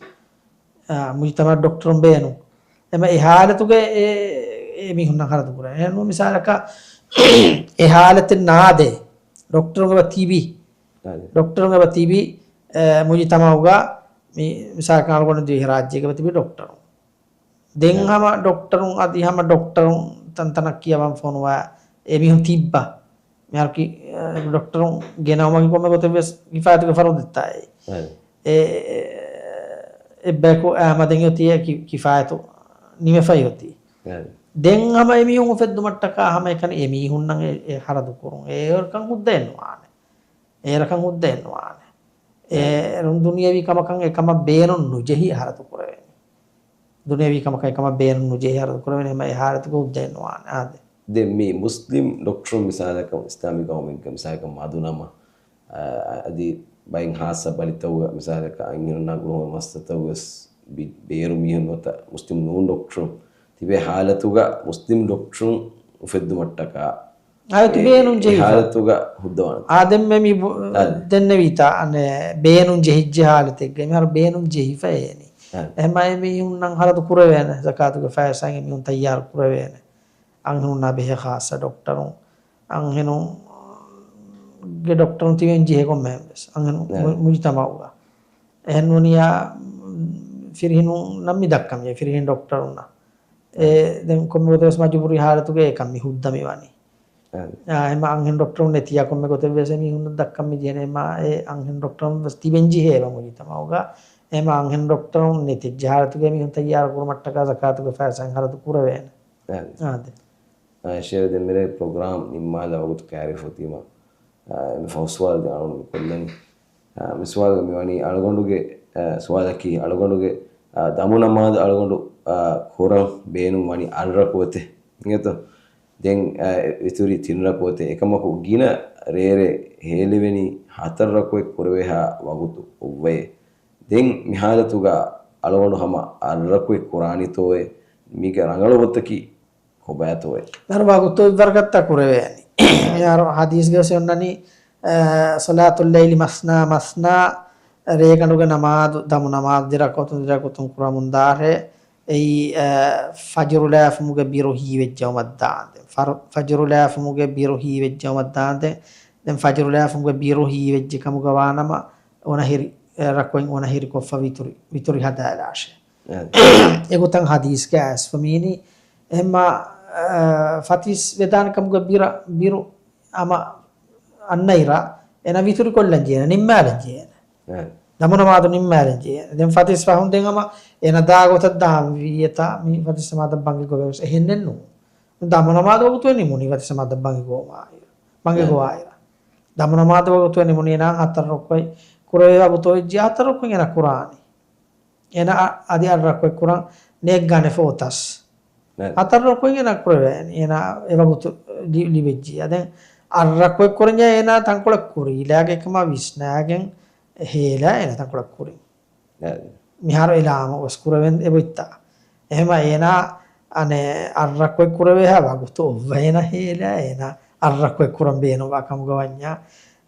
އާ، މުޖުތަމަޢަށް ޑޮކްޓަރުން ބޭނުން. އެމަ އެ ޙާލަތުގަ އެ، އެ މީހުންނަށް ޚަރަދު ކުރޭ. އެ ނޫން މިސާލަކަށް އެ ޙާލަތެއް ނާދޭ. ޑޮކްޓަރުން އެބަ ތިބި. އާ. ޑޮކްޓަރުން އެބަ ތިބި، އެ، މުޖުތަމަޢުގަ މި މިސާލަކަށް އަޅުގަނޑު ދިވެހިރާއްޖޭގަ ތިބި ޑޮކްޓަރުން. ދެން އެ. ހަމަ ޑޮކްޓަރުން އަދި ހަމަ ޑޮކްޓަރުން ތަންތަނަށް ކިޔަވަން ފޮނުވާ އެމީހުން ތިއްބަ. މިހާރު ކި-، އެ، ޑޮކްޓަރުން ގެނައުމަކީ ކޮންމެ ގޮތެއް ވެސް ކިފާޔަތުގެ ފަރުދެއްތާއޭ. އެ. އެ، އެ، އެއްބަޔަކު އާ މަދެން އޮތީ އެ ކި-، ކިފާޔަތު ނިމެފައި އޮތީ. އެ. ދެން ހަމަ އެމީހުން އުފެއްދުމަށްޓަކާ ހަމަ އެކަނި އެމީހުންނަށް އެ، އެ ހަރަދު ކުރުން. އޭރަކަށް ހުއްދައެއް ނުވާނެ. އޭރަކަށް ހުއްދައެއް ނުވާނެ. އޭރުން ދުނިޔަވީ ކަމަކަށް އެކަމަށް ބޭނުން ނުޖެހި ހަރަދު ކުރެވޭނެ. ދުނިޔަވީ ކަމަކަށް އެކަމަށް ބޭނުން ނުޖެހި ހަރަދު ކުރެވޭނެ. ހަމަ އެ ހާލަތުގަ ހުއްދައެއް ނުވާނެ. އާދެ. ދެން މި މުސްލިމް ޑޮކްޓަރުން މިސާލަކަށް، އިސްލާމީ ގައުމެއްގަ މިސާލަކަށް މަދުނަމަ، އަދި ބައެއް ހާއްސަ ބަލިތަކުގަ މިސާލަކަށް އަންހެނުންނާ ގުޅުން މައްސަލަތަކުވެސް ބި-، ބޭރު މީހުން ނުވަތަ މުސްލިމް ނޫން ޑޮކްޓަރުން ތިބޭ ހާލަތުގަ މުސްލިމް ޑޮކްޓަރުން އުފެއްދުމަށްޓަކާ އާދެ، އެ، ބޭނުން އެ ޖެހިފަ. ހާލަތުގަ ހުއްދަވާނެ. އާ، ދެން މި ބު-، އާދެ. ދެންނެވީތާ، އަނެ، ބޭނުން ޖެހިއްޖެ ހާލަތެއްގަ. މިހާރު ބޭނުން ޖެހިފަ އޭނި. އާދެ. އެހެމަ އެމީހުންނަށް ހަރަދު ކުރެވޭނެ، ޒަކާތުގެ ފައިސާއިން އެމީހުން ތައްޔާރު ކުރެވޭނެ. އަންހެނުންނާ ބެހޭ ޚާއްޞަ ޑޮކްޓަރުން، އަންހެނުންގެ ޑޮކްޓަރުން ތިބެން ޖެހޭ ކޮންމެހެން ވެސް. އަންހެނު ނައި. މު-، މުޖުތަމައުގަ. އެހެން ވަނިޔާ، ފިރިހެނުންނަށް މި ދައްކަން ޖެހޭ، ފިރިހެން ޑޮކްޓަރުންނަށް. އެ، ނައި. ދެން ކޮންމެ ގޮތެއް ވެސް މަޖުބޫރީ ހާލަތުގަ އެކަން މި ހުއްދަ މި ވަނީ. އެ. އާ، އެމަ އަންހެން ޑޮކްޓަރުން ނެތިޔާ ކޮންމެ ގޮތެއް ވެސް އެމީހުންނަށް ދައްކަން މި ޖެހޭނެ. އެމަ އެ އަންހެން ޑޮކްޓަރުން ވެސް ތިބެން ޖެހޭ އެބަ މުޖުތަމައުގަ. އެމަ އަންހެން ޑޮކްޓަރުން ނެތިއްޖެ ހާލަތުގަ އެމީހުން ތައްޔާރު ކުރުމަށްޓަކާ ޒަކާތުގެ ފައިސާއިން ހަރަދު ކުރެވޭނެ. އެ. އާދެ. އާ، ޝޭޚް ދެން މިރޭ ޕްރޮގްރާމް ނިންމާލާ ވަގުތު ކައިރިފަ އޮތީމަ، އާ، އެންމެ ފަހު ސުވާލު ދެން އަޅުގަނޑު މި ކޮށްލަނީ. އާ، މި ސުވާލުގަ މި ވަނީ އަޅުގަނޑުގެ، އާ، ސުވާލަކީ އަޅުގަނޑުގެ، އާ، ދަމު ނަމާދު އަޅުގަނޑު، އާ، ކުރަން ބޭނުން ވަނީ އަށް ރަކުޢަތެއް އިނގޭތޯ؟ ދެން، އާ، އެ ވިތުރީ ތިން ރަކުޢަތެއް. އެކަމަކު ގިނަ ރޭރެއް ހޭލެވެނީ ހަތަރު ރަކުޢަތް ކުރެވޭހާ ވަގުތު އޮއްވައޭ. ދެން މި ހާލަތުގަ އަޅުގަނޑު ހަމަ އަށް ރަކުޢަތް ކުރާނީތޯއޭ؟ މީގެ ރަނގަޅު ގޮތަކީ ކޮބާތޯއޭ؟ މިހާރު ވަގުތު އެއްވަރަކަށްތާ ކުރެވޭނީ. މިހާރު ޙަދީޘްގަ ވެސް އޮންނަނީ، އަ، ޞަލާތުއްލައިލި މަސްނާ މަސްނާ، ރޭގަނޑުގެ ނަމާދު، ދަމު ނަމާދު ދެ ރަކުޢަތުން ދެ ރަކުޢަތުން ކުރަމުންދާށޭ. އެއީ، އަ، ފަޖުރު ލާފުމުގެ ބިރު ހީވެއްޖައުމަށްދާންދެން. ފަރު-، ފަޖުރު ލާފުމުގެ ބިރު ހީވެއްޖައުމަށްދާންދެން. ދެން ފަޖުރު ލާފުމުގެ ބިރު ހީވެއްޖެ ކަމުގަ ވާނަމަ، އޮނަހިރި، އެ، ރަކުޢަތް އޮނަހިރިކޮށްފަ ވިތުރި، ވިތުރި ހަދާލާށޭ. އެ. އެގޮތަށް ޙަދީޘްގަ އައިސްފަ މީނީ، އެހެންމާ، އަ، ފަތިސް ވެދާނެ ކަމުގެ ބިރަ-، ބިރު ހަމަ އަންނައިރަށް އޭނަ ވިތުރިކޮށްލަން ޖެހޭނެ، ނިންމާލަން ޖެހޭނެ. އެ. ދަމު ނަމާދު ނިންމާލަން ޖެހޭނެ. ދެން ފަތިސް ފަހުން ދެން ހަމަ އޭނަ ދާ ގޮތަށް ދާން ވީއެތާ، މި ފަތިސް ނަމާދަށް ބަންގި ގޮވޭ ވެސް އެހެންނެއް ނޫން. ދަމު ނަމާދު ވަގުތު ނިމުނީ ފަތިސް ނަމާދަށް ބަންގި ގޮވާއިރަށް. ބަންގި އެ. ގޮވާއިރަށް. ދަމު ނަމާދު ވަގުތު ނިމުނީ އޭނާ ހަތަރު ރަކުޢަތް ކުރެވޭ ވަގުތު އޮތް ޖެހި ހަތަރު ރަކުޢަތް އޭނާ ކުރާނީ. އޭނާ އަ-، އަދި އަށް ރަކުޢަތް ކުރަން ނޭއްގާނެ ފޯތަސް. އެ. ހަތަރު ރަކުޢަތް އޭނާ ކުރެވޭނީ. އޭނާ އެ ވަގުތު ލި-، ލިބެއްޖިއްޔާ. ދެން އަށް ރަކުޢަތް ކުރަންޏާ އޭނާ ތަންކޮޅެއް ކުރީ. ލާގެ ކަމާ ވިސްނާގެން ހޭލާ އޭނާ ތަންކޮޅެއް ކުރިން. އެ. މިހާރު އެލާމަ ވެސް ކުރެވެން އެބައޮތްތާ. އެހެމަ އޭނާ އަނެއް އަށް ރަކުޢަތް ކުރެވޭހާ ވަގުތު އޮއްވަ އޭނާ ހޭލާ އޭނާ އަށް ރަކުޢަތް ކުރަން ބޭނުންވާ ކަމުގަ ވަންޏާ.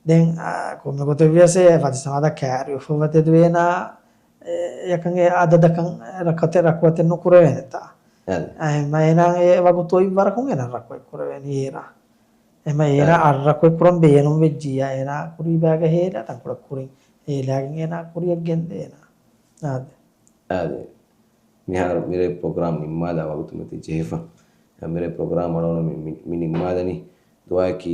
ދެން، އާ، ކޮންމެ ގޮތެއް ވިޔަސް އެ ފަތިސް ނަމާދަށް ކައިރިވެފަ އޮތް އެދުވޭނާ، އެ، އެކަން އެ އަދަދަކަށް ރަކުޢަތެއް، ރަކުޢަތެއް ނުކުރެވޭނެތާ. އެ. އެހެމަ އޭނާ އެ ވަގުތު އޮތް ވަރަކުން އޭނާ ރަކުޢަތް ކުރެވޭނީ އޭރަށް. އެހެމަ އޭނާ އެ. އަށް ރަކުޢަތް ކުރަން ބޭނުން ވެއްޖިއްޔާ އޭނާ ކުރީ ބާގަ ހޭލާ ތަންކޮޅެއް ކުރިން. ހޭލާގެން އޭނާ ކުރިއަށް ގެންދޭ އޭނާ. އާދެ. އާދެ. މިހާރު މިރޭ ޕްރޮގްރާމް ނިންމާލާ ވަގުތު މަތީ ޖެހިފަ. މިރޭ ޕްރޮގްރާމް އަޅުގަނޑު މި، މި، މި ނިންމާލަނީ. ދުޢާއަކީ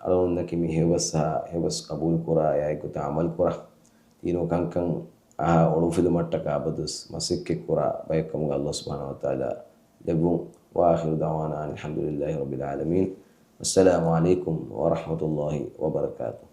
އަޅުގަނޑުންނަކީ މި ހެޔޮބަސް ހާ، ހެޔޮބަސް ޤަބޫލު ކުރާ އެއާއެއް ގޮތަށް ޢަމަލު ކުރާ. ދީނު ކަންކަން އަހާ އޮޅުއުފެދުމަށްޓަކާ އަބަދުވެސް މަސައްކަތް ކުރާ ބައެއް ކަމުގަ ﷲ ސުބްޙާނަހޫ ވަތަޢާލާ ލެއްވުން. وآخر دعوانا أن الحمد لله رب العالمين. والسلام عليكم ورحمة الله وبركاته.